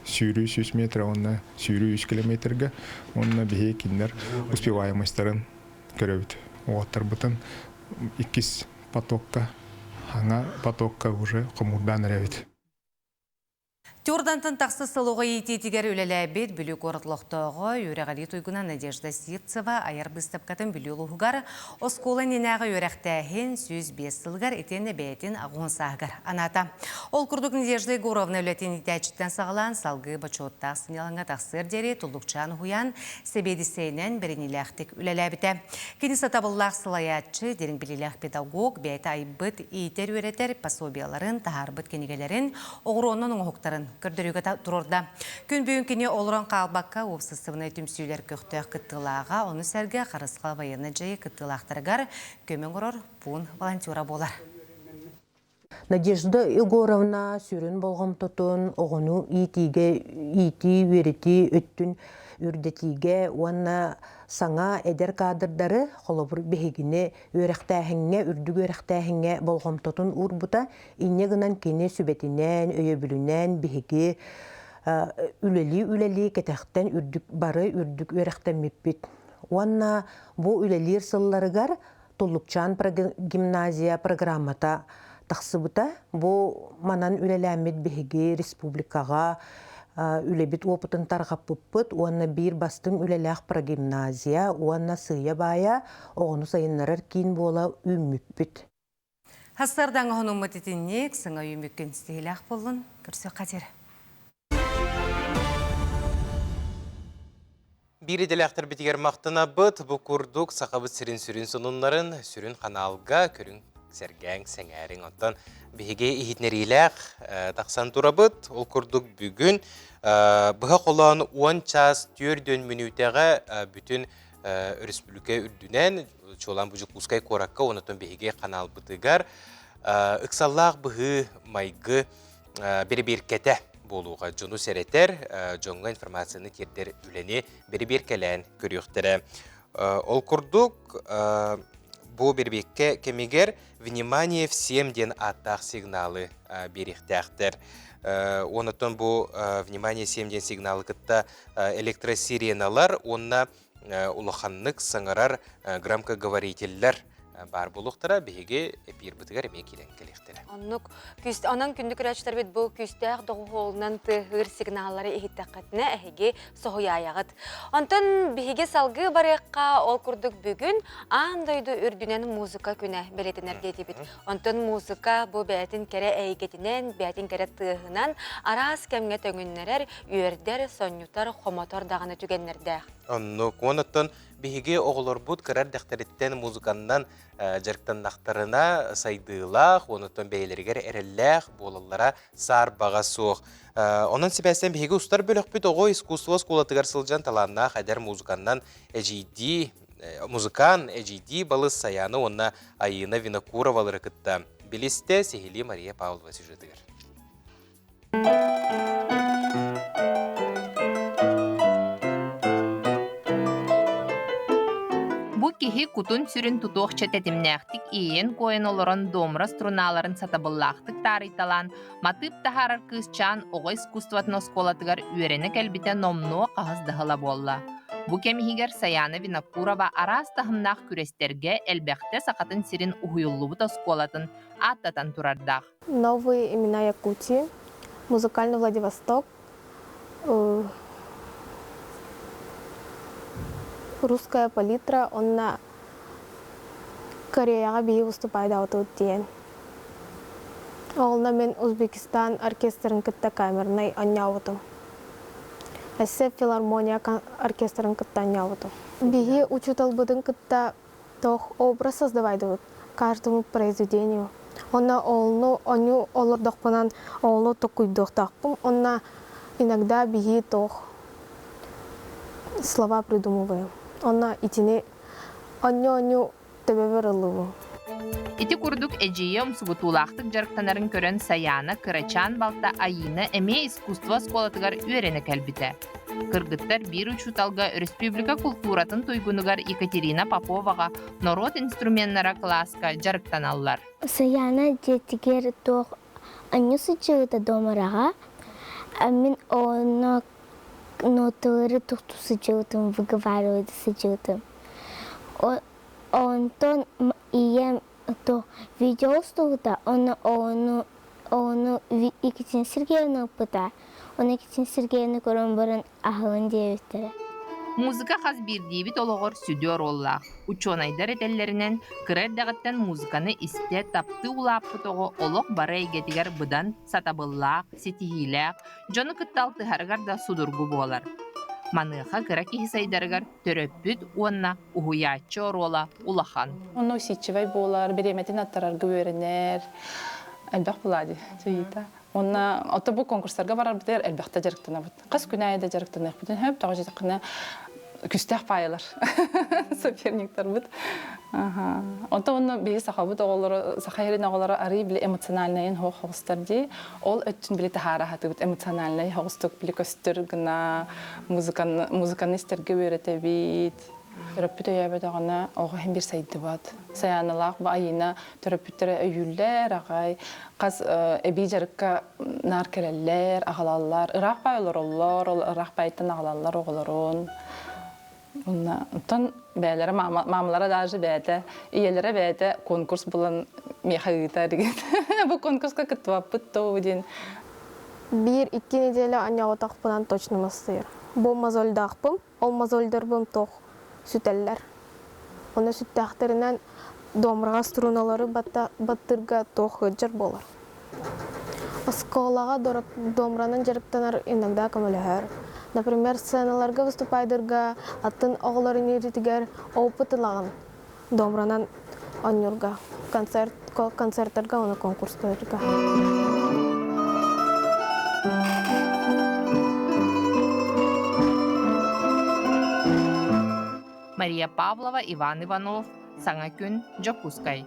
D: сүүрүү 100 метр уонна сүүрүү 3 километрга уонна биһиги кинилэр успеваемостарын көрөбүт. Уолаттарбытын иккис потокка, хаҥа потокка уже хомуурдаан эрэбит.
C: Тюрдантан тахса сыл оҕо иитиитигэр үлэлээбит Бүлүү куорат олохтооҕо үөрэҕирии туйгуна Надежда Сивцева айар быыстапкатын Бүлүү улууһугар оскуола иннинээҕи үөрэхтээһин 105 сылыгар итиэннэ бэйэтин аҕыһын сааһыгар анаата. Ол курдук Надежда Егоровна үлэтин иитээччиттэн саҕалаан салгыы бочуоттаах сынньалаҥҥа тахсыар диэри Туллукчаан уһуйаан сэбиэдиссэйинэн бэриниилээхтик үлэлээбитэ. Кини сатабыллаах салайааччы, дириҥ билиилээх педагог, бэйэтэ айбыт, иитэр-үөрэтэр пособиеларын, таһаарбыт кинигэлэрин, оҕуруонан оҥоһуктарын көрдөрүүгэ туруорда. Күн бүгүн кини олорон хаалбакка уопсастыбаннай түмсүүлэр көхтөөх кыттыылааҕа, ону сэргэ Харысхал военнай дьайыы кыттыылаахтарыгар көмө оҥорор пуун волонтера буолар.
R: Надежда Егоровна сүрүн болҕомтотун оҕону иитиигэ, иитии-үөрэтии өттүн үрдэтиигэ уонна саҥа эдэр кадрдары, холобур, биһигини үөрэхтээһиҥҥэ, үрдүк үөрэхтээһиҥҥэ болҕомтотун уурбута. Инньэ гынан кини сүбэтинэн, өйөбүлүнэн биһиги үлэлии-үлэлии кэтэхтэн үрдүк бары үрдүк үөрэхтэммиппит. Уонна бу үлэлиир сылларыгар Туллукчаан гимназия программата тахсыбыта. Бу манан үлэлээммит биһиги республикаҕа үлэбит опытын тарҕаппыппыт уонна биир бастыҥ үлэлээх прогимназия уонна сыыйа-баайа оҕону сайыннарар киин буола үүммүппүт.
C: Хастардаҥ оһонуммут итинник саҥа үүмүккүн ситиһилээх буоллун көрсүөххэ диэри.
A: Биир идэлээхтэрбитигэр махтанабыт. Бу курдук Сахабыт сирин сүрүн сонуннарын сүрүн ханаалга көрүҥ, сэргээҥ, сэҥээриҥ. Оттон биһиги иһитинэриилээх тахсан турабыт. Ол курдук бүгүн быһа холоон 10 чаас 4 мүнүүтэҕэ бүтүн өрөспүүбүлүкэ үрдүнэн, чуолаан бу Дьокуускай куоракка, онтон биһиги ханаалбытыгар ыксаллаах быһыы майгы бэрэбиэркэтэ буолууга дьону сэрэтэр, дьоҥҥо информацияны тиэрдэр үлэни бэрэбиэркэлээн көрүөхтэрэ. Ол курдук, бу бэрэбиэркэ кэмигэр «Внимание всем» диэн ааттаах сигналы биэриэхтээхтэр. Онтон бу «Внимание всем» диэн сигналы кытта электросиреналар уонна улаханнык саҥарар громкоговорителлэр баар буолуохтара биһиги эпиирбытыгар эмиэ киирэн кэлиэхтэрэ.
B: Оннук. Күүс, онон күндү көрөөччүлэрбит бу күүстээх доҕуһуолунан тыаһыыр сигналлары иһиттэххитинэ эһиги соһуйаайаҕыт. Онтон биһиги салгыы барыахха ол курдук бүгүн аан дойду үрдүнэн музыка күнэ бэлиэтэнэр диэтибит. Онтон музыка бу бэйэтин кэрэ эйгэтинэн, бэйэтин кэрэ тыаһынан араас кэмҥэ төҥүннэрэр, үөрдэр, сонньутар, хомотор даҕаны түгэннэрдээх.
A: Оннук. Онуттан биһиги оҕолорбут кыра эрдэхтэриттэн музыканнан дьарыктаннахтарына сайдыылаах, онуттан бэйэлэригэр эрэллээх буолаллара саарбаҕа суох. Онон сибээстэн биһиги устар бөлөхпүт оҕо искусство оскуолатыгар сылдьан талааннаах эдэр музыканнан эдьиийдии музыкант эдьиийдии балыс Саяна уонна Айыына Винокуровалары кытта билистэ сиһилии Мария Павлова сюжетыгар.
E: Бу киһи кутун-сүрүн тутуохча тэтимнээхтик иэйэн-куойан олорон домра струналарын сатабыллаахтык таарыйталаан матыып таһаарар кыысчаан оҕо искусствотын оскуолатыгар үөрэнэ кэлбитэ номнуо хаһыс да сыла буолла. Бу кэм иһигэр Саяна Винокурова араас таһымнаах күрэстэргэ элбэхтэ Сахатын сирин уһуйуллубут оскуолатын ааттатан турардаах.
F: Новые имена Якутии, музыкальный Владивосток, русская палитра онно Кореяҕа биһи выступайдаабытыбыт диэн. Онно мин Узбекистан оркестрын кытта камернай оонньообутум. Өссө филармония оркестрын кытта оонньообутум. Биһи учууталбытын кытта Тох образ создавайдыбыт каждому произведению. Онно олну оню олордохпунан олну токуйдуохтаахпын. Онно иногда биһи тох слова придумываем. Онно итини онню-онню төбөбөр ыллыбым.
E: Ити курдук эдьиийэ умсугутуулаахтык дьарыктанарын көрөн Сайаана кырачаан балта Айыына эмиэ искусство оскуолатыгар үөрэнэ кэлбитэ. Кыргыттар биир учууталга республика култууратын туйгунугар Екатерина Поповаҕа норуот инструменнара кылааска дьарыктаналлар.
S: Саяна дьиэтигэр туох анньа сылдьыбыта домораҕа, мин онно ноталары тохтуу сылдьыбытым, выговаривать сылдьыбытым. Онтон ийэм то видео устубута, онно ону Ону Екатерина Сергеевна ыппыта. Ону Екатерина Сергеевна көрөн баран аһылын диэбиттэрэ.
E: Музыка хас биирдиибит олоҕор сүдү оруоллаах. Учуонайдар этэллэринэн, кыра эрдэҕиттэн музыканы истэ, таптыы улааппыт оҕо олох бары эйгэтигэр быдан сатабыллаах, ситиһиилээх, дьону кытта алтыһарыгар да судургу буолар. Маныаха кыра киһи сайдарыгар төрөппүт уонна уһуйааччы оруола улахан.
W: Онно усидчивай буолар, бириэмэтин аттарарга үөрэнэр. Элбэх буолаа дии, Онна ото бу конкурстарга барарбытыгар элбэхтэ дьарыктанабыт. Хас күн аайы да дьарыктаныахпытын сөп, тоҕо диэтэххинэ күстээх паайалар соперниктарбыт. Онто онно биһи сахабыт оҕолоро, саха сирин оҕолоро арый били эмоциональнайын хоох хоҕустар дии. Ол өттүн били таһаара сатыыбыт эмоциональнай хоҕустук били көстөр гына музыканы, музыканы истэргэ үөрэтэбит. Төрөппүт өйөөбөтөҕүнэ оҕо иһин биир сайдыбат. Сайааналаах бу Айыына төрөппүттэрэ өйүүллэр аҕай, хас эбии дьарыкка наар кэлэллэр, аҕалаллар. Ыраах баай олороллор, ол ыраах баайтан аҕалаллар оҕолорун. Онно оттон бэйэлэрэ маамалара даже бэйэтэ, ийэлэрэ бэйэтэ конкурс булан миэхэ ыытар деген. Бу конкурска кыттыбаппыт доо диэн.
F: Биир-икки неделя анньаҕытахпынан точно мастыйар. Бу мозольдаахпын, ол мозольдорбун туох сүтэллэр. Онно сүттээхтэринэн домраҕа струналары баттыырга туох ыалдьар буолар. Оскуолаҕа домранан дьарыктанар иногда көмөлөһөр. Например, сценаларга выступайдарга атын оҕолор иҥииритигэр опыт ылаҕын домранан оонньуурга, концерт, концерттарга уонна конкурстарга.
E: Мария Павлова, Иван Иванов, Саҥа күн, Дьокуускай.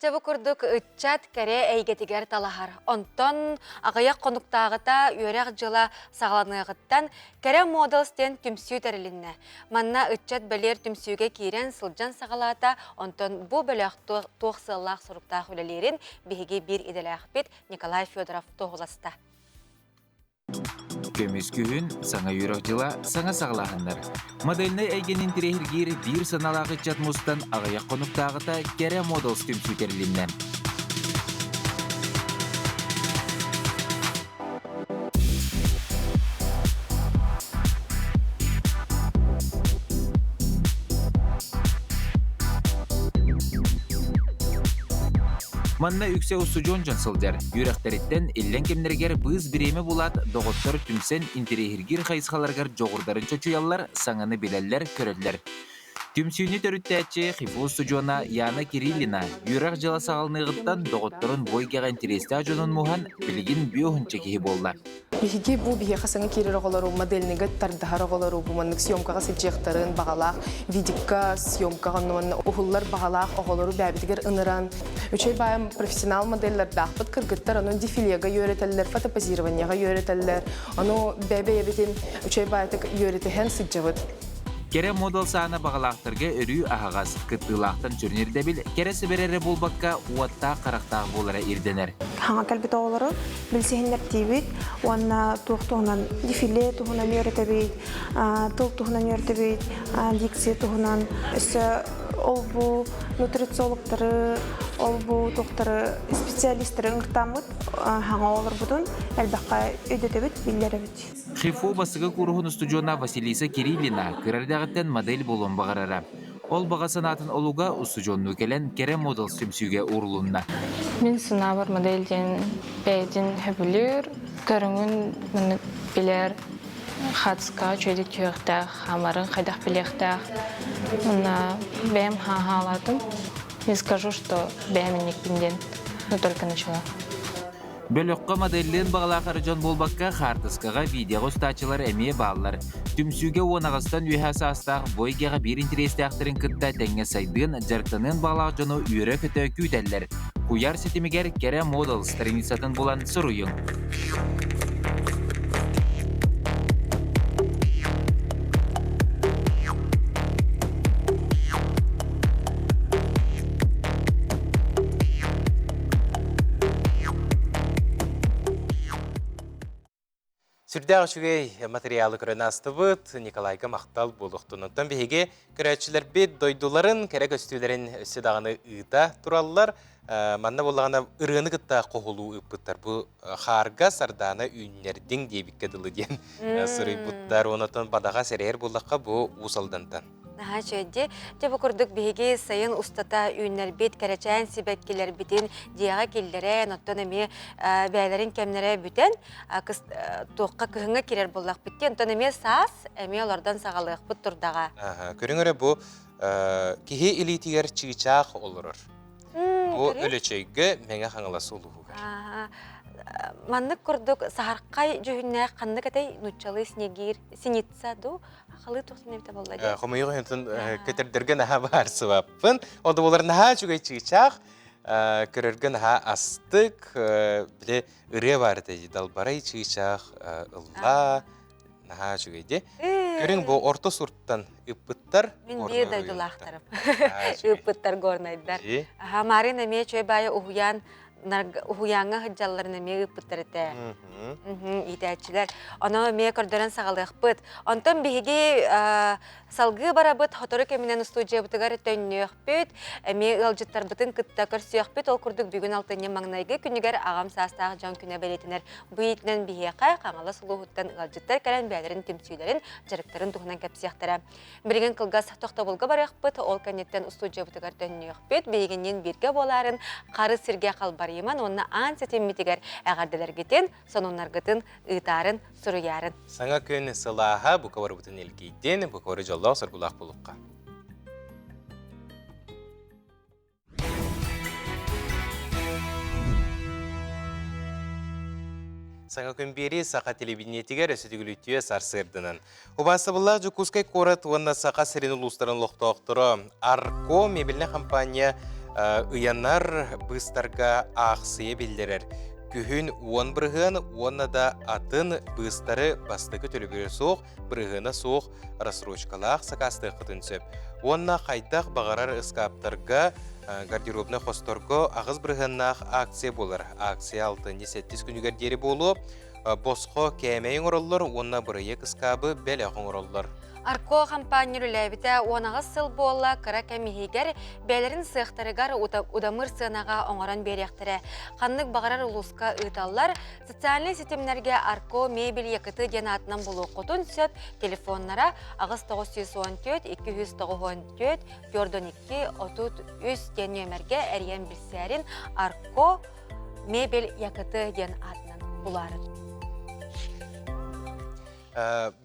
B: Дьэ бу курдук ыччат кэрэ эйгэтигэр талаһар. Онтон аҕыйах хонуктааҕыта үөрэх дьыла саҕаланыаҕыттан Кэрэ Models диэн түмсүү тэрилиннэ. Манна ыччат бэлиэр түмсүүгэ киирэн сылдьан саҕалаата, онтон бу бөлөх туох сыаллаах-соруктаах үлэлиирин биһиги биир идэлээхпит Николай Федоров туоһуласта.
V: Көмүс күһүн, саҥа үөрэх дьыла, саҥа саҕалааһыннар. Модельнай эйгэни интэриэһиргиир биир санаалаах ыччат мустан аҕыйах хонуктааҕыта Кэрэ Models түмсүү тэрилиннэ. Манна үксэ устудьуон дьон сылдьар. Үөрэхтэриттэн иллэҥ кэмнэригэр быыс бириэмэ булаат, доҕоттор түмсэн интэриэһиргиир хайысхаларыгар дьоҕурдарын чочуйаллар, саҥаны билэллэр-көрөллөр. Түмсүүнү төрүттээччи ХИФУ устудьуона Яна Кириллина үөрэх дьыла саҕаланыаҕыттан доҕотторун бу эйгэҕэ интэриэстээх дьонун муһан, билигин бүөһүнчэ киһи буолла.
H: Биһиги бу биһиэхэ саҥа киирэр оҕолору модельныйга тардаһар оҕолору бу маннык съемкаҕа сылдьыахтарын баҕалаах видикка съемкаҕа онно уһуллар баҕалаах оҕолору бэйэбитигэр ыныран үчүгэй баайым профессионал моделлардаахпыт кыргыттар ону дефилега үөрэтэллэр фотопозированиеҕа үөрэтэллэр ону бэйэ-бэйэбитин үчүгэй баайытык үөрэтиһэн сылдьабыт.
V: Кэрэ модал саана баҕалаахтарга өрүү аһаҕас, кыттыылаахтан сүрүн ирдэбил кэрэ сибэр эрэ буолбакка, уоттаах харахтаах буолара ирдэнэр.
F: Хаҥа кэлбит оҕолору билсиһиннэртиибит уонна туох туһунан дефиле туһунан үөрэтэбит, тыл туһунан үөрэтэбит, дикция туһунан. Өссө ол-бу нутрициологтары, ол-бу туохтары специалистары ыҥыртааммыт хаҥа оҕолорбутун элбэххэ өйдөтөбүт, биллэрэбит.
V: ХИФУ бастакы кууруһун устудьуона Василиса Кириллина кыра эрдэҕиттэн модель буолуон баҕарара. Ол баҕа санаатын олуга устудьуоннуу кэлэн кэрэ модел түмсүүгэ уурулунна.
W: Мин санаабар модель диэн бэйэтин сөбүлүүр, көрүҥүн маннык билэр, хацка үчүгэйдик түһүөхтээх, хаамарын хайдах билиэхтээх. Уонна бэйэм хааһаалаатым. Не скажу, что бэйэм инникпин диэн, но только начала.
V: Бөлөххө моделлыын баҕалаах эрэ дьон буолбакка, хаартыскаҕа, видеоҕа устааччылар эмиэ бааллар. Түмсүүгэ 18-тан үөһэ саастаах бу эйгэҕэ биир интэриэстээхтэрин кытта тэҥҥэ сайдыан, дьарыктаныан баҕалаах дьону үөрэ-көтө күүтэллэр. Куйаар ситимигэр Кэрэ Model страницатын булан суруйуҥ.
A: Сүрдээх үчүгэй материалы көрөн аастыбыт. Николайга махтал буолуохтун. Онтон биһиги көрөөччүлэрбит дойдуларын кэрэ көстүүлэрин өссө даҕаны ыыта тураллар. Манна буоллаҕына ырыаны кытта хоһулуу ыыппыттар. Бу хаарга сардаана үүннэрдиҥ диэбиккэ дылы диэн суруйбуттар. Онтон бадаҕа сэрэйэр буоллахха бу Уус Алдантан.
B: Наһаа үчүгэйди. Дьэ бу курдук биһиги сайын устата үүннэрбит кэрэчээн сибэккилэрбитин дьиэҕэ киллэрэн, оттон эмиэ бэйэлэрин кэмнэрэ бүтэн, туохха кыһыҥҥа киирэр буоллахпыт дии. Онтон эмиэ саас эмиэ олордон саҕалыахпыт турдаҕа.
A: Көрүҥ эрэ бу киһи илиитигэр чыычаах олорор. Бу Өлөчөйгө Мэҥэ Хаҥалас улууһугар.
B: Маннык курдук саһархай дьүһүннээх ханнык этэй нууччалыы снегир, синица дуу Халы туохтан эбитэ буолла дии.
A: Хомойуох иһин көтөрдөргө наһаа баарсыбаппын. Ол да буолар наһаа үчүгэй чыычаах, көрөргө наһаа астык, били ырыа баар этэ далбарай чыычаах ылла наһаа үчүгэй дии. Көрүҥ бу орто сурттан ыппыттар.
B: Мин биир дойдулаахтарым. Ыппыттар горнайдар. Аха Марин эмиэ чөй баайы уһуйаан уһуйааҥҥа сылдьалларын эмиэ ыыппыттар этэ. Иитээччилэр. Ону эмиэ көрдөрөн саҕалыахпыт. Онтон биһиги салгыы барабыт, сотору кэминэн устуудьуйабытыгар төннүөхпүт, эмиэ ыалдьыттарбытын кытта көрсүөхпүт. Ол курдук бүгүн алтынньы маҥнайгы күнүгэр аҕам саастаах дьон күнэ бэлиэтэнэр. Бу иитинэн биһиэхэ Хаҥалас улууһуттан ыалдьыттар кэлэн бэйэлэрин түмсүүлэрин, дьарыктарын туһунан кэпсиэхтэрэ. Билигин кылгас тохтобулга барыахпыт, ол кэнниттэн устуудьуйабытыгар төннүөхпүт. Биһигинниин бииргэ буолаарын хары сиргэ халбарыйыман уонна аан ситиммитигэр эҕэрдэлэргитин, сонуннаргытын ыытаарын, суруйаарын.
A: Саҥа күн сылааһа бука барыбытын илгийдин, бука бары дьоллоох-соргулаах буолуохха. Саҥа күн биэрии Саха телевидениетигэр өссө төгүл үтүө сарсыарданан. Убаастабыллаах Дьокуускай куорат уонна Саха сирин улуустарын олохтоохторо Арко мебельнай компания ыйанар быыстарга аахсыйа биллэрэр. Күһүн 10% уонна да атын быыстары бастакы төлөбүрэ суох, бырыһыана суох рассрочкалаах сакаастыаххытын сөп. Уонна хайдах баҕарар ыскааптарга, гардеробнай хосторго 8 бырыһыаннаах акция буолар. Акция алтынньы сэттис күнүгэр диэри буолуо. Босхо кээмэйи оҥороллор уонна бырайыак ыскаабы бэлэх оҥороллор.
B: Арко хампаанньа үлэлээбитэ 18 сыл буолла, кыра кэм иһигэр бэйэлэрин сыахтарыгар удамыр сыанаҕа оҥорон биэриэхтэрэ. Ханнык баҕарар улууска ыыталлар. Социальнай ситимнэргэ Арко мебель Якыты диэн аатынан булуоххутун сөп. Телефоннара 8914 294 42 33 диэн нүөмэргэ эрийэн билсээрин Арко мебель Якыты диэн аатынан булаарын.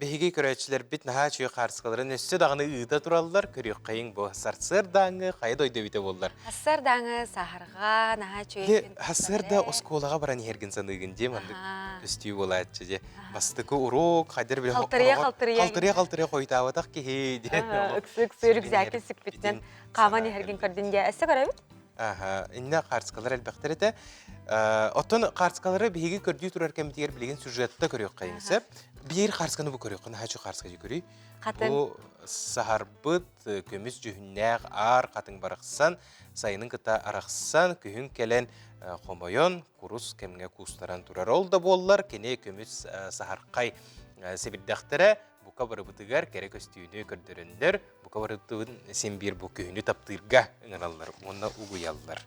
A: Биһиги көрөөччүлэрбит наһаа үчүгэй хаарыскаларын өссө даҕаны ыыта тураллар. Көрүөххэйиҥ бу сарсыардааҥҥы хайа дойду эбитэ буоллар.
B: Сарсыардааҥы саһарҕа наһаа үчүгэй.
A: Сарсыарда оскуолаҕа баран иһэргин саныыгын дии маннык көстүү буолааччы дии. Бастакы уруок хайдар биле
B: халтырыйа халтырыйа
A: халтырыйа халтырыйа хойутаабатах киһи диэн.
B: Ыксы ыксы рюкзакин сүкпүтүнэн хааман иһэргин көрдүн дии. Өссө көрөбүт?
A: Аха, иннэ хаарыскалар элбэхтэр этэ. Оттон хаарыскалары биһиги көрдүү турар кэмитигэр билигин сюжетта көрүөххэйиҥ сөп. Биир хаарысканы бу көрүөххэ, наһаа хаарыска көрүй. Бу саһарбыт көмүс дьүһүннээх аар хатыҥ барахсан сайынын кытта арахсан, күһүн кэлэн хомойон, курус кэмҥэ куустаран турар. Ол да буоллар, кини көмүс саһархай сэбирдэхтэрэ бука барыбытыгар кэрэ көстүүнү көрдөрөннөр, бука барытын син биир бу күһүнү таптыырга ыҥыраллар уонна угуйаллар.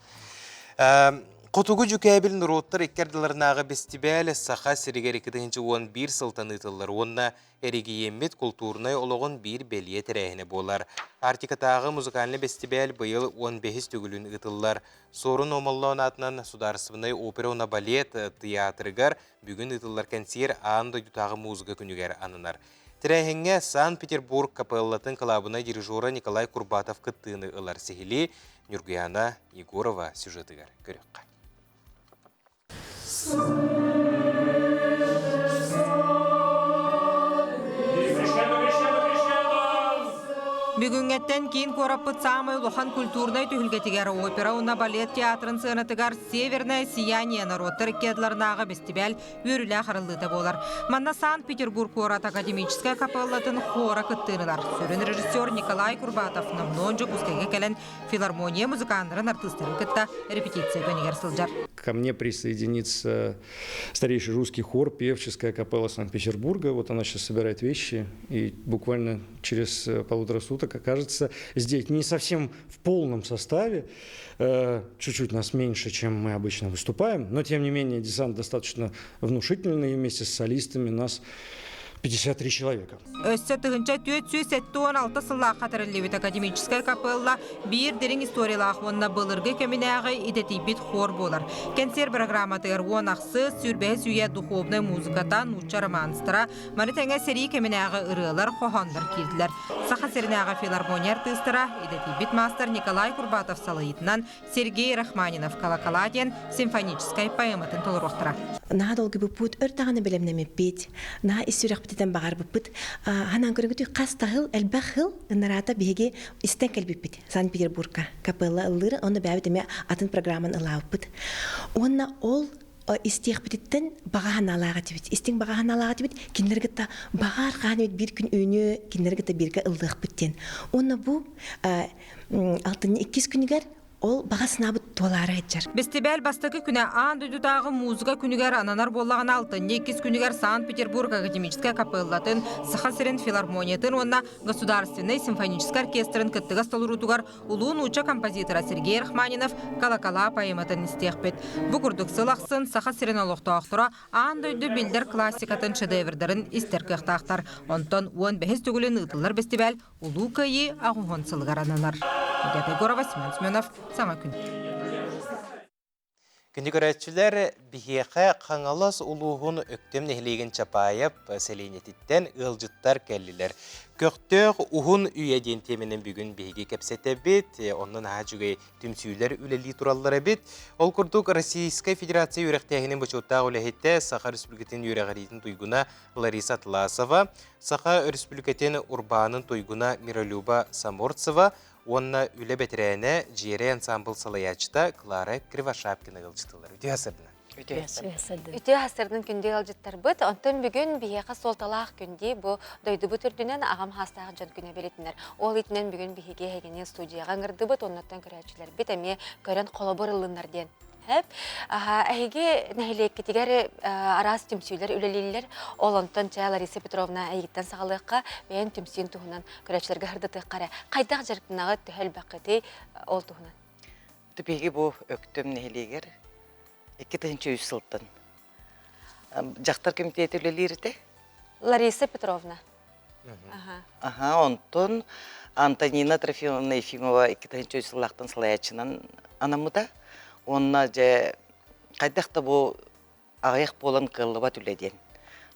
A: Хотугу дьүкээбил норуоттар икки ардыларынааҕы бэстибээл Саха сиригэр 2011 сылтан ыытыллар уонна эрэгийиэммит култуурунай олоҕун биир бэлиэ тэрээһинэ буолар. Арктикатааҕы музыкальнай бэстибээл быйыл 15 төгүлүн ыытыллар. Суорун Омоллоон аатынан Судаарыстыбаннай опера уонна балет тыйаатырыгар бүгүн ыытыллар кэнсиэр аан дойдутааҕы музыка күнүгэр ананар. Тэрээһиҥҥэ Санкт-Петербург капеллатын кылаабынай дирижера Николай Курбатов кыттыыны ылар сиһилии Ньургуяна Егорова сюжетыгар көрүөххэ.
K: Бүгүҥҥэттэн киин куораппыт саамай улахан культурнай түһүлгэтигэр опера уонна балет театрын сыанатыгар «Северное сияние» норуоттар икки ардыларынааҕы бэстибээл үөрүүлээх арыллыыта буолар. Манна Санкт-Петербург куорат академическай капеллатын хора кыттыынылар. Сүрүн режиссер Николай Курбатов номнуо Дьокуускайга кэлэн филармония музыканнарын артыыстарын кытта репетиция көнүгэр сылдьар.
T: Ко мне присоединится старейший русский хор, певческая капелла Санкт-Петербурга. Вот она сейчас собирает вещи и буквально через полутора суток окажется здесь. Не совсем в полном составе, чуть-чуть нас меньше, чем мы обычно выступаем, но тем не менее десант достаточно внушительный, вместе с солистами нас 53 человека.
K: Өссө 1476 сыллаахха тэриллибит академическай капелла биир дириҥ историялаах уонна былыргы кэминээҕи идэтийбит хор буолар. Кэнсиэр программатыгар уон ахсыс, сүүрбэһис үйэ духовнай музыката, нуучча романстара, Маны тэҥэ сэрии кэминээҕи ырыалар, хоһооннор киирдилэр. Саха сиринээҕи филармония артыыстара, идэтийбит маастар Николай Курбатов салайыытынан Сергей Рахманинов «Колокола» диэн симфоническай поэматын толоруохтара.
U: Наһаа долгуйбуппут, өр даҕаны бэлэмнэммиппит, наһаа ис сүрэхпититтэн баҕарбыппыт. Ханаан көрүҥүтүй хас да сыл, элбэх сыл ынараата биһиги истэн кэлбиппит Санкт-Петербургка капелла ыллыыры, онно бэйэбит эмиэ атын программаны ылаабыппыт. Уонна ол истиэхпититтэн баҕа санаалаах этибит. Истиҥ баҕа санаалаах этибит. Кинилэри кытта баҕар хаан эбит биир күн үүнүө, кинилэри кытта бииргэ ыллыахпыт диэн. Уонна бу алтынньы иккис күнүгэр ол баҕа санаабыт туолаары сылдьар.
K: Бэстибээл бастакы күнэ аан дойдутааҕы музыка күнүгэр ананар буоллаҕына алтынньы иккис күнүгэр Санкт-Петербург академическай капеллатын, Саха сирин филармониятын уонна Государственнай симфоническай оркестрын кыттыгас толоруутугар улуу нуучча композитора Сергей Рахманинов «Колокола» поэматын истиэхпит. Бу курдук сыл ахсын Саха сирин олохтоохторо аан дойду биллэр классикатын шедеврдарын истэр кыахтаахтар. Онтон уон бэһис төгүлүн ыытыллар бэстибээл Улуу Кыайыы аҕыс сылыгар ананар. Нигата Егорова, Семен Семенов, Саҥа күн.
A: Күндү көрөөччүлэр, биһиэхэ Хаҥалас улууһун Өктөм нэһилиэгин Чапаев сэлиэнньэтиттэн ыалдьыттар кэллилэр. Көхтөөх уһун үйэ диэн тиэмэнэн бүгүн биһиги кэпсэтэбит. Онно наһаа үчүгэй түмсүүлэр үлэлии тураллар эбит. Ол курдук Российскай Федерация үөрэхтээһинин бочуоттаах үлэһитэ, Саха Республикатын үөрэҕириитин туйгуна Лариса Атласова, Саха Өрөспүүбүлүкэтин урбаанын туйгуна Миролюба Саморцева уонна үлэ бэтэрээнэ Дьиэрэй ансаамбыл салайааччыта Клара Кривошапкина ыалдьытылар. Үтүө сырдына.
B: Үтүө сырдын күндү ыалдьыттарбыт. Онтон бүгүн биһиэхэ суолталаах күндү бу дойдубут үрдүнэн аҕам хаастаах дьон күнэ бэлитинэр. Ол итинэн бүгүн биһиги эһигини студияҕа ыҥырдыбыт, оннуттан көрөөччүлэрбит эмиэ көрөн холобур ыллыннар диэн. Хэп. Эһиги нэһилиэккитигэр араас түмсүүлэр үлэлииллэр. Ол онтон чэ Лариса Петровна эйигиттэн саҕалыахха, бэйэн түмсүүн туһунан көрөөччүлэргэ сырдатыахха эрэ. Хайдах дьарыктанаҕыт, төһө элбэххитий ол туһунан?
G: Биһиги бу Өктөм нэһилиэгэр 2003 сылтан дьахтар кэмитиэтэ үлэлиир этэ.
B: Лариса Петровна.
G: Аха, онтон Антонина Трофимовна Ефимова 2003 сыллаахтан салайааччынан анаммыта. Уонна дьэ хайдах да бу аҕыйах буолан кыаллыбат үлэ диэн.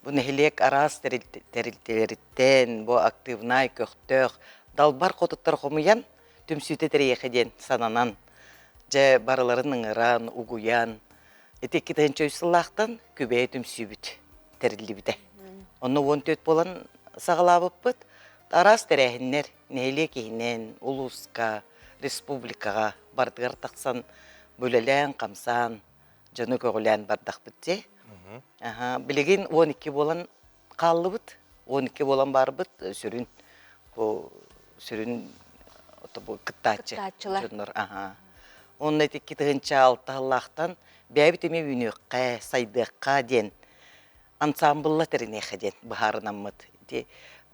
G: Бу нэһилиэк араас тэрилтэлэриттэн бу актыыбынай, көхтөөх, далбар хотуттар хомуйан түмсүүтэ тэрийиэхэ диэн сананан, дьэ барыларын ыҥыран, угуйан, ити 2003 сыллаахтан Күбэйэ түмсүүбүт тэриллибитэ. Онно 14 буолан саҕалаабыппыт. Араас тэрээһиннэр нэһилиэк иһинэн, улууска, республикаҕа барытыгар тахсан үлэлээн-хамсаан, дьону көҕүлээн бардахпыт дии. Билигин 12 буолан хааллыбыт. 12 буолан барбыт сүрүн бу сүрүн бу кыттааччы дьоннор. Онно ити 2006 сыллаахтан бэйэбит эмиэ үүнүөххэ, сайдыахха диэн ансаамбылла тэриниэххэ диэн быһаарынаммыт. Ити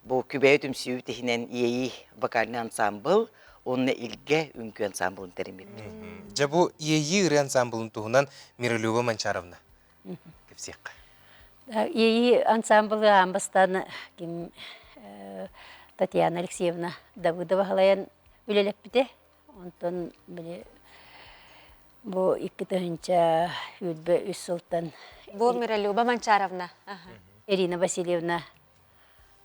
G: бу Күбэйэ түмсүүбүт иһинэн Иэйии вокальный ансаамбыл уонна Илгэ үҥкүү ансаамбылын тэриммиппит.
A: Дьэ бу Иэйии ырыа ансаамбылын туһунан Миролюба Манчаровна кэпсиэххэ.
I: Иэйии ансаамбылы аан бастаан ким Татьяна Алексеевна Давыдова халайан үлэлэппитэ. Онтон били бу 2023 сылтан
B: Бу Миролюба Манчаровна.
I: Ирина Васильевна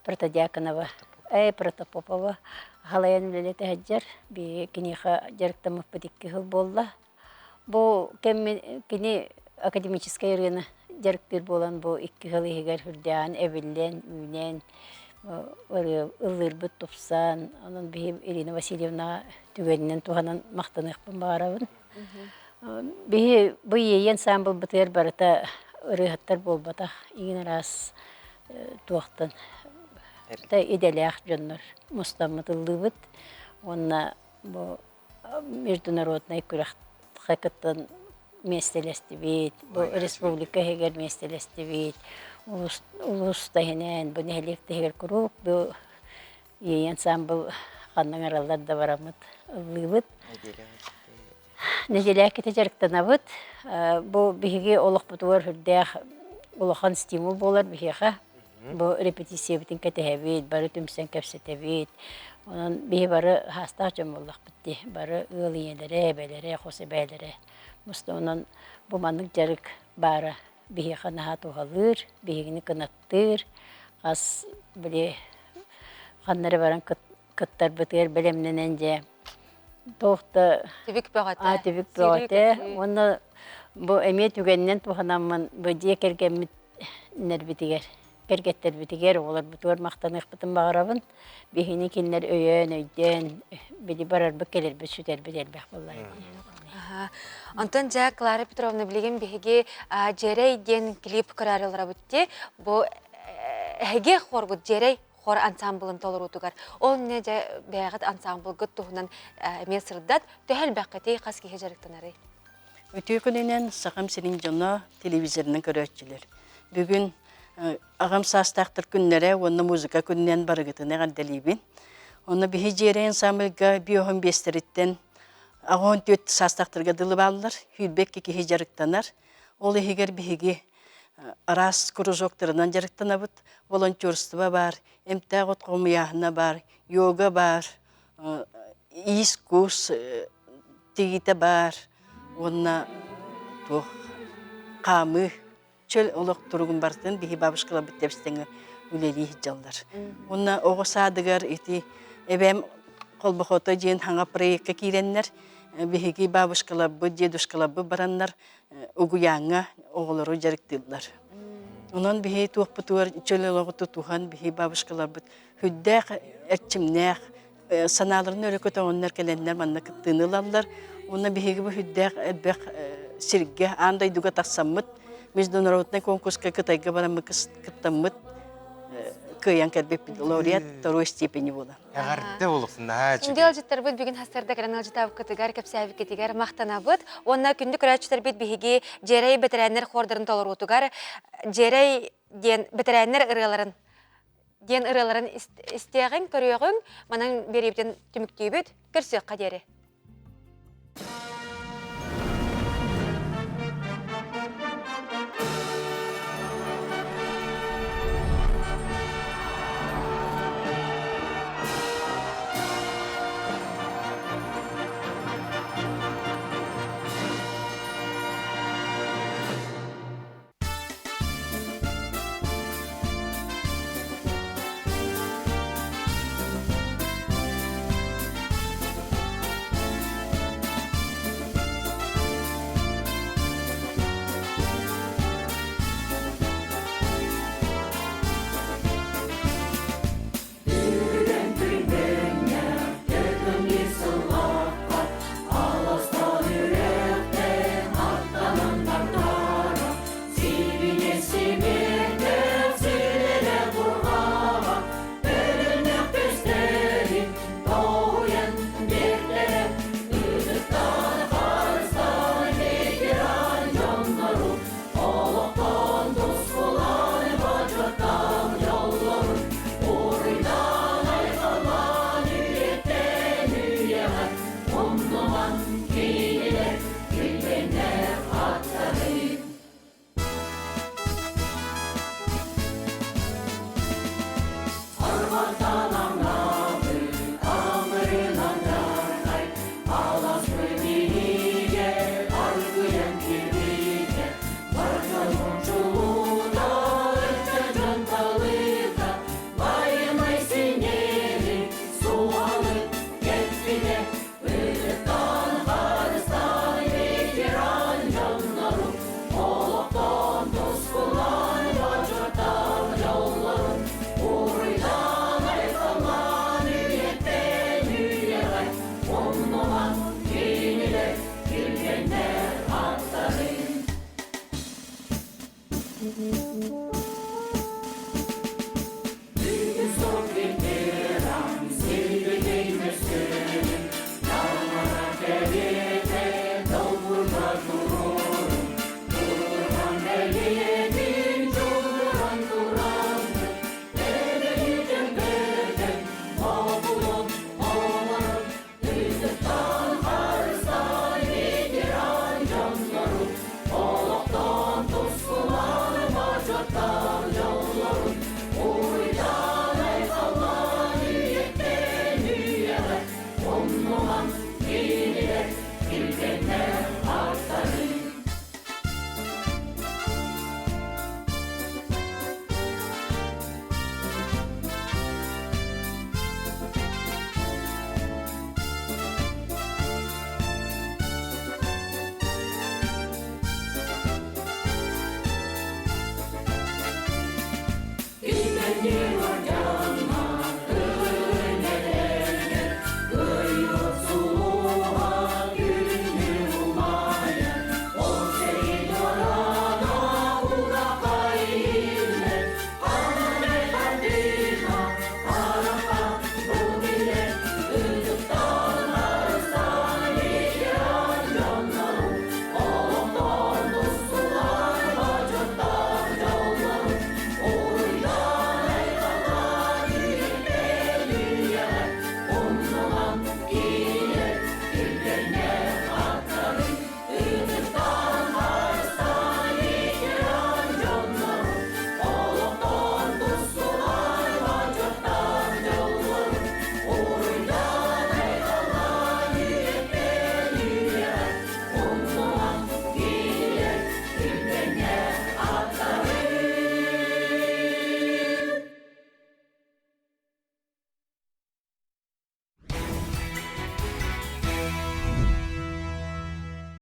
I: Протодьяконова, э Протопопова халайан үлэлэтэ сылдьар. Би киниэхэ дьарыктаммыппыт икки сыл буолла. Бу кэмми кини академическай ырыаны дьарыктыыр буолан бу икки сыл иһигэр үрдээн, эбиллэн, үүнэн, ырыа ыллыырбыт тупсан, онон биһи Ирина Васильевнаҕа түгэнинэн туһанан махтаныахпын баҕарабын. Биһи бу иэйии ансаамбылбытыгар барыта ырыаһыттар буолбатах, иҥин араас туохтан идэлээх дьоннор мустаммыт ыллыыбыт уонна бу международнай күрэххэ кыттан миэстэлэстибит, бу республика иһигэр миэстэлэстибит, улуус улуус таһынан, бу нэһилиэк таһыгар куруук бу Иэйии ансаамбыл ханна ыҥыраллар да бараммыт ыллыыбыт. Нэдиэлээккитэ дьарыктанабыт. Бу биһиги олохпутугар сүрдээх улахан стимул буолар биһиэхэ. Бу репетициябытын кэтэһэбит, бары түмсэн кэпсэтэбит. Онон биһи бары хаастаах дьон буоллахпыт дии. Бары ыал ийэлэрэ, эбэлэрэ, хос эбээлэрэ. Онон бу маннык дьарык баара биһиэхэ наһаа туһалыыр, биһигини кынаттыыр. Хас били ханна эрэ баран кыттарбытыгар бэлэмнэнэн дьэ туох да
B: түбүк бөҕөтө.
I: Түбүк бөҕөтө. Уонна бу эмиэ түгэнинэн туһанаммын бу дьиэ кэргэммит нэрбитигэр, кэргэттэрбитигэр, оҕолорбутугар махтаныахпытын баҕарабын. Биһини кинилэр өйөөн, өйдөөн, били барарбыт, кэлэрбит, сүтэрбит элбэх буоллар.
B: Онтон дьэ Клара Петровна билигин биһиги Дьэрэй диэн клип көрөөрү олоробут дии. Бу эһиги хоргут Дьэрэй хор ансамблын толоруутугар. Ол инньэ дьэ бэйэҕит ансамблгыт туһунан эмиэ сырдат. Төһө элбэххитий, хас киһи дьарыктанарый?
J: Үтүө күнүнэн Сахам сирин дьоно, телевизорынан көрөөччүлэр. Бүгүн аҕам саастаахтар күннэрэ уонна музыка күнүнэн барыгытын эҕэрдэлиибин. Онно биһи дьиэрэй ансамбльга биоһун биэстэриттэн 84 саастаахтарга дылы бааллар, 22 киһи дьарыктанар. Ол иһигэр биһиги араас кружоктарынан дьарыктанабыт. Волонтерство баар, эмтээх от хомуйааһына баар, йога баар, иис-куус тигиитэ баар уонна туох хаамыы чөл олох туругун барытын биһи бабушкаларбыт тэбис-тэҥҥэ үлэлии сылдьаллар. Уонна оҕо саадыгар ити эбээм холбохото диэн хаҥа проекка киирэннэр биһиги бабушкаларбыт, дедушкаларбыт бараннар угуйааҥҥа оҕолору дьарыктыыллар. Онон биһи туохпутугар чөл олоҕу тутуһан биһи бабушкаларбыт сүрдээх эрчимнээх санааларын өрө көтөҕөннөр кэлэннэр манна кыттыыны ылаллар. Уонна биһиги бу сүрдээх элбэх сиргэ, аан дойдуга тахсаммыт, международнай конкурска Кытайга бараммыт кыттаммыт, кыайан кэлбиппит лауреат второй степени буолан.
A: Эҕэрдэ буолуохсун наһаа
B: үчүгэй. Күндү ыалдьыттарбыт бүгүн хастарда кэлэн ыалдьытаабыккытыгар, кэпсээбиккитигэр махтанабыт. Уонна күндү көрөөччүлэрбит биһиги Дьиэрэй бэтэрээннэр хордарын толоруутугар Дьиэрэй диэн бэтэрээннэр ырыаларын диэн ырыаларын истиэҕиҥ, көрүөҕүҥ. Манан биэриибитин түмүктүүбүт. Көрсүөххэ диэри.